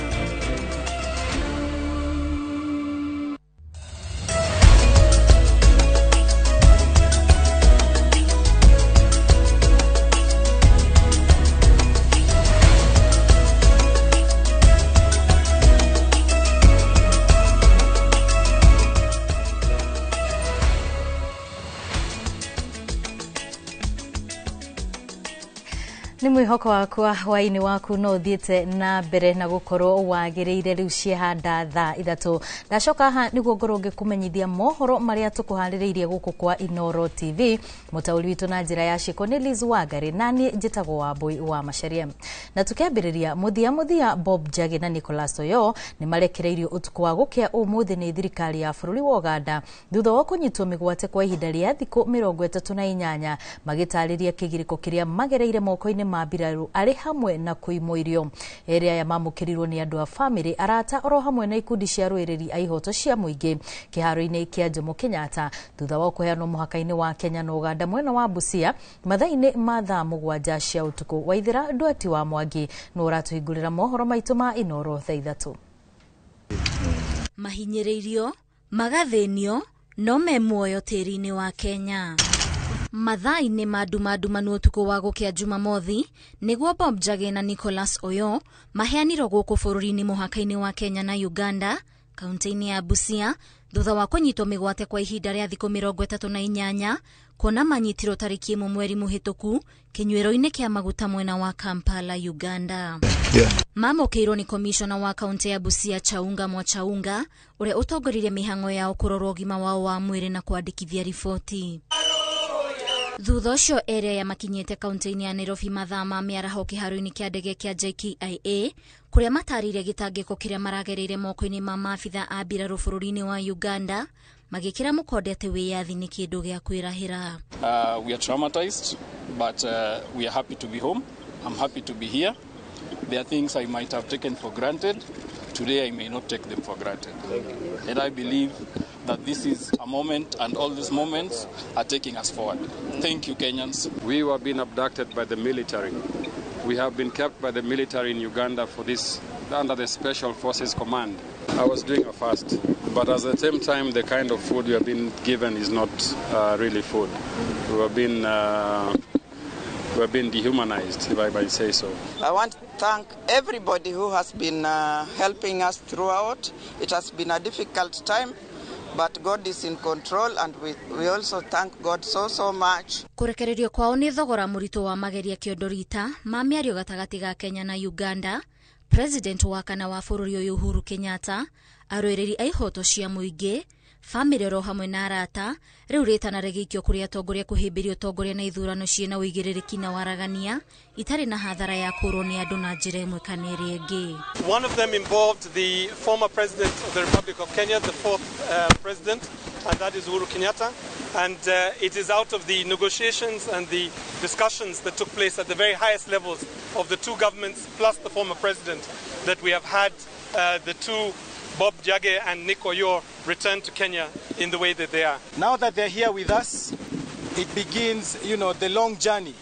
Nĩ mwĩhoko wakwa hwaĩ-inĩ waku no ũthiĩte na mbere na gũkorwo wagĩrĩire rĩu ciehanda thaa 3. Ndacoka haha nĩguo ngorwo ngĩkũmenyithia mohoro marĩa tũkũharĩrĩirie gũkũ kwa Inoro TV. Mũtaũri witũ na njĩra ya ciĩko nĩ Liz Wangari na niĩ njĩtagwo Wambui wa Macharia. Na tũkĩambĩrĩria mũthia Bob Njagi na Nicholas Oyo nĩ marekereirio ũtukũ wa gũkĩa ũmũthĩ nĩ thirikari ya bũrũri wa Uganda thutha wa kũnyitwo mĩgwate kwa ihinda rĩa thikũ 38 magĩtarĩria kĩgirĩko kĩrĩa magereire moko-inĩ ma mbirarũ arĩ hamwe na kũimwo irio. Erĩ aya mamũkĩrirwo nĩ andũ a bamĩrĩ, arata oro hamwe na ikundi cia arũĩrĩri a ihoto cia mũingĩ kĩharo-inĩ kĩa Jomo Kenyatta thutha wa kũheanwo mũhaka-inĩ wa Kenya na Uganda mwena wa Busia mathaa-inĩ ma thaa 7 cia ũtukũ. Waithĩra Ndwati wa Mwangi nĩ ũratũhingũrĩra mohoro maitũ ma Inoro thaa 3. Mahinyĩrĩirio, magathĩnio, no me muoyo tĩri-inĩ wa Kenya. Mathaa-inĩ ma ndumandumanu ũtukũ wa gũkĩa Jumamothi nĩguo Bob Njagi na Nicholas Oyo maheanirwo gũkũ bũrũri-inĩ mũhaka-inĩ wa Kenya na Uganda kaunti-inĩ ya Busia thutha wa kũnyitwo mĩgwate kwa ihinda rĩa thikũ 38 kuona manyitirwo tarĩki 1 mweri mũhĩtũku kĩnyuĩro-inĩ kĩa maguta mwena wa Kampala, Uganda. Mamũkĩirwo nĩ komishona wa kaunti ya Busia Chaunga Mwachaunga ũrĩa ũtongoririe mĩhang'o yao kũrorwo ũgima wao wa mwĩrĩ na kwandĩkithia riboti. Thutha ũcio erĩ aya makinyĩte kaunti-inĩ ya Nairobi mathaa ma mĩaraho kĩharo-inĩ kĩa ndege kĩa JKIA kũrĩa matarĩirie gĩtangĩko kĩrĩa maragereire moko-inĩ ma maabitha a mbirarũ bũrũri-inĩ wa Uganda, magĩkĩra mũkonde atĩ wĩyathi nĩ kĩndũ gĩa kwĩrahĩra. We are traumatized, but we are happy to be home. I'm happy to be here. There are things I might have taken for granted. Today I may not take them for granted. And I believe that this is a moment, and all these moments are taking us forward. Thank you, Kenyans. We were being abducted by the military. We have been kept by the military in Uganda for this, under the Special Forces Command. I was doing a fast, but at the same time, the kind of food we have been given is not really food. We have been dehumanized, if I might say so. I want to thank everybody who has been helping us throughout. It has been a difficult time, but God is in control, and we also thank God so much. Kũrekererio kwao nĩ thogora mũritũ wa mageria kĩondorita ma mĩario gatagatĩ ga Kenya na Uganda. President wa kana wa bũrũri ũyũ Uhuru Kenyatta, arũĩrĩri a ihoto cia mũingĩ, bamĩrĩ oro hamwe na arata, rĩu rĩtana rĩgĩikio kũrĩ atongoria kũhĩmbĩria ũtongoria na ithurano ciĩna ũigĩrĩrĩki na waragania itarĩ na hathara ya kũrwo nĩ andũ na njĩra ĩmwe kana ĩrĩa ĩngĩ. One of them involved the former president of the Republic of Kenya, the fourth president, and that is Uhuru Kenyatta. And it is out of the negotiations and the discussions that took place at the very highest levels of the two governments plus the former president that we have had the two, Bob Njagi and Nick Oyor, return to Kenya in the way that they are. Now that they're here with us, it begins, you know, the long journey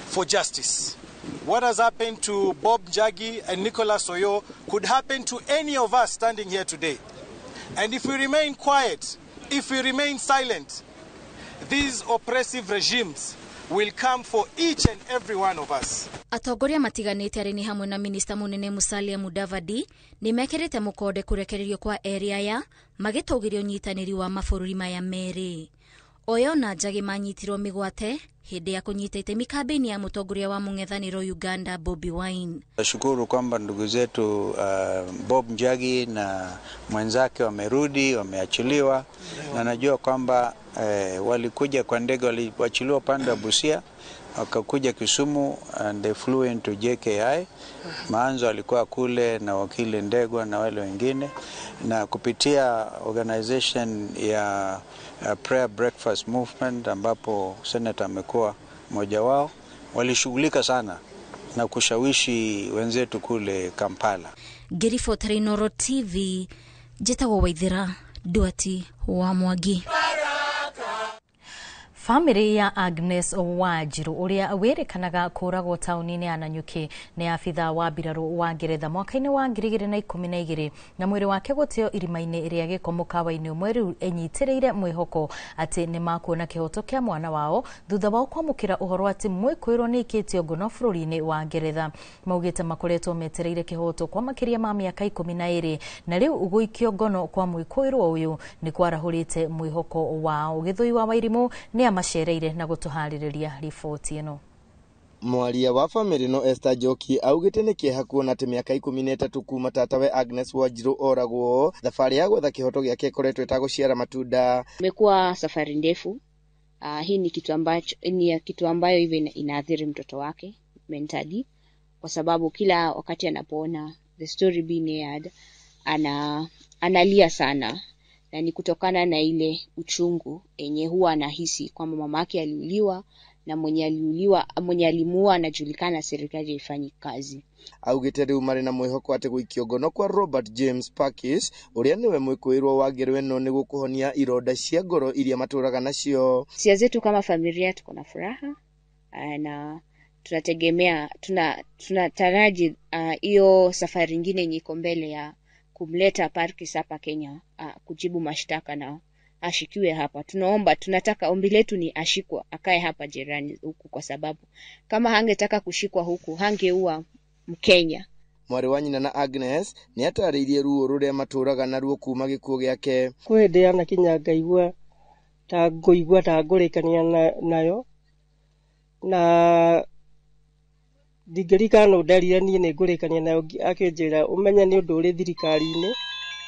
for justice. What has happened to Bob Njagi and Nicholas Oyor could happen to any of us standing here today. And if we remain quiet, if we remain silent, these oppressive regimes will come for each and every one of us. Atongoria matiganĩte arĩ nĩ hamwe na minista mũnene Musalia Mudavadi nĩ mekĩrĩte mũkonde kũrekererio kwa erĩ aya magĩtũgĩria ũnyitanĩri wa mabũrũri maya merĩ. Oyo na Njagi manyitirwo mĩgwate hĩndĩ ya kũnyita itemi kambĩini ya mũtongoria wa mũng'ethanĩro Uganda Bobi Wine. Nashukuru kwamba ndugu zetu Bob Njagi na mwenzake wamerudi, wameachiliwa, na najua kwamba walikuja kwa ndege, waliachiliwa upande wa Busia wakakuja Kisumu and they flew into JKI. Maanzo alikuwa kule na wakili Ndegwa na wale wengine, na kupitia organization ya Prayer Breakfast Movement ambapo senator amekuwa mmoja wao, walishughulika sana na kushawishi wenzetu kule Kampala. Ngĩribotera Inooro TV, njĩtagwo Waithera Duati wa Mwangi. Famĩlĩ ya Agnes Wanjiru ũrĩa wĩrĩkanaga kũragwo taũni-inĩ ya Nanyuki nĩ abitha wa mbirarũ wa Ngeretha mwaka-inĩ wa 2012 na mwĩrĩ wake gũteo irima-inĩ rĩa gĩko mũkawa-inĩ ũmwe rĩu ĩnyitĩrĩire mwĩhoko atĩ nĩ makuona kĩhoto kĩa mwana wao thutha wao kwamũkĩra ũhoro atĩ mwĩkũĩrwo nĩ ikĩtio ngono bũrũri-inĩ wa Ngeretha. Maugĩte makoretwo metereire kĩhoto kwa makĩria ma mĩaka 12 na rĩu gũikio ngono kwa mwĩkũĩrwo ũyũ nĩ kwarahũrĩte mwĩhoko wao. Gĩthũi wa Wairimũ nĩ amacereire na gũtũharĩrĩria riboti ĩno. Mwaria wa famĩlĩ no Esther Njoki augĩte nĩ kĩeha kuona atĩ mĩaka 13 kuma tatawe Agnes Wanjiru oragwo, thabarĩ ya gwetha kĩhoto gĩake ĩkoretwo ĩtagũciara matunda. Imekuwa safari ndefu. Hii ni kitu ambacho ni kitu ambayo hivi inaathiri mtoto wake mentally, kwa sababu kila wakati anapoona the story being aired analia sana, na ni kutokana na ile uchungu enye huwa anahisi kwamba mamake aliuliwa na mwenye alimuua anajulikana, serikali haifanyi kazi. Augĩte rĩu marĩ na mwĩhoko atĩ gũikio ngono kwa Robert James Parkes ũrĩa nĩwe mwĩkũĩrwo wa ngero ĩno nĩ gũkũhonia ironda cia ngoro iria matũraga nacio. Hisia zetu kama familia tuko na furaha na tunategemea tunataraji hiyo safari nyingine yenye iko mbele ya kumleta Parkes hapa Kenya kujibu mashtaka na ashikiwe hapa. Tunaomba, tunataka, ombi letu ni ashikwa akae hapa jirani huku, kwa sababu kama hangetaka kushikwa huku hangeua Mkenya. Mwarĩ wa nyina na Agnes nĩ atarĩirie ruo rũrĩa matũraga naruo kuma gĩkuũ gĩake. Kwĩ hĩndĩ yanakinya ngaigua ta ngũigua ta ngũrĩkania nayo, na ndingĩririkana nũ nderire niĩ nĩ ngũrĩkania nayo, akĩnjĩra ũmenye nĩ ũndũ ũrĩ thirikari-inĩ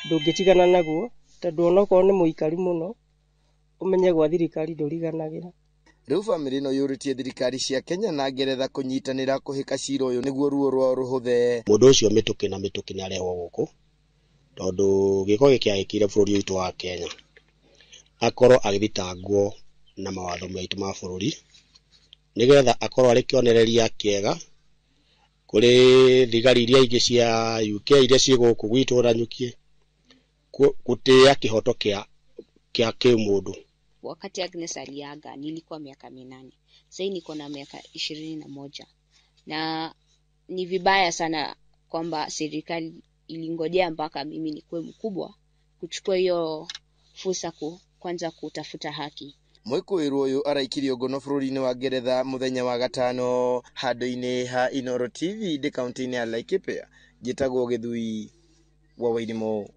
ndũngĩtigana naguo, tondũ onokorwo nĩ mũikaru mũno ũmenye gwa thirikari ndũriganagĩra. Rĩu bamĩrĩ ĩno yũrĩtie thirikari cia Kenya na Ngeretha kũnyitanĩra kũhĩka cira ũyũ nĩguo ruo rwao rũhũthe. Mũndũ ũcio mĩtũkĩ na mĩtũkĩ nĩ arehwo gũkũ tondũ gĩko gĩkĩ agĩkĩire bũrũri witũ wa Kenya, akorwo agĩthitangwo na mawatho maitũ ma bũrũri nĩgetha akorwo arĩ kĩonereria kĩega kũrĩ thigari iria ingĩ cia UK iria ciĩ gũkũ gwitũ Nanyuki, gũtĩĩa kĩhoto kĩa kĩmũndũ. Wakati Agnes aliaga nilikuwa miaka 8. Sasa niko na miaka 21. Na ni vibaya sana kwamba serikali ilingojea mpaka mimi nikuwe mkubwa kuchukua hiyo fursa kwanza kutafuta haki. Mwikuirwo uyu araikirio ngono bũrũri-inĩ wa Ngeretha mũthenya wa gatano handũ-inĩ ha Inooro TV ndĩ kaunti-inĩ ya Laikipia. Njĩtagwo Gĩthui wa Wairimu.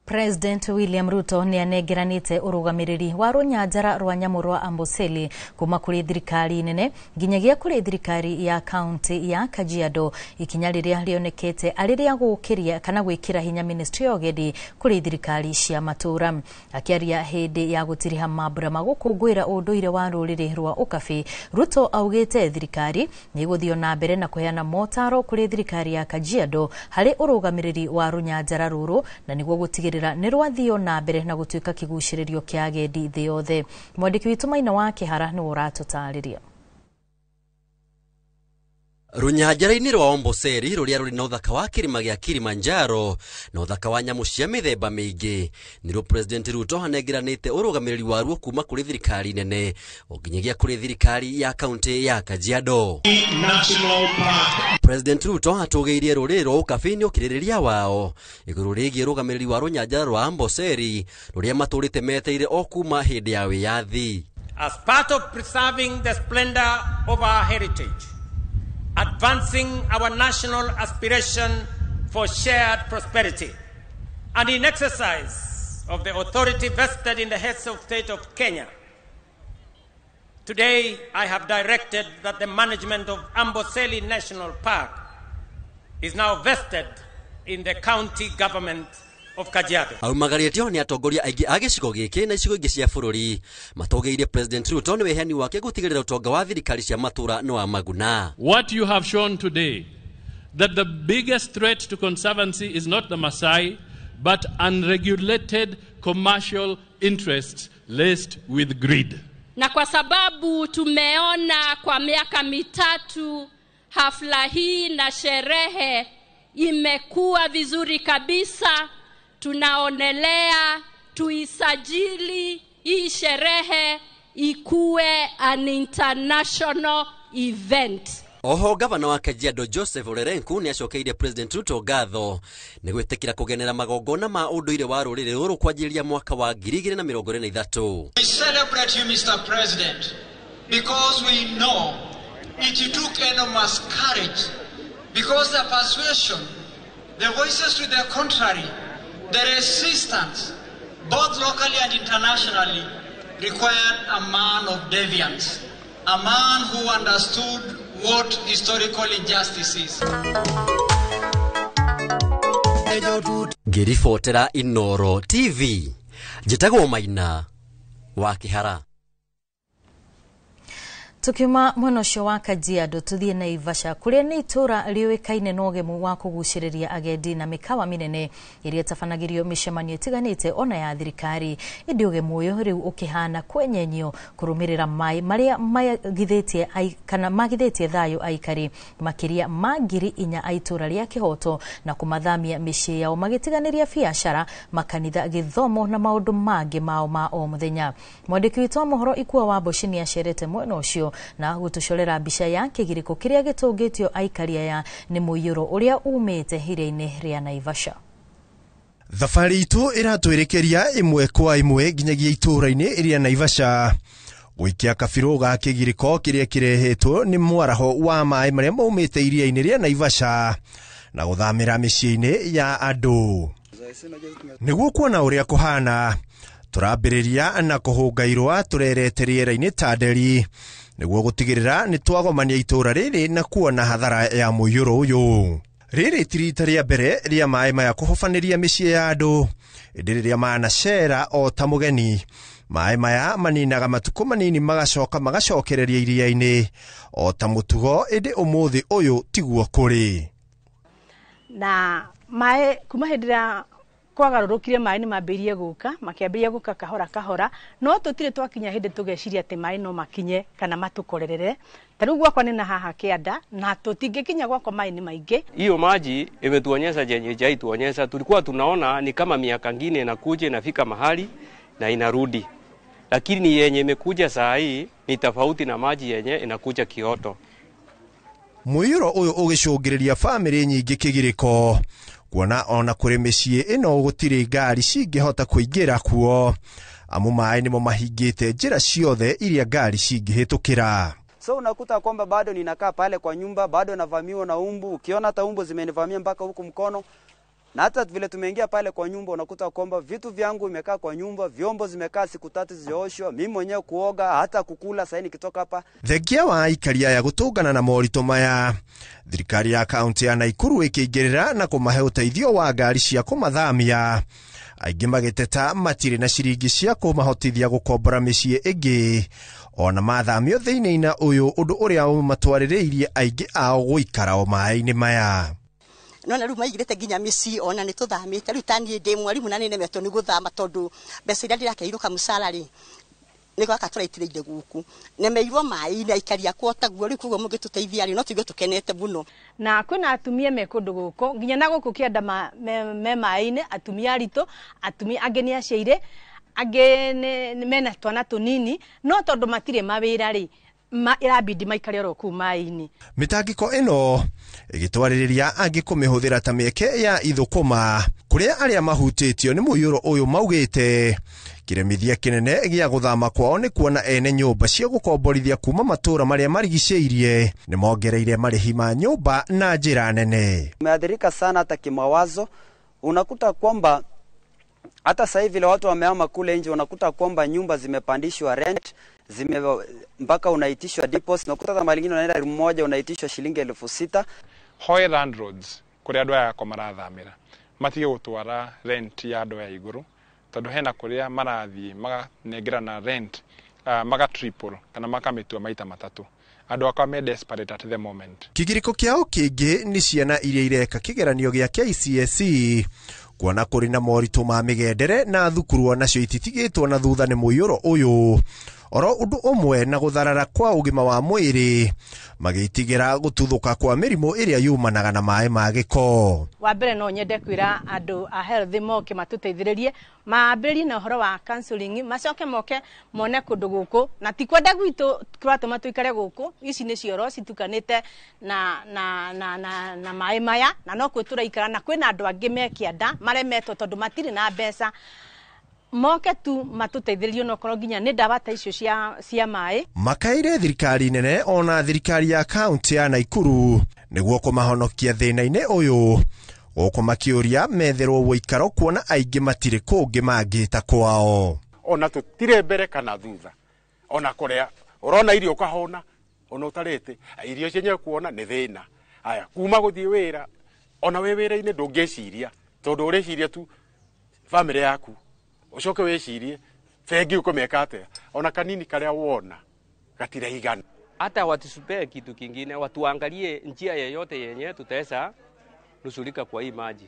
President William Ruto nĩ anengeranĩte ũrũgamĩrĩri wa rũnyanjara rwa nyamũ rwa Amboseli kuma kũrĩ thirikari nene nginyagia kũrĩ thirikari ya kaunti ya Kajiado, ikinya rĩrĩa rĩonekete arĩ rĩa gũkĩria kana gwĩkĩra hinya ministry ya ũgendi kũrĩ thirikari cia matũũra. Akĩaria hĩndĩ ya gũtiriha mambura ma gũkũngũĩra ũndũire wa rũrĩrĩ rwa Ũkabi, Ruto augĩte thirikari nĩ ĩgũthiĩ na mbere na kũheana motaro kũrĩ thirikari ya Kajiado harĩ ũrũgamĩrĩri wa rũnyanjara rũrũ na nĩguo gũtigĩrĩra nĩ rwathio na mbere na gũtuĩka kĩgucĩrĩrio kĩa agendi thĩ yothe. Mwandĩki witũ Maina wa Kĩhara nĩwe ũratũtarĩria. Rũnyanjara-inĩ rwa Amboseli rũrĩa rũrĩ na ũthaka wa kĩrĩma gĩa Kilimanjaro na ũthaka wa nyamũ cia mĩthemba mĩingĩ nĩruo President Ruto anengeranĩte ũrũgamĩrĩri waruo kuma kũrĩ thirikari nene nginyagia kũrĩ thirikari ya kaunti ya Kajiado. President Ruto atũgĩirie rũrĩrĩ rwa Ũkabi nĩ ũkirĩrĩria wao igũrũ rĩgiĩ ũrũgamĩrĩri wa rũnyanjara rwa Amboseli rũrĩa matũrĩte meteire o kuma hĩndĩ ya wĩyathi. As part of preserving the splendor of our heritage, advancing our national aspiration for shared prosperity, and in exercise of the authority vested in the heads of state of Kenya, today I have directed that the management of Amboseli National Park is now vested in the county government of Kajiado. Aumagarĩtio nĩ atongoria aingĩ a gĩcigo gĩkĩ na icigo ingĩ cia bũrũri matũgĩirie President Ruto nĩ wĩheani wake gũtigĩrĩra ũtonga wa thirikari cia matũũra nĩ wa maguna. What you have shown today, that the biggest threat to conservancy is not the Maasai, but unregulated commercial interests laced with greed. Na kwa sababu tumeona kwa miaka 3 hafla hii na sherehe imekuwa vizuri kabisa, tunaonelea tuisajili hii sherehe ikuwe an international event. Oho gavana wa Kajiado Joseph Olerenku nĩ acokeire President Ruto ngatho nĩ gwĩtĩkĩra kũgenera magongona ma ũndũire wa rũrĩrĩ rũrũ kwanjĩrĩria mwaka wa 2023. We celebrate you, Mr. President, because we know it took enormous courage, because the persuasion, the voices to the contrary, the resistance, both locally and internationally, required a man of deviance, a man who understood what historical injustice is. Ngĩribotera Inooro TV, njĩtagwo Maina wa Kĩhara. Tukiuma mwena ũcio wa Kajiado tuthiĩ Naivasha kũrĩa nĩ itũũra rĩũĩkaine na ũgemu wa kũgucĩrĩria agendi na mĩkawa mĩnene ĩrĩa ĩtabanagĩrio mĩcemanio ĩtiganĩte ona ya thirikari. Ĩndĩ ũgemu ũyũ rĩu ũkĩhana kwenyenyio kũrũmĩrĩra maĩ marĩa magithĩtie kana magithĩtie thayũ aikari makĩria ma 4,000 a itũũra rĩa Kĩhoto na kũmathamia mĩciĩ yao magĩtiganĩria biacara, makanitha, gĩthomo na maũndũ mangĩ mao ma o mũthenya. Mwandĩki witũ wa mohoro Ikua wa Mboci nĩacerete mwena ũcio na gũtũcorera mbica ya kĩgirĩko kĩrĩa gĩtũngĩtio aikari aya nĩ mũiyũro ũrĩa umĩte iria-inĩ rĩa Naivasha. Thabarĩ itũ ĩratwĩrĩkĩria ĩmwe kwa ĩmwe nginyagia itũũra-inĩ rĩa Naivasha gũikia kabirũ ga kĩgirĩko kĩrĩa kĩrehetwo nĩ mwaraho wa maĩ marĩa maumĩte iria-inĩ rĩa Naivasha na gũthamĩra mĩciĩ-inĩ ya andũ. Nĩguo kuona ũrĩa kũhana, tũrambĩrĩria na kũhũnga irũa tũrerete rĩera-inĩ ta nderi nĩguo gũtigĩrĩra nĩ twagomania itũũra rĩrĩ na kuona hathara ya mũiyũro ũyũ. Rĩrĩ ti rita rĩa mbere rĩa maĩ maya kũhobanĩria mĩciĩ ya andũ, ĩndĩ rĩrĩa manacera o ta mũgeni Maĩ maya maninaga matukũ manini magacoka magacokereria iria-inĩ o ta mũtugo, ĩndĩ ũmũthĩ ũyũ tiguo kũrĩ. Na maĩ kuma hĩndĩ ĩrĩa kwagarũrũkire maĩ nĩ mambĩrĩirie gũka, makĩambĩrĩria gũka kahora kahora, no tũtirĩ twakinya hĩndĩ tũgeciria atĩ maĩ no makinye kana matũkorerere. Ta rĩu gwakwa nĩ na haha kĩanda na tũtingĩkinya gwakwa, maĩ nĩ maingĩ. Hiyo maji imetuonyesha chenye haituonyesha. Tulikuwa tunaona ni kama miaka ngine inakuja inafika mahali na inarudi, lakini yenye imekuja saa hii ni tofauti na maji yenye inakuja Kioto. Mũiyũro ũyũ ũgĩcũngĩrĩria bamĩrĩ nyingĩ kĩgirĩko, kuona ona kũrĩ mĩciĩ ĩno gũtirĩ ngari cingĩhota kũingĩra kuo, amu maĩ nĩmo mahingĩte njĩra ciothe iria ngari cingĩhĩtũkĩra. So unakuta kwamba bado ninakaa pale kwa nyumba, bado navamiwa na umbu. Ukiona hata umbu zimenivamia mpaka huku mkono. Na hata vile tumeingia pale kwa nyumba, unakuta kwamba vitu vyangu imekaa kwa nyumba, vyombo zimekaa siku 3 zijaoshwa, mimi mwenyewe kuoga, hata kukula sasa nikitoka hapa. Thengia wa aikari aya gũtũngana na moritũ maya, thirikari ya kaunti ya Naikuru ĩkĩingĩrĩra na kũmahe ũteithio wa ngari cia kũmathamia. Aingĩ magĩteta matirĩ na ciringi cia kũmahotithia gũkombora mĩciĩ ĩngĩ ona mathamio thĩinĩ-inĩ ũyũ, ũndũ ũrĩa ũmatwarĩrĩirie aingĩ ao gũikara o maĩ-inĩ maya. Nona rĩu maigĩrĩte nginya mĩciĩ ona nĩ tũthamĩte. Rĩu ta niĩ ndĩ mwarimũ na nĩ nemetwo nĩ gũthama tondũ mbeca iria ndĩrakeirwo kamũcara rĩ nĩ gwaka tũraitĩrĩire gũkũ, nemeirwo maĩ-inĩ aikari akwa taguo. Rĩu koguo mũngĩtũteithia rĩ no tũigue tũkenete mũno. Na kwĩna atumia me kũndũ gũkũ nginya na gũkũ kĩanda me maĩ-inĩ, atumia aritũ, atumia angĩ nĩ aciaire, angĩ mena twana tũnini, no tondũ matirĩ mawĩra rĩ ĩrabidi maikare oro kũu maĩ-inĩ. Mĩtangĩko ĩno ĩgĩtwarĩrĩria angĩ kũmĩhũthĩra ta mĩeke ya ithũkũma, kũrĩa arĩa mahutĩtio nĩ mũiyũro ũyũ maugĩte kĩremithia kĩnene gĩa gũthama kwao nĩ kuona ene nyũmba cia gũkomborithia kuma matũũra marĩa marigicĩirie nĩ mongereire marĩhi ma nyũmba na njĩra nene. Umeathirika sana hata kimawazo, unakuta kwamba hata sasa hivi watu wamehama kule nje, unakuta kwamba nyumba zimepandishwa rent, mpaka unaitishwa deposit. Unakuta kama lingine unaenda room moja unaitishwa shilingi 6,000. Hoe landlords kuria andu aya marathamira matige gutwara rent ya andu aya iguru, tondu hena kuria marathie maganengerana rent maga triple kana makamitua maita matatu. Andu akwa me desperate at the moment. Kĩgirĩko kĩao kĩngĩ nĩ ciana iria ireka kĩgeranio gĩa KCSE, kuona kũrĩ na moritũ ma mĩgendere na thukuru onacio ititigĩtwo na thutha nĩ mũiyũro ũyũ, oro ũndũ ũmwe na gũtharara kwa ũgima wa mwĩrĩ, magĩtigĩra gũtuthũka kwa mĩrimũ ĩrĩa yumanaga na maĩ ma gĩko. Wa mbere no nyende kwĩra andũ a health moke matũteithĩrĩrie, mambĩrĩrie na ũhoro wa counseling, macoke moke mone kũndũ gũkũ, na ti kwenda gwitũ kũratũma tũikare gũkũ. Ici nĩ cioro citukanĩte na na na na na maĩ maya, na no kwĩ tũraikara, na kwĩna andũ angĩ me kĩanda maremetwo tondũ matirĩ na mbeca. Moke tu matũteithĩrĩrie onokorwo nginya nĩ ndawa ta icio cia maĩ. Makaire thirikari nene ona thirikari ya kaunti ya Naikuru nĩguo kũmahonokia thĩna-inĩ ũyũ, gũkũ makĩũria metherwo ũikaro kuona aingĩ matirĩ kũngĩ mangĩta kwao. Ona tũtirĩ mbere kana thutha, ona kũrĩa ũrona irio ũkahũna ona ũtarĩte irio cienyewe kuona nĩ thĩna. Aya kuma gũthiĩ wĩra, ona wĩ wĩra-inĩ ndũngĩciria tondũ ũreciria tu bamĩrĩ yaku, ucoke wĩcirie bengi ũkũmĩka atĩa, ona kanini karĩa wona gatiraigana. Hata watusupee kitu kingine, watuangalie njia yeyote yenye tutaweza nusurika kwa hii maji.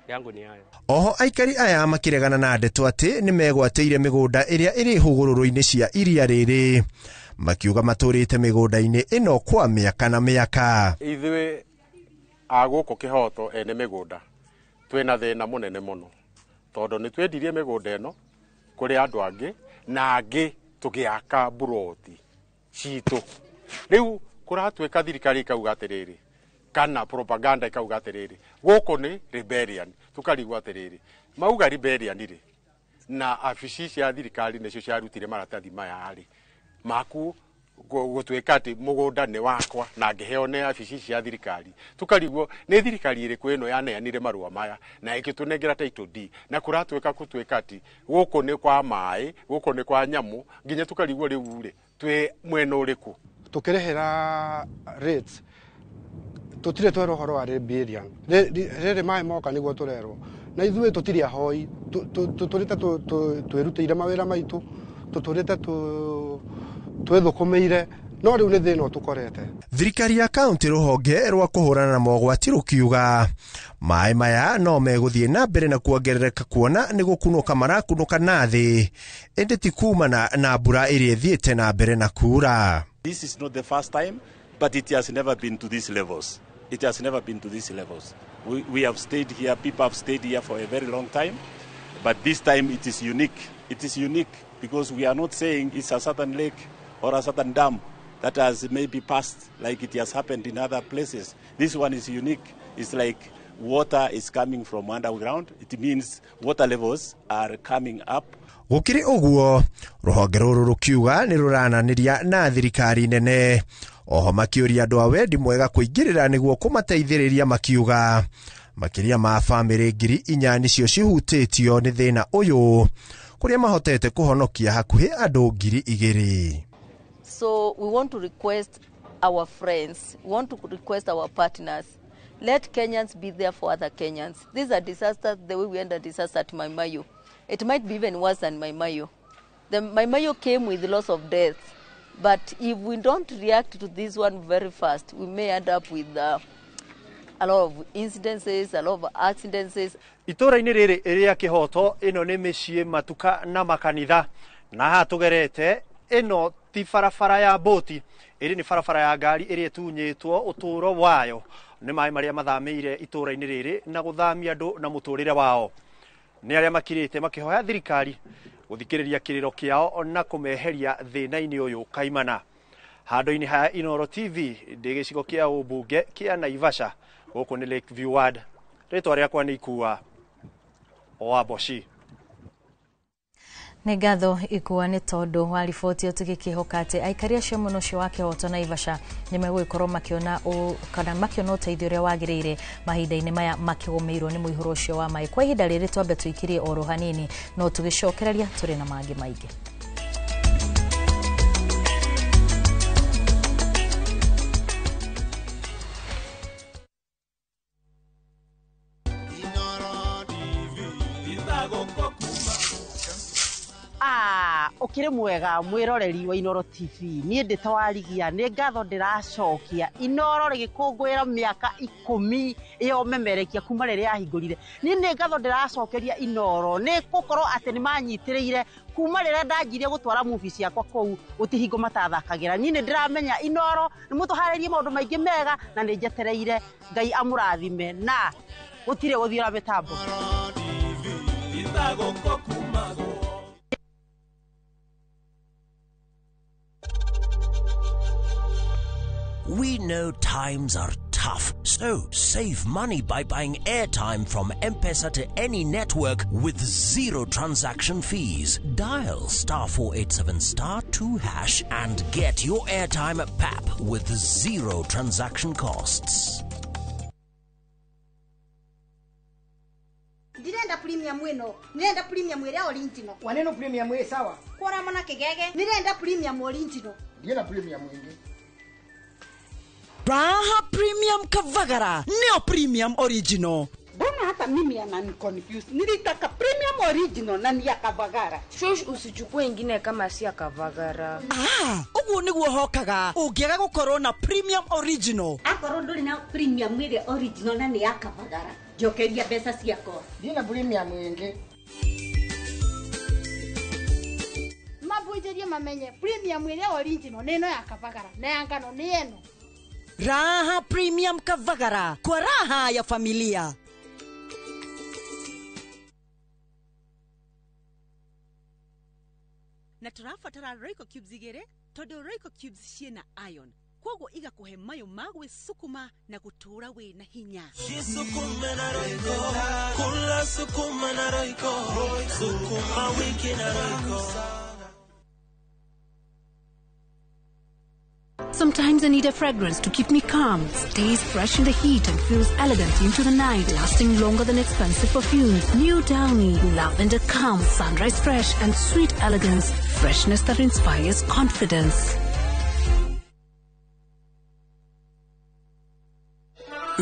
Yangu ni hayo. Oho aikari aya makĩregana na ndeto atĩ nĩ megwatĩire mĩgũnda ĩrĩa ĩrĩ hũgũrũrũ-inĩ cia iria rĩrĩ, makiuga matũrĩte mĩgũnda-inĩ ĩno kwa mĩaka na mĩaka. Ithuĩ a gũkũ Kĩhoto ene mĩgũnda twĩna thĩna mũnene mũno, tondũ nĩ twendirie mĩgũnda ĩno kũrĩ andũ angĩ na angĩ tũgĩaka mburoti citũ. Rĩu kũratuĩka thirikari ĩkauga atĩrĩrĩ, kana propaganda ĩkauga atĩrĩrĩ, gũkũ nĩ rebellion. Tũkarigwo atĩrĩrĩ, mauga rebellion rĩ, na abici cia thirikari nĩcio ciarutire maratathi maya rĩ maku gũtuĩka atĩ mũgũnda nĩ wakwa na ngĩheo nĩ abici cia thirikari. Tũkarigwo nĩ thirikari ĩrĩkũ ĩno yaneanire marũa maya na ĩgĩtũnengera title deed, na kũratuĩka gũtuĩka atĩ gũkũ nĩ kwa maĩ, gũkũ nĩ kwa nyamũ, nginya tũkarigwo rĩu rĩ twĩ mwena ũrĩkũ. Tũkĩrĩhĩra rates tũtirĩ twerwo ũhoro wa rebellion. Rĩrĩ maĩ moka nĩguo tũrerwo Na ithuĩ tũtirĩ ahoi, tũtũrĩte twĩrutĩire mawĩra maitũ, tũtũrĩte twĩthũkũmĩire, no rĩu nĩ thĩna ũtũkorete. Thirikari ya kaunti rũhonge rwa kũhũrana na mogwati rũkiuga maĩ maya no megũthiĩ na mbere na kuongerereka kuona nĩ gũkunũka marakunũka na thĩ, ĩndĩ ti kumana na mbura ĩrĩa ĩthiĩte na mbere na kuura. This is not the first time, but it has never been to these levels. It has never been to these levels. We have stayed here, people have stayed here for a very long time, but this time it is unique. It is unique because we are not saying it's a certain lake or a certain dam that has maybe passed like it has happened in other places. This one is unique. It's like water is coming from underground. It means water levels are coming up. Gũkĩrĩ ũguo, rũhonge rũrũ rũkiuga nĩ rũrananĩria na thirikari nene. Oho makĩũria andũ a wendi mwega kũingĩrĩra nĩguo kũmateithĩrĩria, makiuga makĩria ma bamĩrĩ 4,000 nĩcio cihutĩtio nĩ thĩna ũyũ, kũrĩa mahotete kũhonokia hakuhĩ andũ 2,000. So we want to request our friends, we want to request our partners, let Kenyans be there for other Kenyans. These are disasters, the way we end a disaster at Mai Mahiu. It might be even worse than Mai Mahiu. The Mai Mahiu came with loss of death, but if we don't react to this one very fast, we may end up with a lot of incidences, a lot of accidents. Itũũra-inĩ rĩrĩ rĩa Kĩhoto, ĩno nĩ mĩciĩ, matuka na makanitha, na haha tũgerete ĩno ti barabara ya mbũti, ĩrĩ nĩ barabara ya ngari ĩrĩa ĩtunyĩtwo ũtũũro wayo nĩ maĩ marĩa mathamĩire itũũra-inĩ rĩrĩ na gũthamia andũ na mũtũrĩre wao. Nĩ arĩa makirĩte makĩhoya thirikari gũthikĩrĩria kĩrĩro kĩao na kũmeheria thĩna-inĩ ũyũ kaimana. Handũ-inĩ ha Inooro TV ndĩ gĩcigo kĩa ũmbunge kĩa Naivasha, gũkũ nĩ Lakeview Ward. Rĩtwa rĩakwa nĩ Ikua wa Mboci. Nĩ ngatho Ikua nĩ tondũ wa riboti ĩyo, tũgĩkĩhoka atĩ aikari acio mwena ũcio wa Kĩhoto Naivasha nĩ megũgĩkorwo makĩona kana makĩona ũteithio ũrĩa wagĩrĩire mahinda-inĩ maya makĩgũmĩirwo nĩ mũihũro ũcio wa maĩ. Kwa ihinda rĩrĩ twambe tũikirie oro hanini, no tũgĩcokereria tũrĩ na mangĩ maingĩ. Ũkĩrĩ mwega mwĩroreri wa Inooro TV, niĩ ndĩ ta Warigia, nĩ ngatho ndĩracokia Inooro rĩgĩkũngũĩra mĩaka 10 ĩyo memerekia kuma rĩrĩa yahingũrire. Niĩ nĩ ngatho ndĩracokeria Inooro nĩ gũkorwo atĩ nĩ manyitĩrĩire kuma rĩrĩa ndanjirie gũtwara movie ciakwa kũu, gũtirĩ hingo matathakagĩra. Niĩ nĩ ndĩramenya Inooro nĩ mũtũharĩrie maũndũ maingĩ mega na nĩ njetereire Ngai amũrathime na gũtirĩ gũthiũra mĩtambo. We know times are tough, so save money by buying airtime from M-Pesa to any network with zero transaction fees. Dial *487*2# and get your airtime at PAP with zero transaction costs. Ndirenda premium ĩno, ndirenda premium ĩrĩa original. Waneno premium ĩ sawa. Kwara mana kĩgege, ndirenda premium original. Ndienda premium ĩngĩ. Raha Premium Kavagara, neo Premium Original. Mbona hata mimi anani confuse. Nilitaka Premium Original na ni ya Kavagara. Shush, usichukue ingine kama si ya Kavagara. Ah, uguo niguo hokaga. Ungiaga gukorwo na Premium Original. Akorwo nduri na Premium ile original na ni ya Kavagara. Njokeria mbeca ciakwa. Ndina Premium ĩngĩ. Mabunjĩrie mamenye Premium ile original nĩ ĩno ya Kavagara na ya ngano nĩ ĩno. Raha Premium Kavagara, kwa raha ya familia. Na tũrabatara Royco Cubes igĩrĩ tondũ Royco Cubes ciĩna iron, kwoguo igakũhe mayũ ma gwĩsukuma na gũtũũra wĩna hinya. Jisukume na Royco, kula sukuma na Royco, sukuma wiki na Royco. Sometimes I need a fragrance to keep me calm, stays fresh in the heat and feels elegant into the night, lasting longer than expensive perfumes. New Downy, lavender calm, sunrise fresh and sweet elegance, freshness that inspires confidence.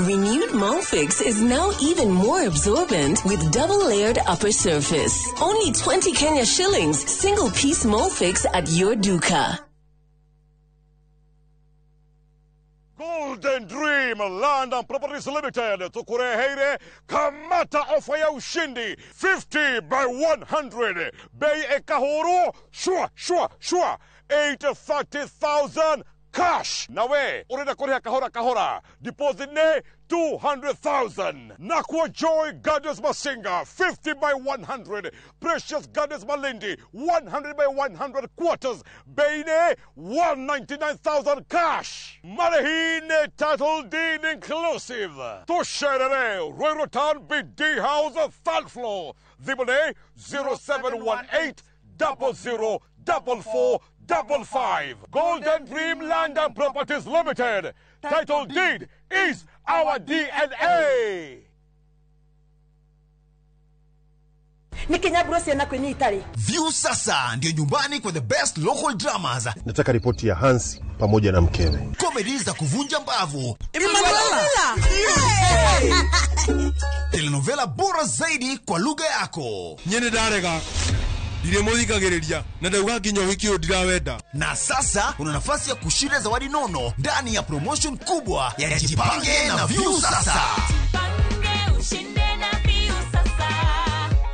Renewed Molfix is now even more absorbent with double layered upper surface. Only 20 Kenya shillings, single piece Molfix at your duka. Golden Dream Land and Properties Limited tukureheire kamata ofa ya ushindi 50 by 100 bei ekahuru shua shua shua 830,000 cash nawe urenda kuriha kahora kahora deposit ne 200,000 Nakwa Joy Gardens Masinga 50 by 100 Precious Gardens Malindi 100 by 100 quarters Beine 199,000 cash Marehine title deed inclusive Tusherere Ruiru Town BD House third floor Thimone 0718 00 44 55. Golden Dream Land and Properties Limited. Title deed is our DNA. Nikinyaburo ciana kwĩnyita. View sasa ndio nyumbani kwa the best local dramas. Nataka ripoti ya Hansi pamoja na mkewe. Comedy za kuvunja mbavu. Emanuela. Telenovela bora zaidi kwa lugha yako. Nyene ndarega. Ndiremuthikagiriria na ndauga nginya ũhiki ũyũ ndirawenda. Na sasa una nafasi ya kushinda zawadi nono ndani ya promotion kubwa ya Jipange na View Sasa.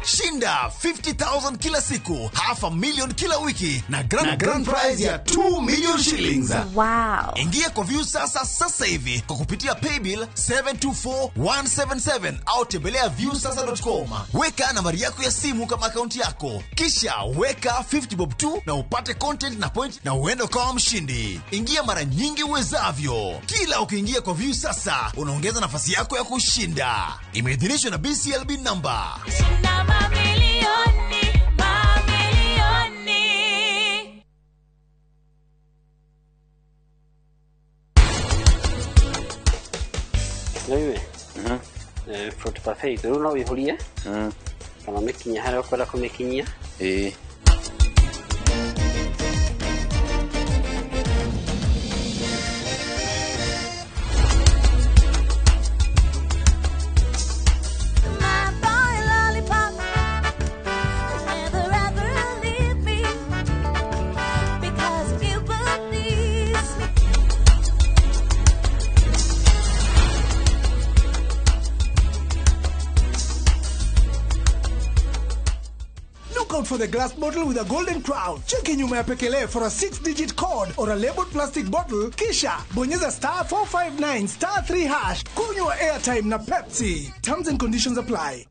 Shinda 50,000 kila siku, 500,000 kila wiki na grand prize ya 2 million shillings. Wow. Ingia kwa View Sasa sasa hivi kwa kupitia paybill 724177 au tembelea viewsasa.com. Weka nambari yako ya simu kama akaunti yako, kisha weka 50 bob 2 na upate content na point na uende ukawa mshindi. Ingia mara nyingi uwezavyo. Kila ukiingia kwa View Sasa unaongeza nafasi yako ya kushinda. Imeidhinishwa na BCLB number. Mamilioni, mamilioni. Wewe. Fruit parfait rĩu no wĩihũrie kana ũmĩkinyie harĩa ũkwenda kũmĩkinyia. Ĩĩ. For the glass bottle with a golden crown. Cheki nyuma ya pekele for a 6-digit code or a labeled plastic bottle, kisha bonyeza star 459 star 3 hash. Kunywa airtime na Pepsi. Terms and conditions apply.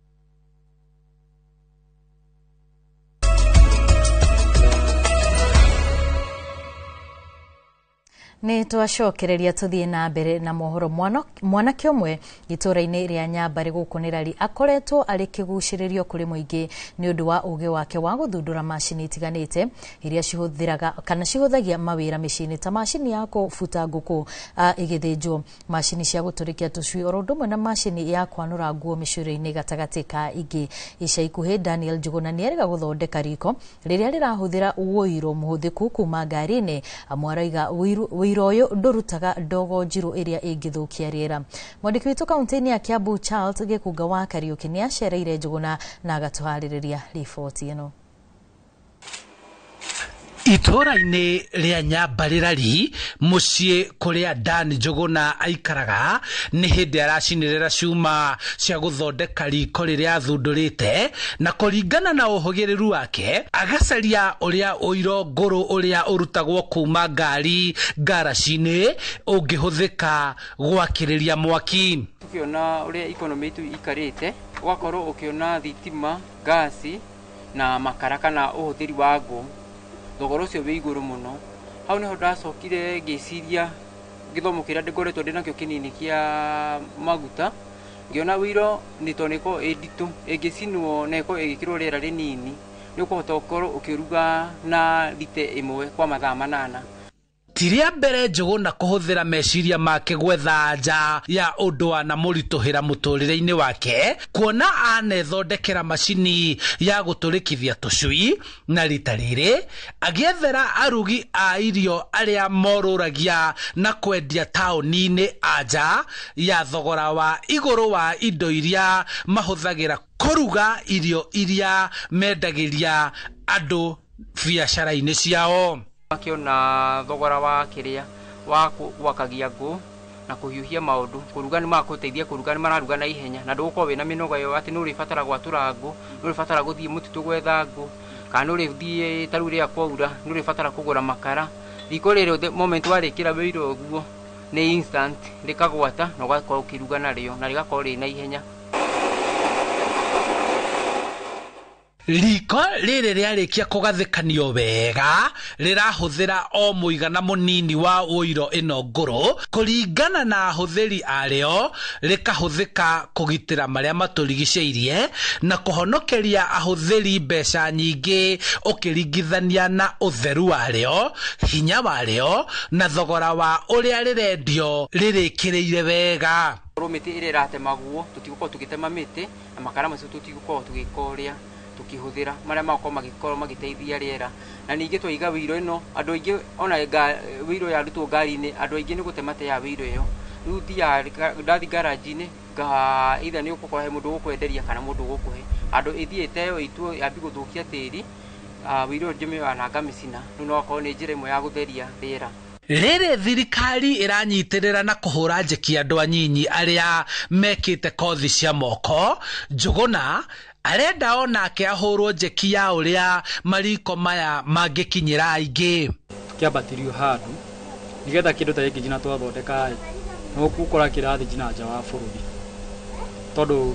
Nĩ twacokereria tũthiĩ na mbere na mohoro. Mwanake ũmwe itũũra-inĩ rĩa Nyambarĩ gũkũ Nĩrari akoretwo arĩ kĩgucĩrĩrio kũrĩ mũingĩ nĩ ũndũ wa ũgĩ wake wa gũthundũra macini itiganĩte iria cihũthĩraga kana cihũthagia mawĩra mĩciĩ-inĩ ta macini ya kũbuta ngũkũ ĩgĩthĩnjwo, macini cia gũtũrĩkia tũcui oro ũndũ ũmwe na macini ya kwanũra nguo mĩcũrĩ-inĩ gatagatĩ ka ingĩ. Ica ikuhĩ Daniel Njuguna nĩerĩga gũthondeka riko rĩrĩa rĩrahũthĩra ũiro mũhũthĩku kuma ngari-inĩ. Amwe arauga ũiro ũyũ ndũrutaga ndogo njirũ ĩrĩa ĩngĩthũkia rĩera. Mwandĩki witũ kaunti-inĩ ya Kiambu Charles Gĩkunga wa Kariũki nĩacereire Njuguna na agatũharĩrĩria riboti ĩno. Itũũra-inĩ rĩa Nyambarĩrari mũciĩ kũrĩa Dan Njuguna aikaraga nĩ hĩndĩ aracinĩrĩra cuma cia gũthondeka riko rĩrĩa athundũrĩte, na kũringana na ũhũgĩrĩru wake agacaria ũrĩa ũiro ngũrũ ũrĩa ũrutagwo kuma ngari ngaraci-inĩ ũngĩhũthĩka gwakĩrĩria mwaki. Tukiona ũrĩa economy itũ ikarĩte, ũgakorwo ũkĩona thitima, ngasi na makara kana ũhũthĩri wa ngũ, thogora ũcio wĩ igũrũ mũno. Hau nĩho ndacokire ngĩciria gĩthomo kĩrĩa ngoretwo ndĩnakĩo kĩnini kĩa maguta, ngĩona ũiro nĩ tondũ nĩ ĩkoragwo ĩ nditũ, ĩngĩcinwo na ĩkorwo ĩgĩkĩrwo rĩera rĩnini nĩ ũkũhota gũkorwo ũkĩruga na rite ĩmwe kwa mathaa 8. Ti rĩa mbere Njũgũna kũhũthĩra meciria make gwetha anja ya ũndũ wanamũritũhĩra mũtũrĩre-inĩ wake, kuona anethondekera macini ya gũtũrĩkithia tũcui, na rita rĩrĩ agĩethera arugi a irio arĩa morũragia na kwendia taũni-inĩ anja ya thogora wa igũrũ wa indo iria mahũthagĩra kũruga irio iria mendagĩria andũ biacara-inĩ ciao. Akĩona thogora wa kĩrĩa wa gwakagia ngũ na kũhiũhia maũndũ, kũruga nĩ magũteithia kũruga, nĩ mararuga na ihenya na ndũgũkorwo wĩna mĩnoga ĩyo atĩ nĩ ũrĩbatara gwatũra ngũ, nĩ ũrĩbatara gũthiĩ mũtitũ gwetha ngũ, kana nĩ ũrĩthiĩ ta rĩu rĩrĩa kwaura nĩ ũrĩbatara kũgũra makara. Riko rĩrĩ the moment warĩkĩra wĩira ũguo nĩ instant rĩkagwata na ũgakorwo ũkĩruga narĩo na rĩgakorwo rĩ na ihenya. Riko rĩrĩ rĩarĩkia kũgathĩkanio wega rĩrahũthĩra o mũigana mũnini wa ũiro ĩno ngũrũ kũringana na ahũthĩri arĩo, rĩkahũthĩka kũgitĩra marĩa matũrigicĩirie na kũhonokeria ahũthĩri mbeca nyingĩ ũkĩringithania na ũtheru warĩo, hinya warĩo na thogora wa ũrĩa rĩrendio rĩrĩkĩrĩire wega. Mĩtĩ ĩrĩa ĩratemagwo tũtigũkorwo tũgĩtema mĩtĩ na makara macio tũtigũkorwo tũgĩka ũrĩa tukihũthĩra marĩa makorwo magĩkorwo magĩteithia rĩera. Na ningĩ twaiga wĩiro ĩno andũ aingĩ ona wĩiro yarutwo ngari-inĩ andũ aingĩ nĩ gũte mateaga wĩiro ĩyo. Rĩu thiaga ndathi garage-inĩ either nĩ ũgũkora he mũndũ ũgũkwenderia kana mũndũ ũgũkũhe handũ ĩthiĩ ĩteo ĩitwo yambie gũthũkia tĩri, wĩiro ĩyo njũmĩoya na ngamĩcina. Rĩu no akorwo nĩ njĩra ĩmwe ya gũtheria rĩera. Rĩrĩ thirikari ĩranyitĩrĩra na kũhũra njeki andũ anyinyi arĩa mekĩte kothi cia moko, Njũgũna arenda onake ahũrwo njeki ya ũrĩa mariko maya mangĩkinyĩra aingĩ. Tũkĩambatĩrio handũ nĩgetha kĩndũ ta gĩkĩ nginya twathondeka ĩ no gũkora kĩrathiĩ nginya nja wa bũrũri, tondũ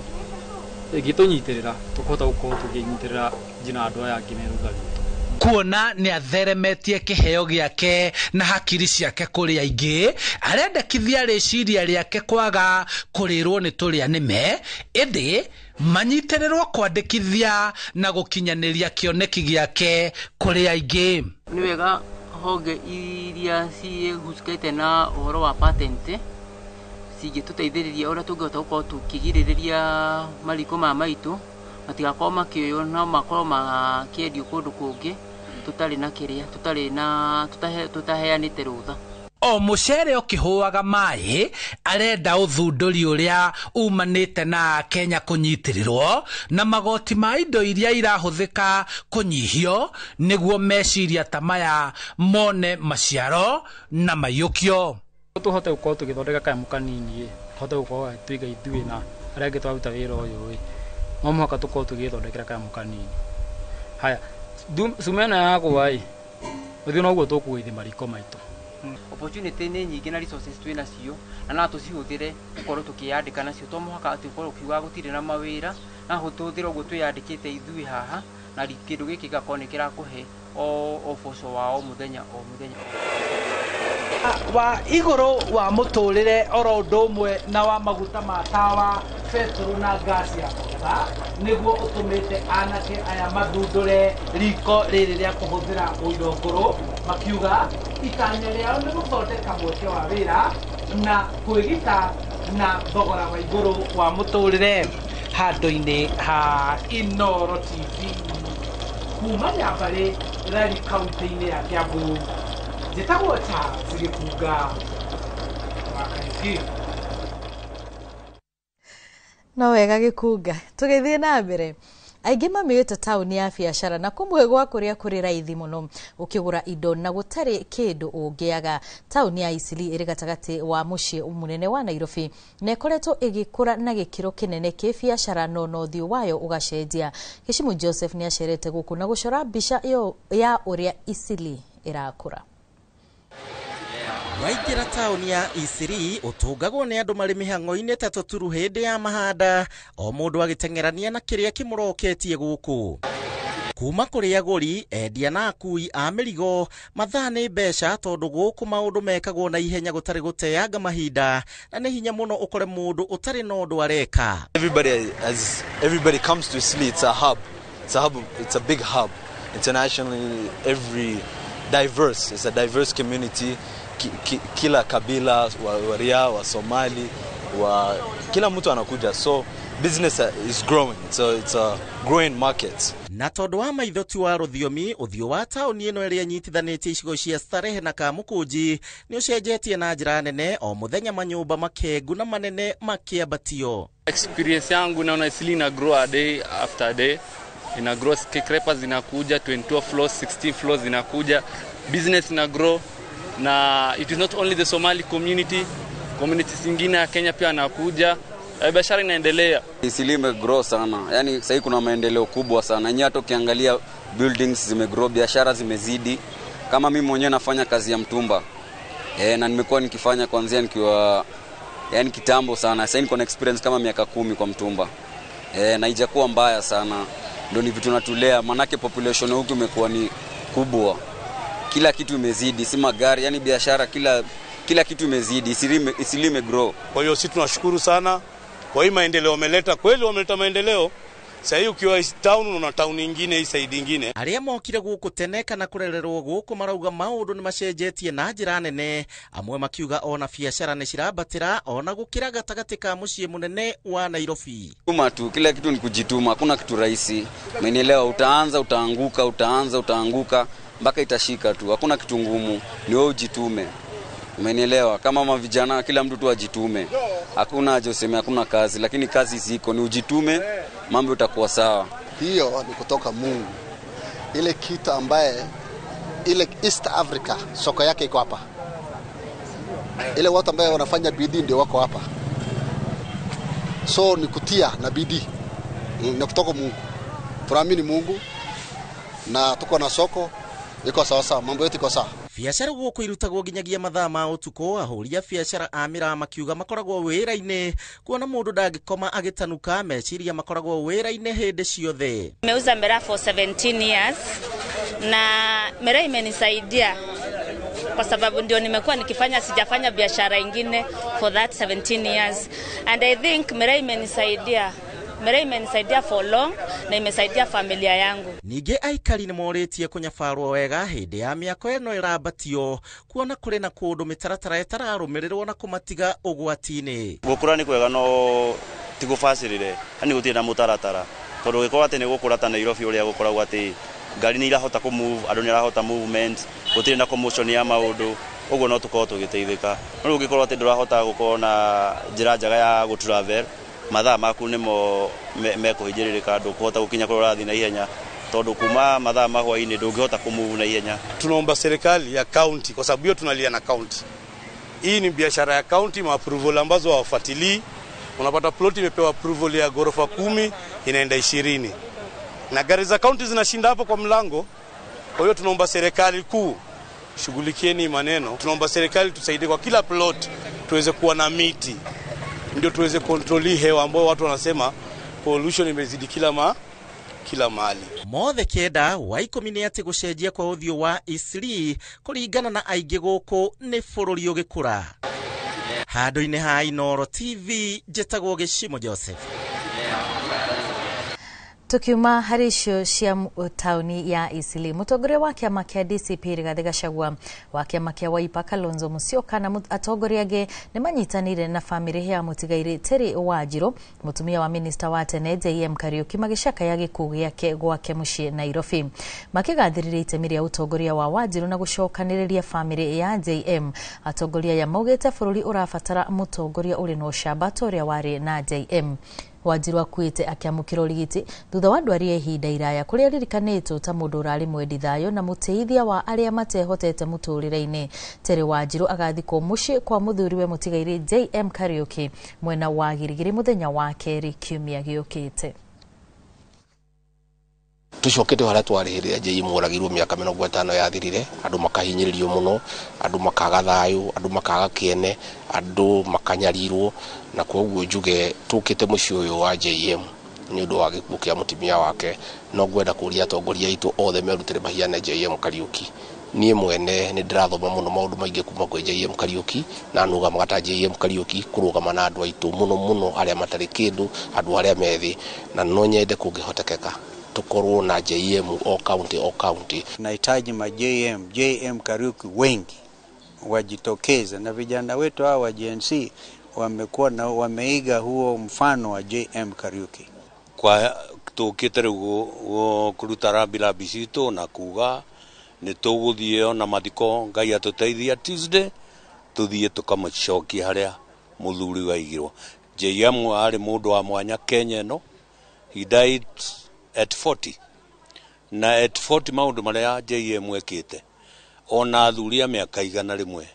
ĩngĩtũnyitĩrĩra tũkũhota gũkorwo tũkĩnyitĩrĩra nginya andũ aya angĩ me thutha witũ. Kuona nĩ atheremetie kĩheo gĩake na hakiri ciake kũrĩ aingĩ, arendekithia rĩciria rĩake kwaga kũrĩrwo nĩ tũrĩa nĩme, ĩndĩ manyitĩrĩrwo kwandĩkithia na gũkinyanĩria kĩoneki gĩake kũrĩ aingĩ. Nĩ wega honge iria ciĩhusikĩte na ũhoro wa patent cingĩtũteithĩrĩria ũrĩa tũngĩhota gũkorwo tũkĩgirĩrĩria mariko maya maitũ matigakorwo makĩoywo no makorwo makĩendio kũndũ kũngĩ tũtarĩ na kĩrĩa, tũtarĩ na tũtaheanĩte rũtha. O mũcere ũkĩhũaga maĩ arenda ũthundũri ũrĩa umanĩte na Kenya kũnyitĩrĩrwo na magoti ma indo iria irahũthĩka kũnyihio nĩguo meciria ta maya mone maciaro na maiyũkio. Tũhote gũkorwo tũgĩthondeka kanyamũ kanini ĩ, tũhote gũkorwo tũiga ithuĩ na arĩa angĩ twaruta wĩra ũyũ ĩ, no mũhaka tũkorwo tũgĩthondekera kanyamũ kanini. Haya, cuma ĩno yagwa ĩ, ũthiũ noguo tũkũgũithia mariko maitũ. Opportunity nĩ nyingĩ na resources twĩ nacio na no tũcihũthĩre gũkorwo tũkĩyandĩka nacio, to mũhaka atĩ ũkorwo ũkiuga gũtirĩ na mawĩra, na tũhũthĩre ũguo twĩyandĩkĩte ithuĩ haha na kĩndũ gĩkĩ gĩgakorwo nĩ kĩrakũhe o ũboco wa o mũthenya o mũthenya. Wa igũrũ wa mũtũrĩre oro ũndũ ũmwe na wa maguta ma tawa, betũrũ na ngasi ya maguta nĩguo ũtũmĩte anake aya mathundũre riko rĩrĩ rĩa kũhũthĩra ũiro ngũrũ, makiuga itanya rĩao nĩ gũthondeka mweke wa wĩra na kwĩgita na thogora wa igũrũ wa mũtũrĩre. Handũ-inĩ ha Inooro TV kuma Nyambarĩ Rari kaunti-inĩ ya Kiambu, njĩtagwo Charles Gĩkunga wa Kariuki. No wega Gĩkunga, tũgĩthiĩ na mbere. Aingĩ mamĩũĩte taũni ya biacara na kũmwe gwa kũrĩa kũrĩ raithi mũno ũkĩgũra indo na gũtarĩ kĩndũ ũngĩaga. Taũni ya Eastleigh ĩrĩ gatagatĩ wa mũciĩ mũnene wa Nairobi na ĩkoretwo ĩgĩkũra na gĩkĩro kĩnene kĩbiacara no ũthiũ wayo ũgacenjia. Gĩcimu Joseph nĩ acerete gũkũ na gũcora mbica ya ũrĩa Eastleigh ĩrakũra. Waingĩra taũni ya Eastleigh ũtũngagwo nĩ andũ marĩ mĩhang'o-inĩ ta tũturu hĩndĩ ya mahanda, o mũndũ agĩteng'erania na kĩrĩa kĩmũroketie gũkũ. Kuma kũrĩ agũri, endia na akui a mĩrigo, mathaa nĩ mbeca tondũ gũkũ maũndũ mekagwo na ihenya gũtarĩ gũteanga mahinda, na nĩ hinya mũno ũkore mũndũ ũtarĩ na ũndũ areka. Everybody comes to Eastleigh, it's a hub. It's a hub, it's a big hub. Internationally, every diverse. It's a diverse community. Kila kabila, Waria, wa Somali, wa kila mtu anakuja. So business is growing. It's a growing market. Na tondu wa maitho ti wa rũthiomi ũthiũ wa taũni ĩno ĩrĩa nyitithanĩtie icigo cia Starehe na Kamukunji nĩ ũcenjetie na njĩra nene o mũthenya manyũmba makengu na manene makĩambatio. Experience yangu naona Eastleigh ina grow a day after day. Ina grow, skyscrapers zinakuja, 22 floors, 16 floors zinakuja, business ina grow, na it is not only the Somali community, communities zingine ya Kenya pia anakuja. Biashara inaendelea. Eastleigh imegrow sana. Yaani sasa kuna maendeleo kubwa sana. Yenyewe hata ukiangalia buildings zimegrow, biashara zimezidi. Kama mimi mwenyewe nafanya kazi ya mtumba. Na nimekuwa nikifanya kuanzia nikiwa yani kitambo sana. Sasa niko na experience kama miaka 10 kwa mtumba. Na haijakuwa mbaya sana. Ndio ni vitu natulea, manake population huku imekuwa ni kubwa. Kila kitu imezidi, si magari, yani biashara kila kitu imezidi, Eastleigh imegrow. Kwa hiyo sisi tunashukuru sana kwa hii maendeleo wameleta, kweli wameleta maendeleo. Sasa hii ukiwa town unaona town nyingine hii side nyingine. Aria mokire guku tene kana kurererwo guku marauga maundu ni macenjetie na njira nene, amwe makiuga ona biashara ni cirambatira ona gukira gatagati ka mucii munene wa Nairobi. Tuma tu, kila kitu ni kujituma, hakuna kitu rahisi. Umenielewa? Utaanza utaanguka, utaanza utaanguka mpaka itashika tu. Hakuna kitu ngumu, ni wewe ujitume. Umenielewa? Kama mavijana kila mtu tu ajitume. Hakuna haja useme hakuna kazi, lakini kazi ziko, ni ujitume, mambo itakuwa sawa. Hiyo ni kutoka Mungu. Ile kitu ambaye ile East Africa soko yake iko hapa. Ile watu ambao wanafanya bidii ndio wako hapa. So ni kutia na bidii. Ni kutoka Mungu. Tunaamini Mungu na tuko na soko iko sawa sawa, mambo yote iko sawa. Biashara guku irutagwo nginyagia mathaa ma utuku, ahũri a biashara a miraa makiuga makoragwo wĩra-inĩ kuona mũndũ ndangĩkoma agĩtanuka, meciria makoragwo wĩra-inĩ hĩndĩ ciothe. Nimeuza miraa for 17 years na miraa imenisaidia kwa sababu ndio nimekuwa nikifanya, sijafanya biashara ingine for that 17 years, and I think miraa imenisaidia. Miraa imenisaidia for long na imesaidia familia yangu. Ningĩ aikari nĩ morĩtie kũnyabarwo wega hĩndĩ ya mĩako ĩno ĩrambatio kuona kũrĩ na kũndũ mĩtaratara ĩtararũmĩrĩrwo na kũmatiga ũgwati-inĩ. Gũkũra nĩ kwega no ti gũbacĩrĩre, yani gũtirĩ na mũtaratara, tondũ gĩkorwo atĩ nĩ gũkũra ta Nairobi ũrĩa gũkoragwo atĩ ngari nĩ irahota kũ move, andũ nĩ arahota movement, gũtirĩ na commotion ya maũndũ, ũguo no tũkorwo tũgĩteithĩka. No rĩu ũngĩkorwo atĩ ndũrahota gũkorwo na njĩra njega ya gũ travel, mathaa maku nĩmo mekũhinyĩrĩrĩka, ndũkũhota gũkinya kũrĩa ũrathiĩ na ihenya, tondũ kuma mathaa ma hwaĩ-inĩ ndũngĩhota kũmove na ihenya. Tunaomba serikali ya county, kwa sababu hiyo tunalia na county. Hii ni biashara ya county, ma approval ambazo hawafuatilii. Unapata plot imepewa approval ya ghorofa 10 inaenda 20. Na gari za county zinashinda hapo kwa mlango. Kwa hiyo tunaomba serikali kuu shughulikieni maneno. Tunaomba serikali tusaidie kwa kila plot tuweze kuwa na miti, ndio tuweze kontroli hewa ambayo watu wanasema pollution imezidi kila mahali. Mothe 9 wa 10 nĩ atĩ gũcenjia kwa ũthiũ wa Eastleigh kũringana na aingĩ gũkũ nĩ bũrũri ũgĩkũra. Handũ-inĩ ha Inooro TV njĩtagwo Gĩcimo Joseph. Tukiuma harĩ icio cia taũni ya Eastleigh, mũtongoria wa kĩama kĩa DCP Rigathĩ Gachagua, wa kĩama kĩa Wiper Kalonzo Musyoka na atongoria angĩ nĩ manyitanĩire na bamĩrĩ ya mũtigairĩ Terry Wanjiru, mũtumia wa minista wa tene JM Kariuki, magĩcakaya gĩkuũ gĩake gwake mũciĩ Nairobi. Makĩgathĩrĩria itemi rĩa ũtongoria wa Wanjiru na gũcokanĩrĩria bamĩrĩ ya JM. Atongoria aya maugĩte bũrũri ũrabatara mũtongoria ũrĩ na ũcamba ta ũrĩa warĩ na JM. Wanjiru akuĩte akĩamũkĩra ũrigiti thutha wa ndwari ya ihinda iraya kũrĩa aririkanĩtwo ta mũndũ ũrarĩ mwendi thayũ na mũteithia wa arĩa matehotete mũtũrĩre-inĩ. Terry Wanjiru agathikwo mũciĩ kwa mũthuriwe mũtigairĩ JM Kariuki mwena wa Girigiri mũthenya wa kerĩ kiumia gĩũkĩte. Tucokete haria twarĩ hĩndĩ ĩrĩa JM oragirwo mĩaka 50 yathirire, andũ makahinyĩrĩrio mũno, andũ makaga thayũ, andũ makaga kĩene, andũ makanyarirwo, na koguo njuge tũkĩte mũciĩ ũyũ wa JM nĩ ũndũ wa gĩkuũ kĩa mũtumia wake. No ngwenda kũria atongoria aitũ othe merutĩre mahiane JM Kariuki. Niĩ mwene nĩ ndĩrathoma mũno maũndũ maingĩ kuma kwĩ JM Kariuki, na nũgamaga ta JM Kariuki kũrũgama na andũ aitũ mũno mũno arĩa matarĩ kĩndũ, andũ arĩa me thĩ, na no nyende kũngĩhotekeka Tukorwo na JM o county o county. Tunahitaji ma JM Kariuki wengi wajitokeze, na vijana wetu hawa wa Gen Z wamekuwa na wameiga huo mfano wa JM Kariuki. Kwa tukite riu kuruta rambirambi citũ na kuga nĩ tũgũthiĩ ona mathiko Ngai atũteithia Tuesday tũthiĩ tũkamũcokia harĩa mũthuri waigirwo. JM arĩ mũndũ wa mwanya Kenya ĩno. He died at 40 na at 40 maũndũ marĩa JM ekĩte ona athuri a mĩaka 100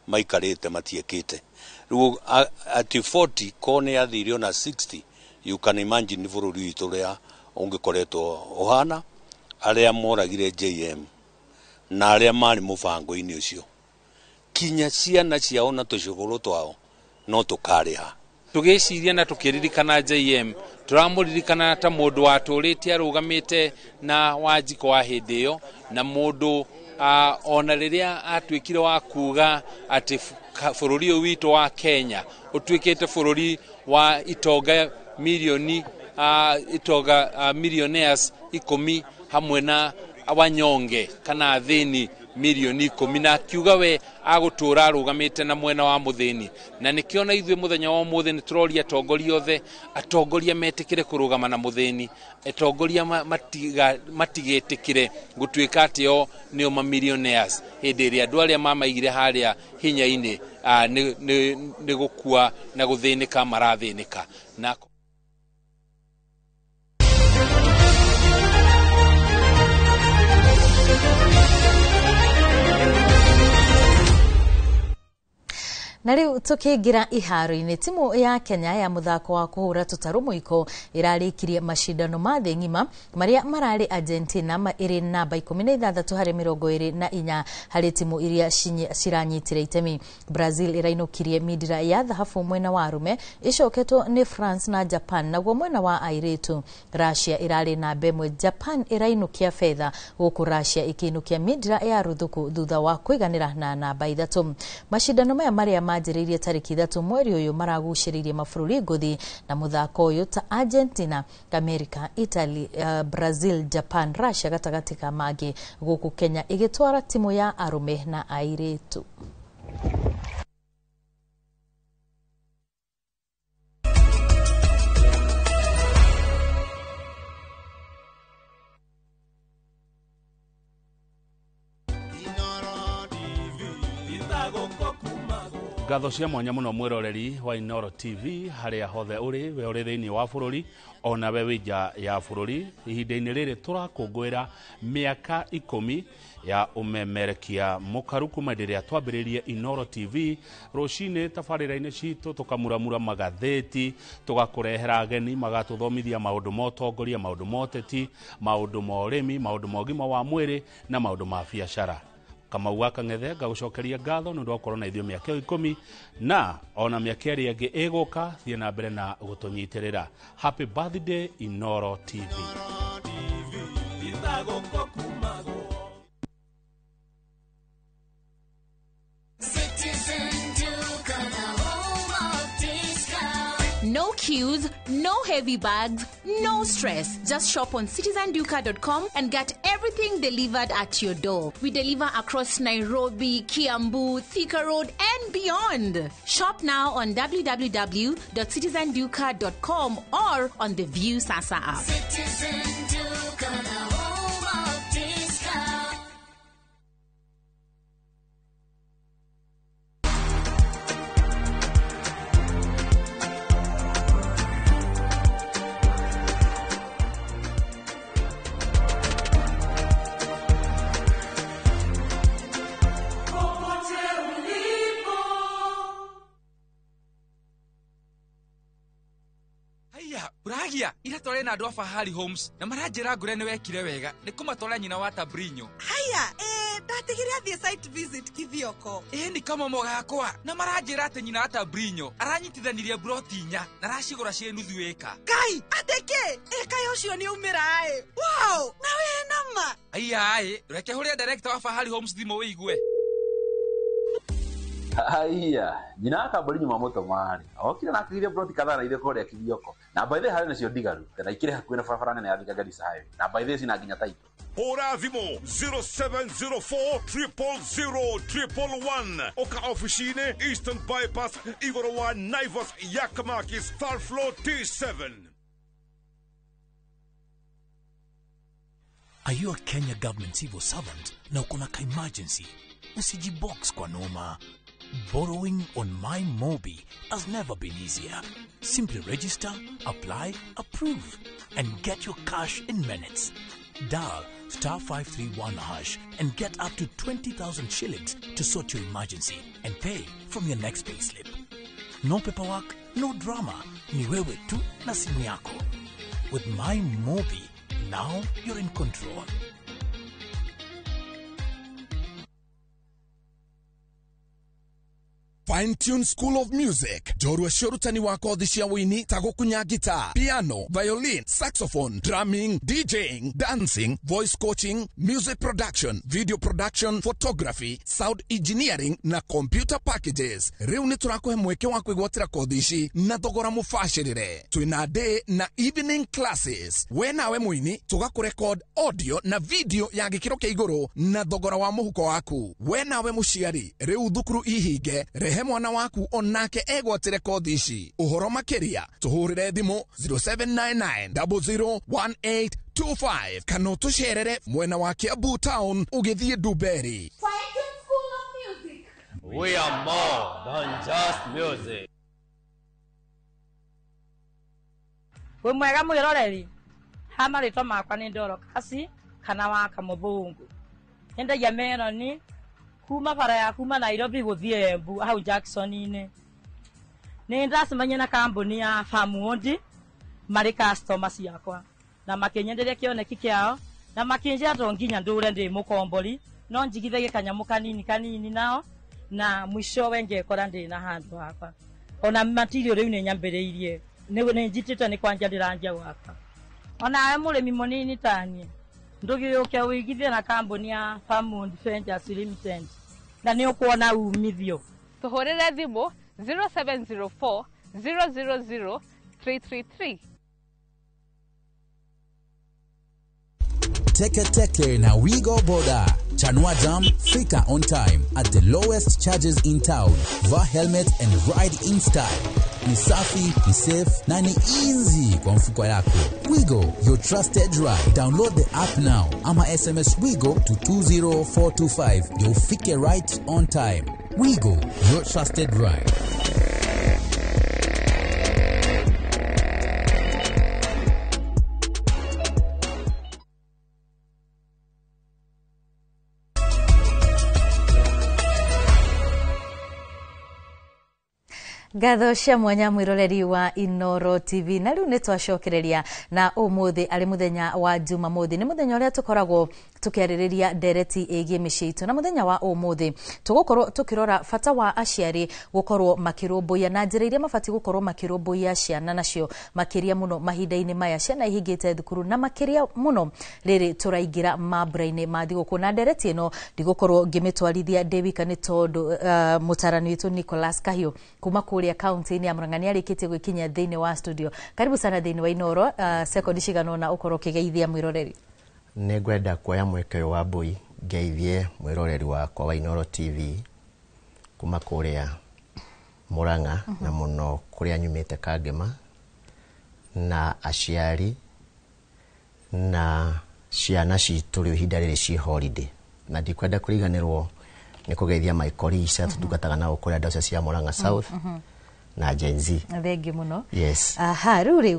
maikarĩte matiĩkĩte. Rĩu at 40 ko nĩ athire ona 60, you can imagine bũrũri witũ ũrĩa ũngĩkoretwo ũhana. Arĩa moragire JM na arĩa marĩ mũbango-inĩ ũcio kinya ciana ciao na tũcũgũrũ twao no tũkarĩha. Tũgĩciria na tũkĩririkana JM, tũramũririkana ta mũndũ watũrĩte arũgamĩte na Wanjikũ wa hĩndĩ ĩyo, na mũndũ ona rĩrĩa atuĩkire wa kuga atĩ bũrũri ũyũ witũ wa Kenya ũtuĩkĩte bũrũri wa itonga milioni itonga millionaires 10 hamwe na wanyonge kana athĩni milioni 10, na akiuga we agũtũra arũgamĩte na mwena wa mũthĩni. Na nĩkĩo na ithuĩ mũthenya wa ũmũthĩ nĩ tũroria atongoria othe, atongoria metĩkĩre kũrũgama na mũthĩni, atongoria matigĩtĩkĩre gũtuĩka atĩ o nĩo ma millionaires hĩndĩ ĩrĩa andũ arĩa mamaigire harĩa hinya-inĩ nĩ gũkua na gũthĩnĩka marathĩnĩka. Na Na riu tukiingira iharo-inĩ, timu ya Kenya ya muthako wa kuhura tũtarũ mũiko ĩrarĩkirie macindano ma thĩ ng'ima marĩa mararĩ Argentina ĩrĩ namba 16 harĩ 24 harĩ timu iria ciranyitire itemi. Brazil ĩrainũkirie mindira ya thahabu mwena wa arume ĩcoketwo nĩ France na Japan, naguo mwena wa airĩtu Russia ĩrarĩ namba 1, Japan ĩrainũkia fedha gũkũ Russia ĩkĩinũkia mindira ya ruthuku thutha wa kũiganĩra na namba 3. Macindano maya marĩa manjĩrĩirie tarĩki 3 mweri ũyũ maragucĩrĩirie mabũrũri ngũthi na mũthako ũyũ ta Argentina, America, Italy, Brazil, Japan, Russia gatagatĩ ka mangĩ, gũkũ Kenya ĩgĩtwara timu ya arũme na airĩtu. Ngatho cia mwanya muno mwiroreri wa Inooro TV haria hothe uri, we uri thiini wa bururi ona we wi nja ya bururi. Ihinda-inĩ rĩrĩ tũrakũngũĩra mĩaka 10 ya ũmemerekia mũkaru kuma hĩndĩ ĩrĩa twambĩrĩirie Inooro TV. Rũcinĩ tabarĩra-inĩ citũ tũkamuramura magathĩti, tũgakũrehera ageni magatũthomithia maũndũ ma ũtongoria, maũndũ ma ũteti, maũndũ ma ũrĩmi, maũndũ ma ũgima wa mwĩrĩ na maũndũ ma biacara. Kamau wa Kang'ethe ngagũcokeria ngatho nĩ ũndũ wa gũkorwo na ithuĩ mĩaka ĩyo 10 na ona mĩaka ĩrĩa ĩngĩ ĩgũka. Thiĩ na mbere na gũtũnyitĩrĩra. Happy birthday Inooro TV. No queues, no heavy bags, no stress. Just shop on citizenduka.com and get everything delivered at your door. We deliver across Nairobi, Kiambu, Thika Road, and beyond. Shop now on www.citizenduka.com or on the View Sasa app. Citizen Duka, the home of discount. Uragia ira tware na andu a Fahari Homes na maranjira ngure ni wekire wega ni kumatwara nyina wa Tabrinyo. Haya, ndatigire athie site visit Kithioko. Ni kama mogakwa na maranjira ati nyina wa Tabrinyo aranyitithanirie broti 4 na aracigura cie nuthu eka. Kai, ateke eka ucio ni umira ai. Wow, na we nama. Aya ai, reke huria director wa Fahari Homes thimo wigue. Haiya, nyina wa kambũri nyuma mũtũma rĩ, okire na akĩgiria ploti kadhaa na ithuĩ kũrĩa Kithioko. Na by the way harĩ nacio ndigaru, na ikĩrĩ hakuhĩ na barabara nene ya Thika Garissa Highway. Na by the way cina nginya title. Hũra thimũ 0704 000 111 oka ofici-inĩ Eastern Bypass igũrũ wa Naivas Yakamakis third floor T7. Are you a Kenya government civil servant na uko na ka-emergency? Usijibox kwa noma. Borrowing on MyMobi has never been easier. Simply register, apply, approve, and get your cash in minutes. Dial star 531 hash and get up to 20,000 shillings to sort your emergency and pay from your next payslip. No paperwork, no drama. Ni wewe tu na simu yako. With MyMobi, now you're in control. Fine Tune School of Music, njorua cia ũrutani wa kothi cia wũini ta gũkunya guitar, piano, violin, saxophone, drumming, DJing, dancing, voice coaching, music production, video production, photography, sound engineering na computer packages. Rĩu nĩ tũrakũhe mweke wa kwĩgwatĩra kothi ici na thogora mũbacĩrĩre. Twĩna day na evening classes. We nawe mũini tũgakũrecord audio na video ya gĩkĩro kĩa igũrũ na thogora wa mũhuko waku. We nawe mũciari, rĩu thukuru ihinge, rehe mwana waku onake egwatĩre kothi ici. Ũhoro makĩria tũhũrĩre thimũ 0799 001825 kana ũtũcerere mwena wa Kiambu town ũgĩthiĩ Ndumberi. We are more than just music. Wĩ mwega mwĩroreri, ha marĩtwa makwa nĩ Dorokasi kana wa Kamũthũngũ. Nyendagia meroni kuma bara ya kuma Nairobi gũthiĩ Embu hau Jackson-inĩ. Nĩ ndacemania na kambuni ya Farmwood marĩ customer ciakwa na makĩnyenderia kĩoneki kĩao na makĩnjĩra to nginya ndũre ndĩ mũkombori no njigithagie kanyamũ kanini kanini nao na mwishowe ngekora ndĩ na handũ hakwa. Ona material rĩu nĩ nyambĩrĩirie nĩ njitĩte nĩ kwanja ndĩranjia gwaka. Onawe mũrĩmi mũnini taniĩ ndũgĩũke ũigithie na kambuni ya Farmwood Ventures Limited na nĩ ũkuona umithio. Tũhũrĩre thimũ 0704 000 333. Teke Teke na Wigo Boda. Chanua Jam, fika on time at the lowest charges in town. Vaa helmet and ride in style. Ni safi, ni safe na ni easy kwa mfuko yako. Wigo, your trusted ride. Download the app now ama SMS Wigo to 20425. Ndio ufike right on time. Wigo, your trusted ride. Ngatho cia mwanya mwiroreri wa Inoro TV na riu nĩ twacokereria na ũmũthĩ arĩ mũthenya wa Jumamothi nĩ mũthenya ũrĩa tũkoragwo tũkĩarĩrĩria ndereti ĩgiĩ mĩciĩ itũ na mũthenya wa ũmũthĩ tũgũkorwo tũkĩrora bata wa aciari gũkorwo makĩrũmbũiya na njĩra iria mabatiĩ gũkorwo makĩrũmbũiya ciana nacio makĩria mũno mahinda-inĩ maya ciana ihingĩte thukuru na makĩria mũno rĩrĩ tũraingĩra mambura-inĩ ma thigũkũ na ndereti ĩno ndigũkorwo ngĩmĩtwarithia ndĩ wika nĩ tondũ mũtarani witũ Nicholas Kahiũ kuma kũrĩa kaunti-inĩ ya Murang'a nĩarĩkĩtie gwĩkinyia thĩinĩ wa studio. Karibu sana thĩinĩ wa Inoro. Sekondi cigana ũna ũkorwo ũkĩgeithia mwĩroreri. Nĩ ngwenda kuoya mweke ũyũ wa mbui ngeithie mwĩroreri wakwa wa Inoro TV kuma kũrĩa Murang'a na mũno kũrĩa nyumĩte Kangema na aciari na ciana citũ rĩu ihinda rĩrĩ ci holiday na ndikwenda kũriganĩrwo nĩ kũgeithia my colleagues arĩa tũtungataga nao kũrĩa diocese ya Murang'a South na Gen Z. Thengi muno. Yes. Aha, riu ri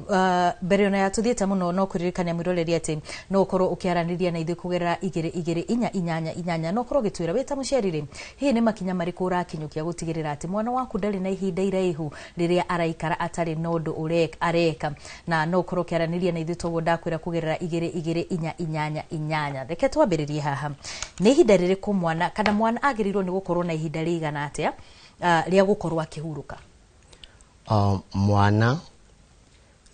mbere ona ya tuthiete muno no kuririkania mwiroreri ati no ukorwo ukiaranĩria na ithuĩ kũgerera 2 2 4 8 8 no ukorwo ũgĩtwĩra wĩ ta mũciari rĩ hihi nĩ makinya marĩkũ ũrakinyũkia gũtigĩrĩra atĩ mwana waku ndarĩ na ihinda iraihu rĩrĩa araikara atarĩ na ũndũ areka na no ukorwo ũkĩaranĩria na ithuĩ toguo ndakwĩra kũgerera 2 2 4 8 8. Reke twambĩrĩrie haha, nĩ ihinda rĩrĩkũ mwana kana mwana agĩrĩirwo nĩ gũkorwo na ihinda rĩigana atĩa rĩa gũkorwo akĩhurũka? Mwana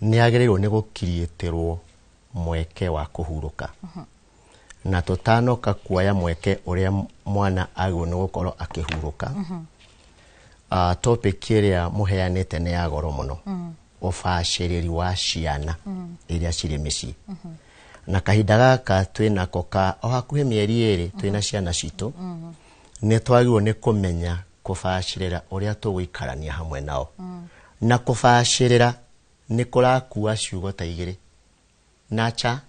nĩ agĩrĩirwo nĩ gũkiriĩtĩrwo mweke wa kũhurũka na tũtanoka kuoya mweke ũrĩa mwana agĩrĩirwo nĩ gũkorwo akĩhurũka. Topic ĩrĩa mũheanĩte nĩ ya goro mũno, ũbacĩrĩri wa ciana iria cirĩ mĩciĩ, na kahinda gaka twĩnako ka o hakuhĩ mĩeri 2 twĩna ciana citũ, nĩ twagĩrĩirwo nĩ kũmenya kũbacĩrĩra ũrĩa tũgũikarania hamwe nao. Na kũbacĩrĩra nĩ kũrakua ciugo ta igĩrĩ, nacha,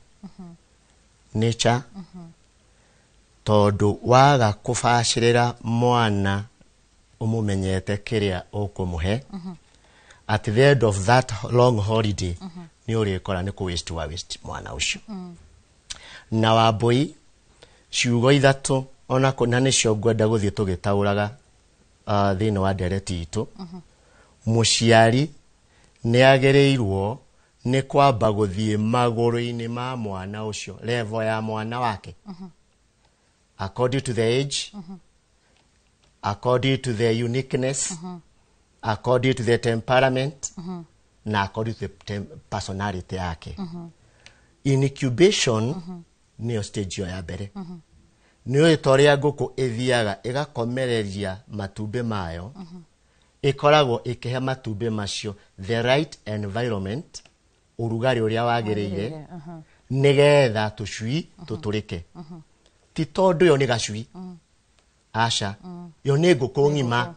nature, tondũ waga kũbacĩrĩra mwana ũmũmenyete kĩrĩa ũkũmũhe, at the end of that long holiday nĩ ũrĩkora nĩ kũ waste wa waste mwana ũcio. Na Wambũi, ciugo ithatũ ona na nĩcio ngwenda gũthiĩ tũgĩtaũraga thĩinĩ wa ndereti itũ. Mũciari nĩ agĩrĩirwo nĩ kwamba gũthiĩ magũrũ-inĩ ma mwana ũcio, level ya mwana wake, according to the age, according to the uniqueness, according to the temperament, na according to the personality yake. Incubation nĩyo stage ĩyo ya mbere. Nĩ ũĩ ta ũrĩa ngũkũ ĩthiaga ĩgakomereria matumbĩ mayo, ĩkoragwo ĩkĩhe matumbĩ macio the right environment, ũrugarĩ ũrĩa wagĩrĩire, nĩgetha tũcui tũtũrĩke. Ti tondũ yo nĩ gacui, aca, yo nĩ ngũkũ ng'ima,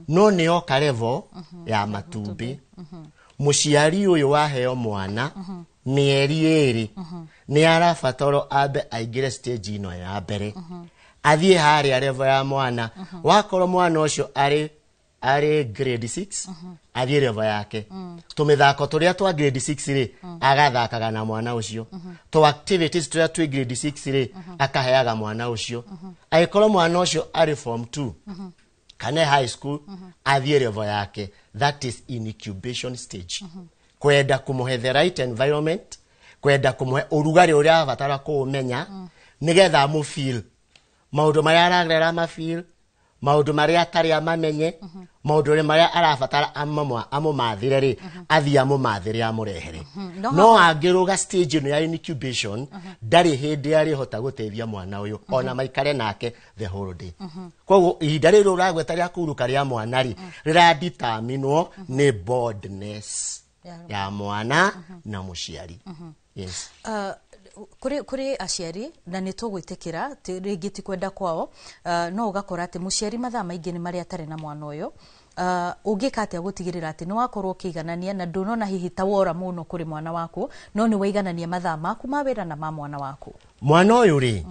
no nĩ yoka level ya matumbĩ. Mũciari ũyũ waheo mwana mĩeri 2 nĩ arabatarwo ambe aingĩre stage ĩno ya mbere, athiĩ harĩa level ya mwana. Wakorwo mwana ũcio arĩ grade 6, athiĩ level yake. Tũmĩthako tũrĩa twa grade 6 rĩ, agathakaga na mwana ũcio. Tũ activities tũrĩa twĩ grade 6 rĩ, akaheaga mwana ũcio. Angĩkorwo mwana ũcio arĩ form 2 kana high school, athiĩ level yake. That is incubation stage, kwenda kũmũhe the right environment, kwenda kũmũhe ũrugarĩ ũrĩa abatara kũũmenya, nĩgetha amũfeel maũndũ marĩa aragerera, amafeel maũndũ marĩa atarĩ amamenye, maũndũ marĩa arabatara amũmathĩre rĩ, athiĩ amũmathĩre, amũrehere. No angĩrũga stage ĩno ya incubation, ndarĩ hĩndĩ arĩhota gũteithia mwana ũyũ ona maikare nake the whole day. Koguo ihinda rĩrĩ ũragweta rĩa kũhurũka rĩa mwana rĩ, rĩraditaminwo nĩ boredness ya mwana na mũciari, yes. Kũrĩ aciari, na nĩ tũgwĩtĩkĩra rĩngĩ ti kwenda kwao, no ũgakora atĩ mũciari mathaa maingĩ nĩ marĩa atarĩ na mwana ũyũ. Ũngĩka atĩa gũtigĩrĩra atĩ nĩ wakorwo ũkĩiganania na ndũnona hihi ta wora mũno kũrĩ mwana waku, no nĩ waiganania mathaa maku ma wĩra na ma mwana waku? Mwana ũyũ rĩ,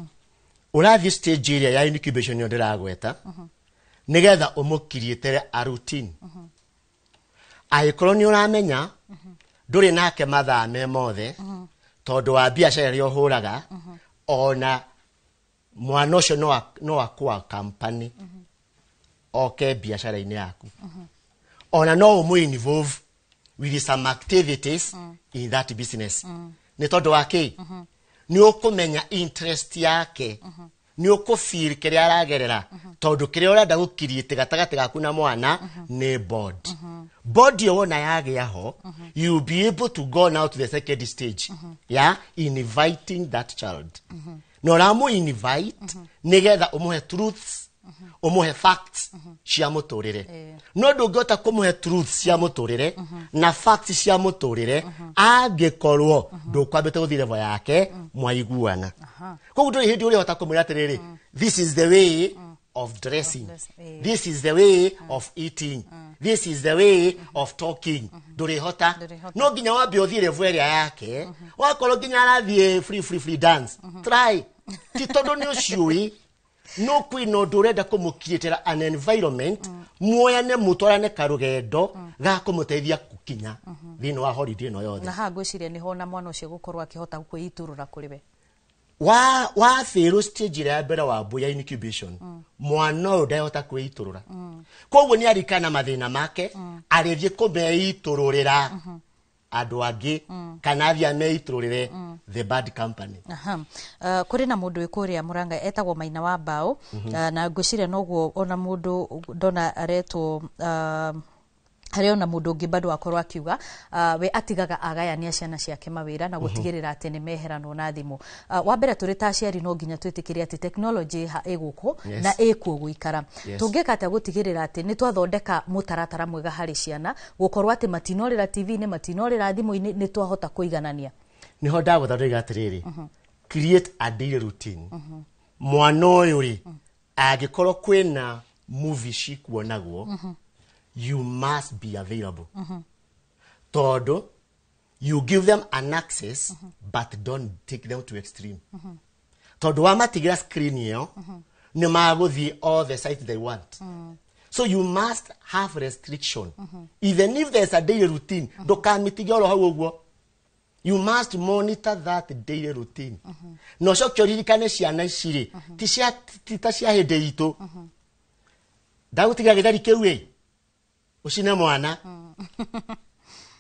ũrathiĩ stage ĩrĩa ya incubation ĩyo ndĩragweta, nĩgetha ũmũkiriĩtere a routine. Angĩkorwo nĩ ũramenya ndũrĩ nake mathaa me mothe tondũ wa biacara ĩrĩa ũhũraga, ona mwana ũcio no akũa company oke biacara-inĩ yaku, ona no ũmũ involve with some activities in that business. Nĩ tondũ wa kĩ? Nĩ ũkũmenya interest yake, nĩ ũkũfeel kĩrĩa aragerera, tondũ kĩrĩa ũrenda gũkiriĩte gatagatĩ gaku na mwana nĩ bond. Bond ĩyo wona yagĩa ho, you will be able to go now to the second stage ya inviting that child. Na ũramũ invite nĩgetha ũmũhe truths, ũmũhe facts cia mũtũrĩre. No ndũngĩhota kũmũhe truths cia mũtũrĩre na facts cia mũtũrĩre angĩkorwo ndũkwambĩte gũthiĩ level yake mwaiguana. Koguo ndũrĩ hĩndĩ ũrĩhota kũmwĩra atĩrĩrĩ, this is the way of dressing, this is the way of eating, this is the way of talking. Ndũrĩhota. No nginya wambe ũthiĩ level ĩrĩa yake. Wakorwo nginya arathiĩ free free free dance, try. Ti tondũ nĩ ũciũĩ, no kwĩna ũndũ ũrenda kũmũkiĩtĩra an environment, muoyane, mũtwarane karũgendo ga kũmũteithia gũkinya thĩinĩ wa holiday ĩno yothe. Na haha ngwĩciria nĩho na mwana ũcio gũkorwo akĩhota kwĩitũrũra kũrĩ we. Wa fail stage ĩrĩa ya mbere wa ya incubation, mwana ũyũ ndahota kwĩitũrũra. Koguo nĩ arikana mathĩna make, arĩthiĩ kũmeitũrũrĩra andũ angĩ, kana athiĩ ameitũrũrĩre the bad company. Aha. Kũrĩ na mũndũ wĩ kũrĩa Mũrang'a etagwo Maina wa Mbaũ. Na ngwĩciria noguo ona mũndũ ndona aretwo Harĩ ona mũndũ ũngĩ bado akorwo akiuga we atigaga agayania ciana ciake mawĩra na gũtigĩrĩra atĩ nĩ meheranwo na thimũ. Wa mbere, tũrĩ ta aciari no nginya twĩtĩkĩre atĩ technology ĩ gũkũ na ĩkuo gũikara. Tũngĩka atĩa gũtigĩrĩra atĩ nĩ twathondeka mũtaratara mwega harĩ ciana gũkorwo atĩ matinorĩra TV-inĩ, matinorĩra thimũ-inĩ, nĩ twahota kũiganania? Niho ndagũtha ndoiga atĩrĩrĩ, create a daily routine. Mwana ũyũ rĩ, angĩkorwo kwĩna movie cikuonagwo, you must be available, tondũ you give them an access but don't take them to extreme, tondũ wamatigĩra screen ĩyo nĩ magũthiĩ all the sites they want. So you must have restriction. Even if there's a daily routine, ndũkamĩtige oro hau ũguo. You must monitor that daily routine. Na ũcoke ũririkane ciana ici rĩ, ti ta cia hĩndĩ itũ. Ndagũtigĩra gĩtheri kĩu ĩ ũcine mwana,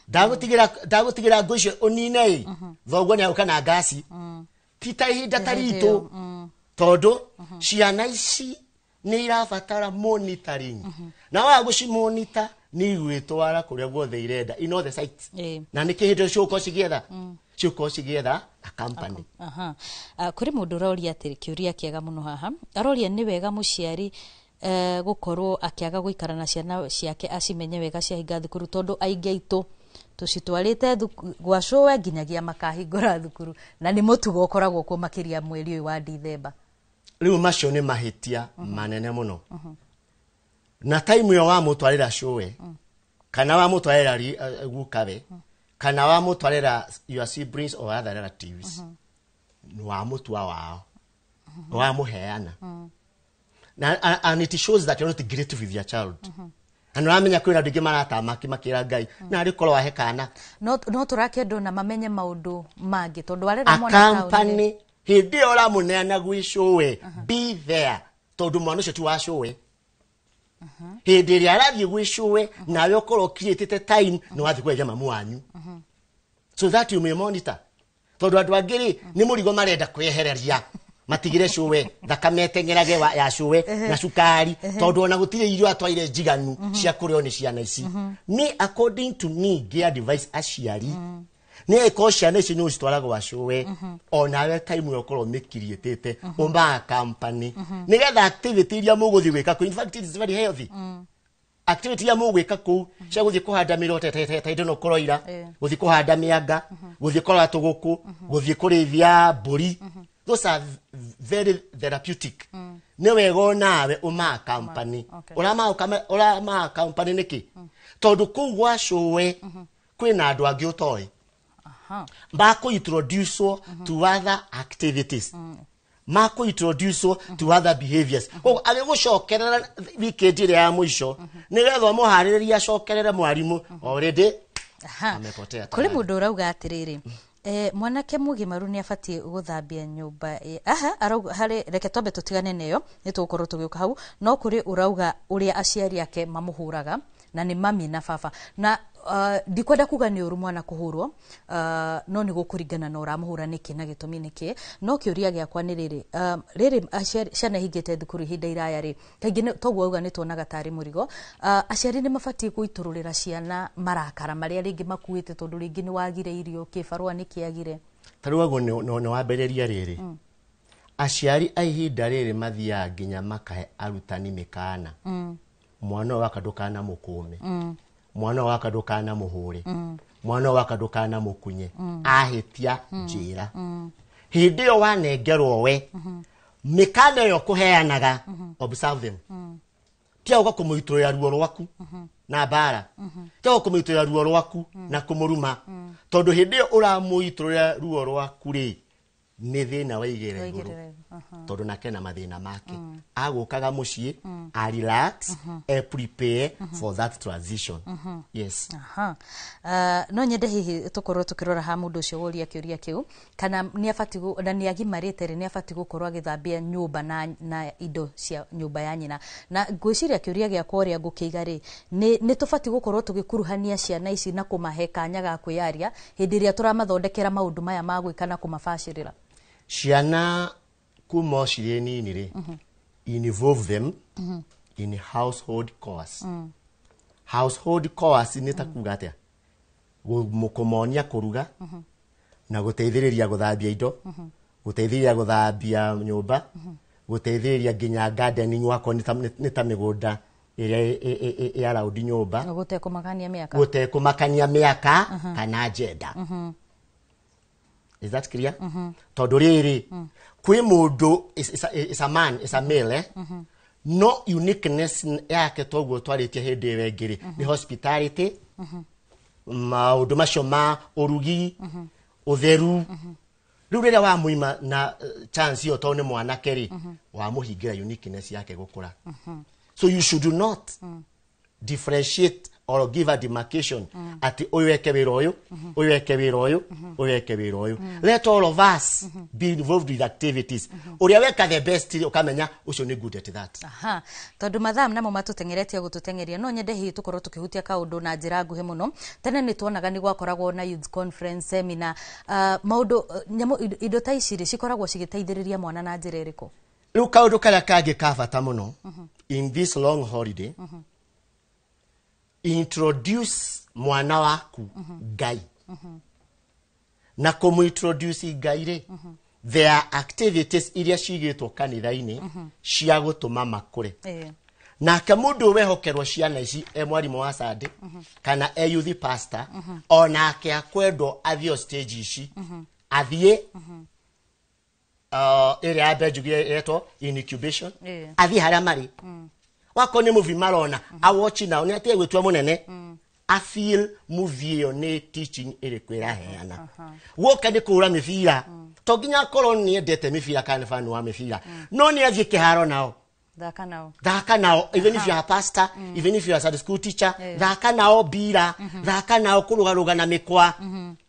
ndagũtigĩra ngũ icio ũnine ĩ thoguo nĩ agũka na ngasi. Ti ta ihinda ta ritũ, tondũ ciana ici nĩ irabatara monitoring, na waga gũcimonita nĩ igwĩtwara kũrĩa guothe irenda in all the sites. Na nĩ kĩ hĩndĩ ĩyo cigũkorwo cigĩetha, cigũkorwo cigĩetha a company. Aha. Kũrĩ mũndũ ũroria atĩrĩ, kĩũria kĩega mũno haha, aroria nĩ wega mũciari gũkorwo akĩaga gũikara na ciana ciake acimenye wega ciahinga thukuru, tondũ aingĩ aitũ tũcitwarĩte gwa cũwe nginyagia makahingũra thukuru, na nĩ mũtugo ũkoragwo kuo makĩria mweri ũyũ wa Dithemba. Rĩu macio nĩ mahĩtia manene mũno. Na time ĩyo wamũtwarĩra cũwe kana wamũtwarĩra gukawe kana wamũtwarĩra your siblings or other relatives, nĩ wamũtua wao, wamũheana, na and it shows that you're not grateful with your child. Na nĩ ũramenya kwĩna andũ aingĩ maratamaki makĩra Ngai na arĩ korwo wahe kana. No tũrakĩendwo na mamenye maũndũ mangĩ, tondũ arera mwana taũni-rĩ, Akampani hĩndĩ ĩyo ũramũneana gwĩ cũwe, be there, tondũ mwana ũcio ti wa cũwe. Hĩndĩ ĩrĩa arathiĩ gwĩ cũwe, nawe ũkorwo creatĩte time nĩ wathiĩ kwenja mamu wanyu, so that you may monitor, tondũ andũ angĩ rĩ, nĩ mũrigo marenda kwehereria matigire cũwe thakame ĩteng'erage ya cũwe na cukari, tondũ ona gũtirĩ irio atwaire njiganu cia kũrĩo nĩ ciana ici. Me, according to me, ngĩ advice aciari nĩ ĩkorwo ciana ici nĩ ũcitwara gwa cũwe, onawe time ĩyo ũkorwo mĩkiriĩtĩte ũmaa company, nĩgetha activity iria mũgũthiĩ gwĩka kũu, in fact it is very healthy activity iria mũgwĩka kũu cia gũthiĩ kũhanda mĩro ta hĩndĩ ĩno kũroira, gũthiĩ kũhanda mĩanga, gũthiĩ kũrora tũgũkũ, gũthiĩ kũrĩithia mbũri, those are very therapeutic. Nĩ wega onawe ũmaa company. Ũramaa company nĩkĩ? Tondũ kũu gwa cũwe kwĩna andũ angĩ ũtoĩ makũ introduce to other activities, makũ introduce to other behaviors. Koguo agĩgũcokerera weekend ĩrĩa ya mũico nĩgetha ũmũharĩrĩrie acokerere mwarimũ, already amepotea Kũrĩ tayari. Mũndũ ũrauga atĩrĩrĩ, mwanake mũgimaru nĩ abatiĩ gũthambia nyũmba aha arauga harĩ, reke twambe tũtigane nayo, nĩ tũgũkorwo tũgĩũka hau. No kũrĩ ũrauga ũrĩa aciari ake mamũhũraga, na nĩ mami na baba, na ndikwenda kuga nĩ ũru mwana kũhũrwo, no nĩ gũkũringana na ũramũhũra nĩkĩ na gĩtũmi nĩkĩ. No kĩũria gĩakwa nĩ rĩrĩ, rĩrĩ aciari ciana ihingĩte thukuru ihinda iraya rĩ, kaingĩ toguo auga nĩ tuonaga tarĩ mũrigo, aciari nĩ mabatiĩ gũitũrũrĩra ciana marakara marĩa rĩngĩ makuĩte, tondũ rĩngĩ nĩ wagire irio, kĩbarũa nĩ kĩagire? Ta rĩu aguo nĩ wambĩrĩria rĩrĩ, aciari a ihinda rĩrĩ mathiaga nginya makahe arutani mĩkana, mwana ũyũ waka ndũkanamũkũme, mwana ũyũ waka ndũkanamũhũre, mwana ũyũ waka ndũkanamũkunye, ahĩtia njĩra. Hĩndĩ ĩyo wanengerwo we mĩkana ĩyo kũheanaga, observe them. Tia gũka kũmũitũrĩra ruo rwaku na mbara, tia gũka kũmũitũrĩra ruo rwaku na kũmũruma, tondũ hĩndĩ ĩyo ũramũitũrĩra ruo rwaku rĩ, nĩ thĩna waigĩrĩra igũrũ, Waigĩrĩra, aha. tondũ nake na mathĩna make agũkaga mũciĩ a relax, e prepare for that transition. Yes. Aha. No nyende hihi tũkorwo tũkĩrora ha mũndũ ũcio woria kĩũria kĩu, kana nĩ abatiĩ na nĩ agimarĩte rĩ, nĩ abatiĩ gũkorwo agĩthambia nyũmba na indo cia nyũmba ya nyina. Na ngwĩciria kĩũria gĩakwa ũrĩa ngũkĩiga rĩ, nĩ tũbatiĩ gũkorwo tũgĩkuruhania ciana ici na kũmahe kanya ga kwĩyaria hĩndĩ ĩrĩa tũramathondekera maũndũ maya ma gwĩka na kũmabacĩrĩra? Ciana kuma o cirĩ nini rĩ, involve them in household chores. Household chores nĩ ta kuga atĩa? Kũmonia kũruga na gũteithĩrĩria gũthambia indo, gũteithĩrĩria gũthambia nyũmba, gũteithĩrĩria nginya gardening, wakorwo nĩ ta mĩgũnda ĩrĩa ĩ around nyũmba. Gũtekũmakania mĩaka. Gũtekũmakania mĩaka kana gender. Is that clear? Tondũ rĩrĩ, kwĩ mũndũ is a man, is a male, eh? No uniqueness yake, toguo twarĩtie hĩndĩ ĩyo ĩngĩ rĩ, nĩ hospitality, maũndũ macio ma ũrugi, ũtheru. Rĩu rĩrĩa wamũima na chance ĩyo tondũ nĩ mwanake rĩ, wamũhingĩra uniqueness yake gũkũra. So you should not differentiate or give a demarcation atĩ ũyũ eke wĩra ũyũ, ũyũ eke wĩra ũyũ, ũyũ eke wĩra ũyũ. Let all of us be involved with activities. Ũrĩa weka the best rĩ, ũkamenya ũcio nĩ good at that. Aha, tondũ mathaa namo matũteng'eretie gũtũteng'eria, no nyende hihi tũkorwo tũkĩhutia kaũndũ na njĩra nguhĩ mũno. Tene nĩ tuonaga nĩ gwakoragwo na youth conference, seminar, maũndũ nyamũ indo ta ici rĩ, cikoragwo cigĩteithĩrĩria mwana na njĩra ĩrĩkũ? Rĩu kaũndũ karĩa kangĩ ka bata mũno in this long holiday, introduce mwana waku Ngai. Na kũmũ-introduce Ngai rĩ, there are activities iria cigĩtwo kanitha-inĩ cia gũtũma makũre. Nake mũndũ wehokerwo ciana ici, e mwarimũ wa Sunday kana e youth pastor, onake akwendwo athiĩ o stage ici, athiĩ ĩrĩa ya mbere ĩretwo incubation, athiĩ harĩa marĩ. Wakorwo nĩ movie marona, awatch nao, nĩ atige gwĩtua mũnene, a feel movie ĩyo nĩ teaching ĩrĩkũ ĩraheana. Guoka nĩ kũhũra mĩbira, to nginya akorwo nĩ endete mĩbira kana nĩ fan wa mĩbira, no nĩ athiĩ kĩharo nao. Thaka nao. Thaka nao, even if you are a pastor, even if you are a Sunday school teacher, thaka nao mbira, thaka nao kũrũgarũga na mĩkwa.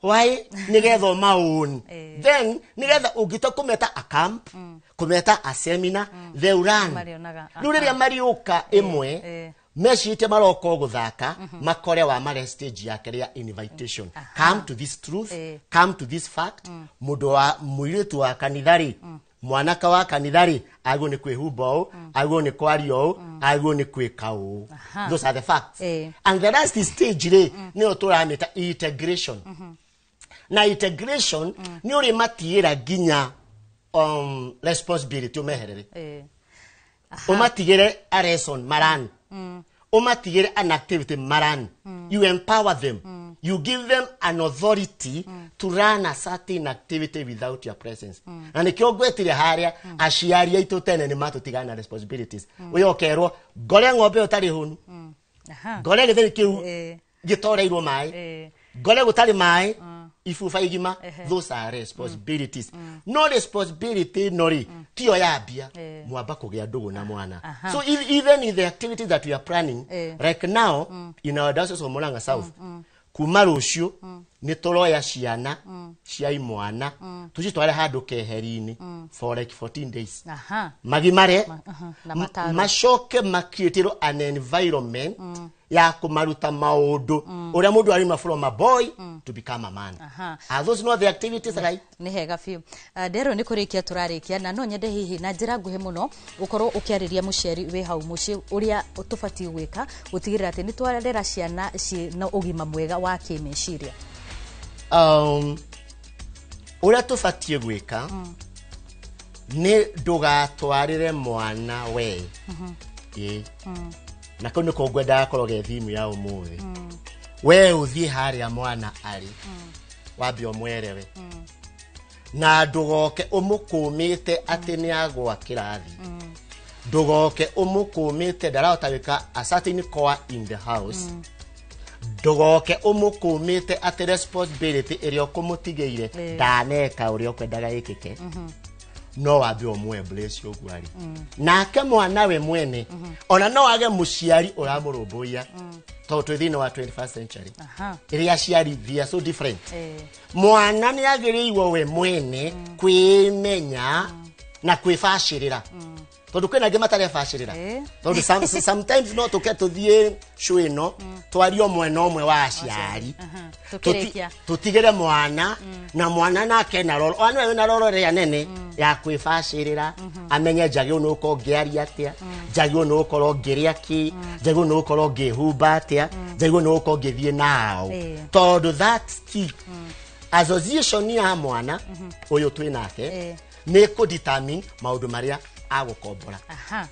Why? Nĩgetha ũmaũni, then nĩgetha ũngĩtua kũmeta a camp, kũmeta a seminar, they will run. Marĩonaga. Rĩu rĩrĩa mariũka ĩmwe, mecirĩtie maroka o gũthaka, makore wa mare stage yake rĩa invitation, come to this truth, come to this fact. Mũndũ wa mũirĩtu wa kanitha rĩ, mwanake wa kanitha rĩ, agĩrĩirwo nĩ kwĩhumba ũũ, agĩrĩirwo nĩ kwaria ũũ, agĩrĩirwo nĩ kwĩka ũũ. Those are the facts. And the last stage rĩ, nĩyo tũramĩta integration. Na integration nĩ ũrĩmatigĩra nginya responsibility, ũmeherere, ũmatigĩre a lesson maran, ũmatigĩre an activity maran. You empower them, you give them an authority to run a certain activity without your presence. Na nĩkĩo ngwetire harĩa aciari aitũ tene nĩ matũtigana na responsibilities. Ũyũ ũkerwo ngore ng'ombe ĩyo ĩtarĩ hũnu, ngore gĩtheri kĩu gĩtoreirwo maĩ, ngore gũtarĩ maĩ ibuba igima. Those are responsibilities. No responsibility ĩno rĩ, tiyo yambia, mwamba kũgĩa ndũgũ na mwana. So even in the activities that we are planning, like now in our Diocese of Murang'a South, kuma rũciũ nĩ tũroya ciana cia imwana, tũcitware handũ keheri-inĩ for like 14 days, magimare. Na matarwo. Macoke makreatĩrwo an environment ya kũmaruta maũndũ ũrĩa mũndũ arima from a boy to become a man. Are those not the activities, right? Nĩ hega biũ. Nderwo nĩ kũrĩkia tũrarĩkia, na no nyende hihi na njĩra nguhĩ mũno ũkorwo ũkĩarĩria mũciari wĩ hau mũciĩ ũrĩa tũbatiĩ gwĩka gũtigĩrĩra atĩ nĩ twarera ciana ciĩ na ũgima mwega wa kĩmeciria. Ũrĩa tũbatiĩ gwĩka nĩ ndũgatwarĩre mwana we ĩ, na kau nĩko ngwendaga korwo ge thimu ya ũmũthĩ. We ũthiĩ harĩa mwana arĩ, wambe ũmwerewe, na ndũgoke ũmũkũmĩte atĩ nĩ agwa kĩrathi, ndũgoke ũmũkũmĩte ndarahota gwĩka a certain core in the house, ndũgoke ũmũkũmĩte atĩ responsibility ĩrĩa ũkũmũtigĩire ndaneka ũrĩa ũkwendaga ĩkĩke. No wambe ũmũ embrace ũguo arĩ, nake mwana we mwene ona no age mũciari ũramũrũmbũiya, tondũ twĩ thĩinĩ wa 21st century ĩrĩa aciari they are so different. Mwana nĩ agĩrĩirwo we mwene kwĩmenya na kwĩbacĩrĩra, tondũ kwĩna angĩ matarebacĩrĩra. Tondũ sometimes no tũke tũthiĩ show ĩno twarie mwena ũmwe wa aciari. Tũkĩrĩkia. Tũtigĩre mwana, na mwana nake na roro, ona nĩwe wĩna roro ĩrĩa nene ya kwĩbacĩrĩra, amenye njagĩrĩirwo nĩ gũkorwo ngĩaria atĩa, Njagĩrĩirwo nĩ gũkorwo ngĩrĩa kĩ, njagĩrĩirwo nĩ gũkorwo ngĩhumba atĩa, njagĩrĩirwo nĩ gũkorwo ngĩthiĩ nao, tondũ that's key. Association ya mwana ũyũ twĩ nake nĩ kũ-determine maũndũ marĩa agũkombora. Aha.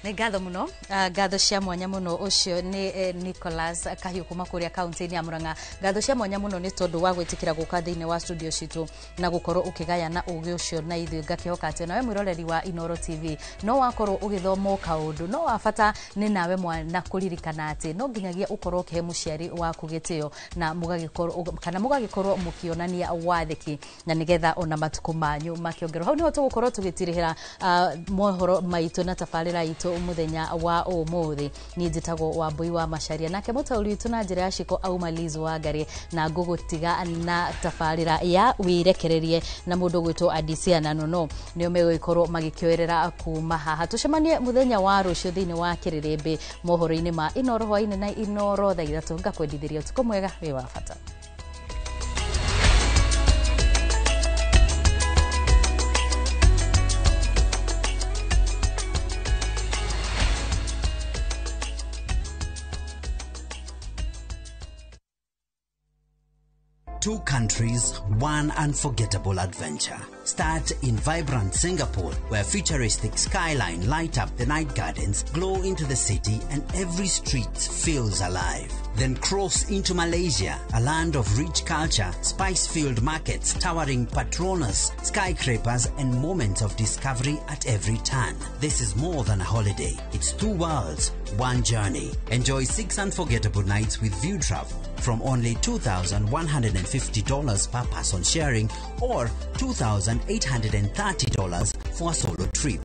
Nĩ ngatho mũno. Ngatho cia mwanya mũno. Ũcio nĩ Nicholas Kahiũ kuma kũrĩa kaunti-inĩ ya Murang'a. Ngatho cia mwanya mũno nĩ tondũ wa gwĩtĩkĩra gũka thĩinĩ wa studio citũ na gũkorwo ũkĩgayana ũgĩ ũcio na ithuĩ. Ngakĩhoka atĩ nawe mwĩroreri wa Inoro TV no wakorwo ũgĩthoma o kaũndũ. No wa bata nĩ nawe mwana kũririkana atĩ no nginyagia ũkorwo ũkĩhe mũciari waku gĩtĩo na mũgagĩkorwo kana mũgagĩkorwo mũkĩonania wathĩki, na nĩgetha ona matukũ manyu makĩongerwo. Hau niho tũgũkorwo tũgĩtirihĩra mohoro maitũ na tabarĩra itũ mũthenya wa ũmũthĩ. Niĩ njĩtagwo Wambui wa Macaria, nake mũtaũri witũ na njĩra ya ciko auma Liz Wangari, na ngũgũtiga na tabarĩra ya wĩrekererie na mũndũ ũgwĩtwo Adisia na Nono, nĩo megũgĩkorwo magĩkĩoerera kuma haha. Tũcemanie mũthenya wa rũciũ thĩinĩ wa kĩrĩrĩmbĩ mohoro-inĩ ma Inoro hwainĩ na Inoro thaa 3. Ngakwendithĩria ũtukũ mwega wĩ wa bata. Two countries, one unforgettable adventure. Start in vibrant Singapore, where futuristic skyline light up the night gardens, glow into the city, and every street feels alive. Then cross into Malaysia, a land of rich culture, spice-filled markets, towering Petronas, skyscrapers, and moments of discovery at every turn. This is more than a holiday. It's two worlds, one journey. Enjoy 6 unforgettable nights with View Travel from only $2,150 per person sharing, or $2,830 for a solo trip.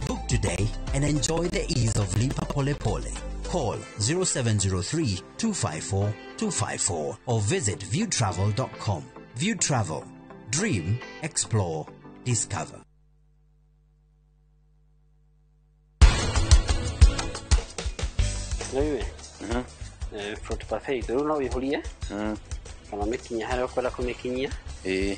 Book today and enjoy the ease of Lipa Pole Pole. Call 0703 254 254 or visit viewtravel.com. View Travel. Dream, explore, discover. Rĩu fruit parfait rĩu no wĩihũrie kana ũmĩkinyie harĩa ũkwenda kũmĩkinyia. Ĩĩ.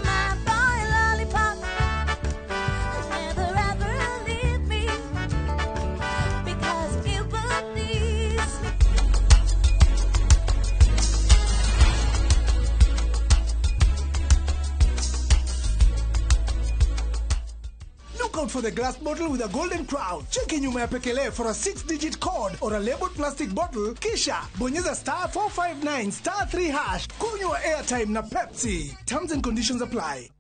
My boy lollipop, never ever leave me because you please me. Look out for the glass bottle with a golden crown. Cheki nyuma ya pekele for a 6-digit code or a labeled plastic bottle. Kisha bonyeza star 459 star 3 hash. Kunywa airtime na Pepsi. Terms and conditions apply.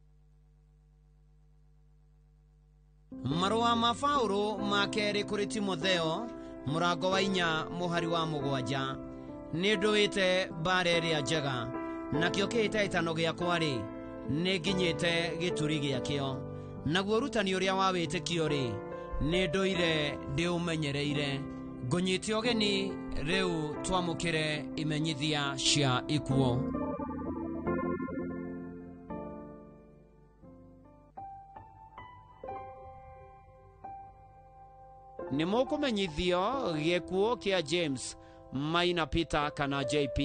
Marũa ma Paũlũ ma kerĩ kũrĩ Timotheo mũrango wa 4 mũhari wa 7. Nĩ ndũĩte mbara ĩrĩa njega, nakĩo kĩhĩtahĩtano gĩakwa-rĩ, nĩ nginyĩte gĩturi gĩakĩo, naguo ũrutani ũrĩa wa wĩtĩkio-rĩ, nĩ ndũire ndĩũmenyereire. Ngũnyite ũgeni rĩu twamũkĩre imenyithia cia ikuũ. Nĩ mũkũmenyithio gĩkuũ kĩa James Maina Peter kana JP.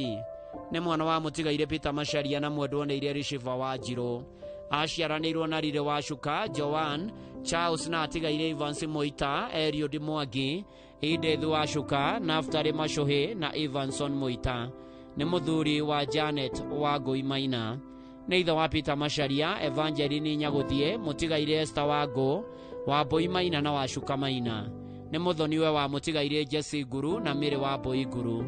Nĩ mwana wa mũtigaire Peter Macharia na mwendwo nĩ Ireri Shiva wa Njirũ. Aciaranĩirwo na Rire wa Shuka, Joan Charles na atigaire Evans Moita, Eliud Mwangi, Edith wa Shuka, Naftali Macuhi na Evanson Moita. Nĩ mũthuri wa Janet wa Ngũi Maina. Nĩ ithe wa Peter Macharia, Evangeline Nyagũthiĩ, mũtigaire Esther wa Ngũ, wa Mbũi Maina na wa Shuka Maina. Nĩ mũthoniwe wa mũtigaire Jesse Nguru na Mĩrĩ wa Mbũi Nguru.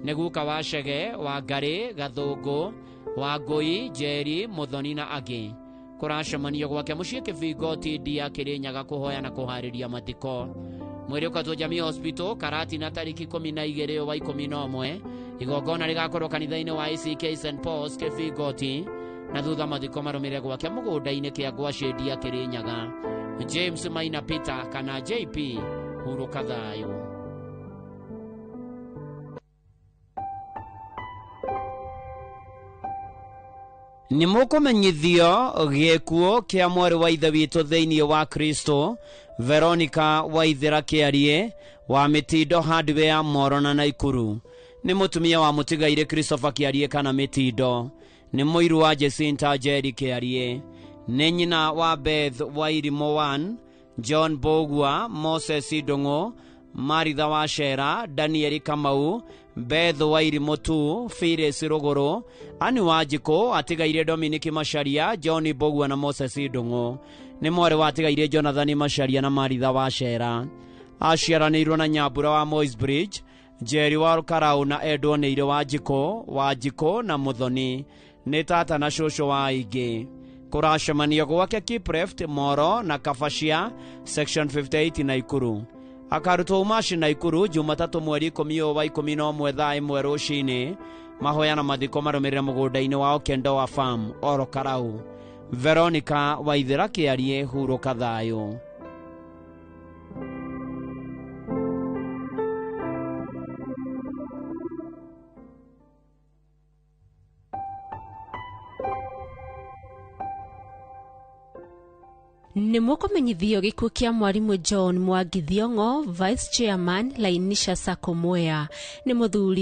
Nĩ guka wa Chege, wa Ngarĩ, Gathũngũ, wa Ngũi, Njeri, Mũthoni na angĩ. Kũracemanio gwake mũciĩ Kĩbingo TD Kĩrĩnyaga kũhoya na kũharĩria mathiko. Mwĩrĩ ũkatwo Jamii Hospital Karatina tarĩki 12 wa 11. Igongona rĩgakorwo kanitha-inĩ wa ACK St Paul's Kĩbingoti, na thutha mathiko marũmĩrĩre gwake mũgũnda-inĩ kĩa Ngwacĩ Kĩrĩnyaga. James Maina Peter kana JP, hurũka thayũ. Nĩ mũkũmenyithio gĩkuũ kĩa mwarĩ wa ithe witũ thĩinĩ wa Kristo Veronica Waithera Kĩarie wa Mĩtindo Hardware Moro na Naikuru. Nĩ mũtumia wa mũtigairĩ Christopher Kĩarie kana Mĩtindo. Nĩ mũiru wa Jacinta Njeri Kĩarie. Nĩ nyina wa Beth Wairimu 1, John Bogua, Moses Ndung'u, Maritha wa Shera, Daniel Kamau, Beth Wairimu 2, Phyllis Ruguru, Ani Wanjikũ, atigaire Dominic Macharia, John Bogua na Moses Ndung'u. Nĩ mwarĩ wa atigaire Jonathan Macharia na Maritha wa Shera. Aciaranĩirwo na Nyambura wa Moi's Bridge, Njeri wa Karau na Edwo Nĩire Wanjikũ, Wanjikũ na Muthoni. Nĩ tata na cũcũ wa aingĩ. Kũracemanio gwake Kipreft, Moro na Kabacia, Section 58 Naikuru. Akarutwo umaci Naikuru Jumatatũ mweri 10 wa 11 thaa 1 rũcinĩ. Mahoya na mathiko marũmĩrĩre mũgũnda-inĩ wa Okendoa Farm, Oro Karau. Veronica Waithera Kĩarie, hurũka thayũ. Nĩ mũkũmenyithio gĩkuũ kĩa mwarimũ John Mwangi Thiong'o, Vice Chairman Lainisha Sacco Mwea. Nĩ mũthuri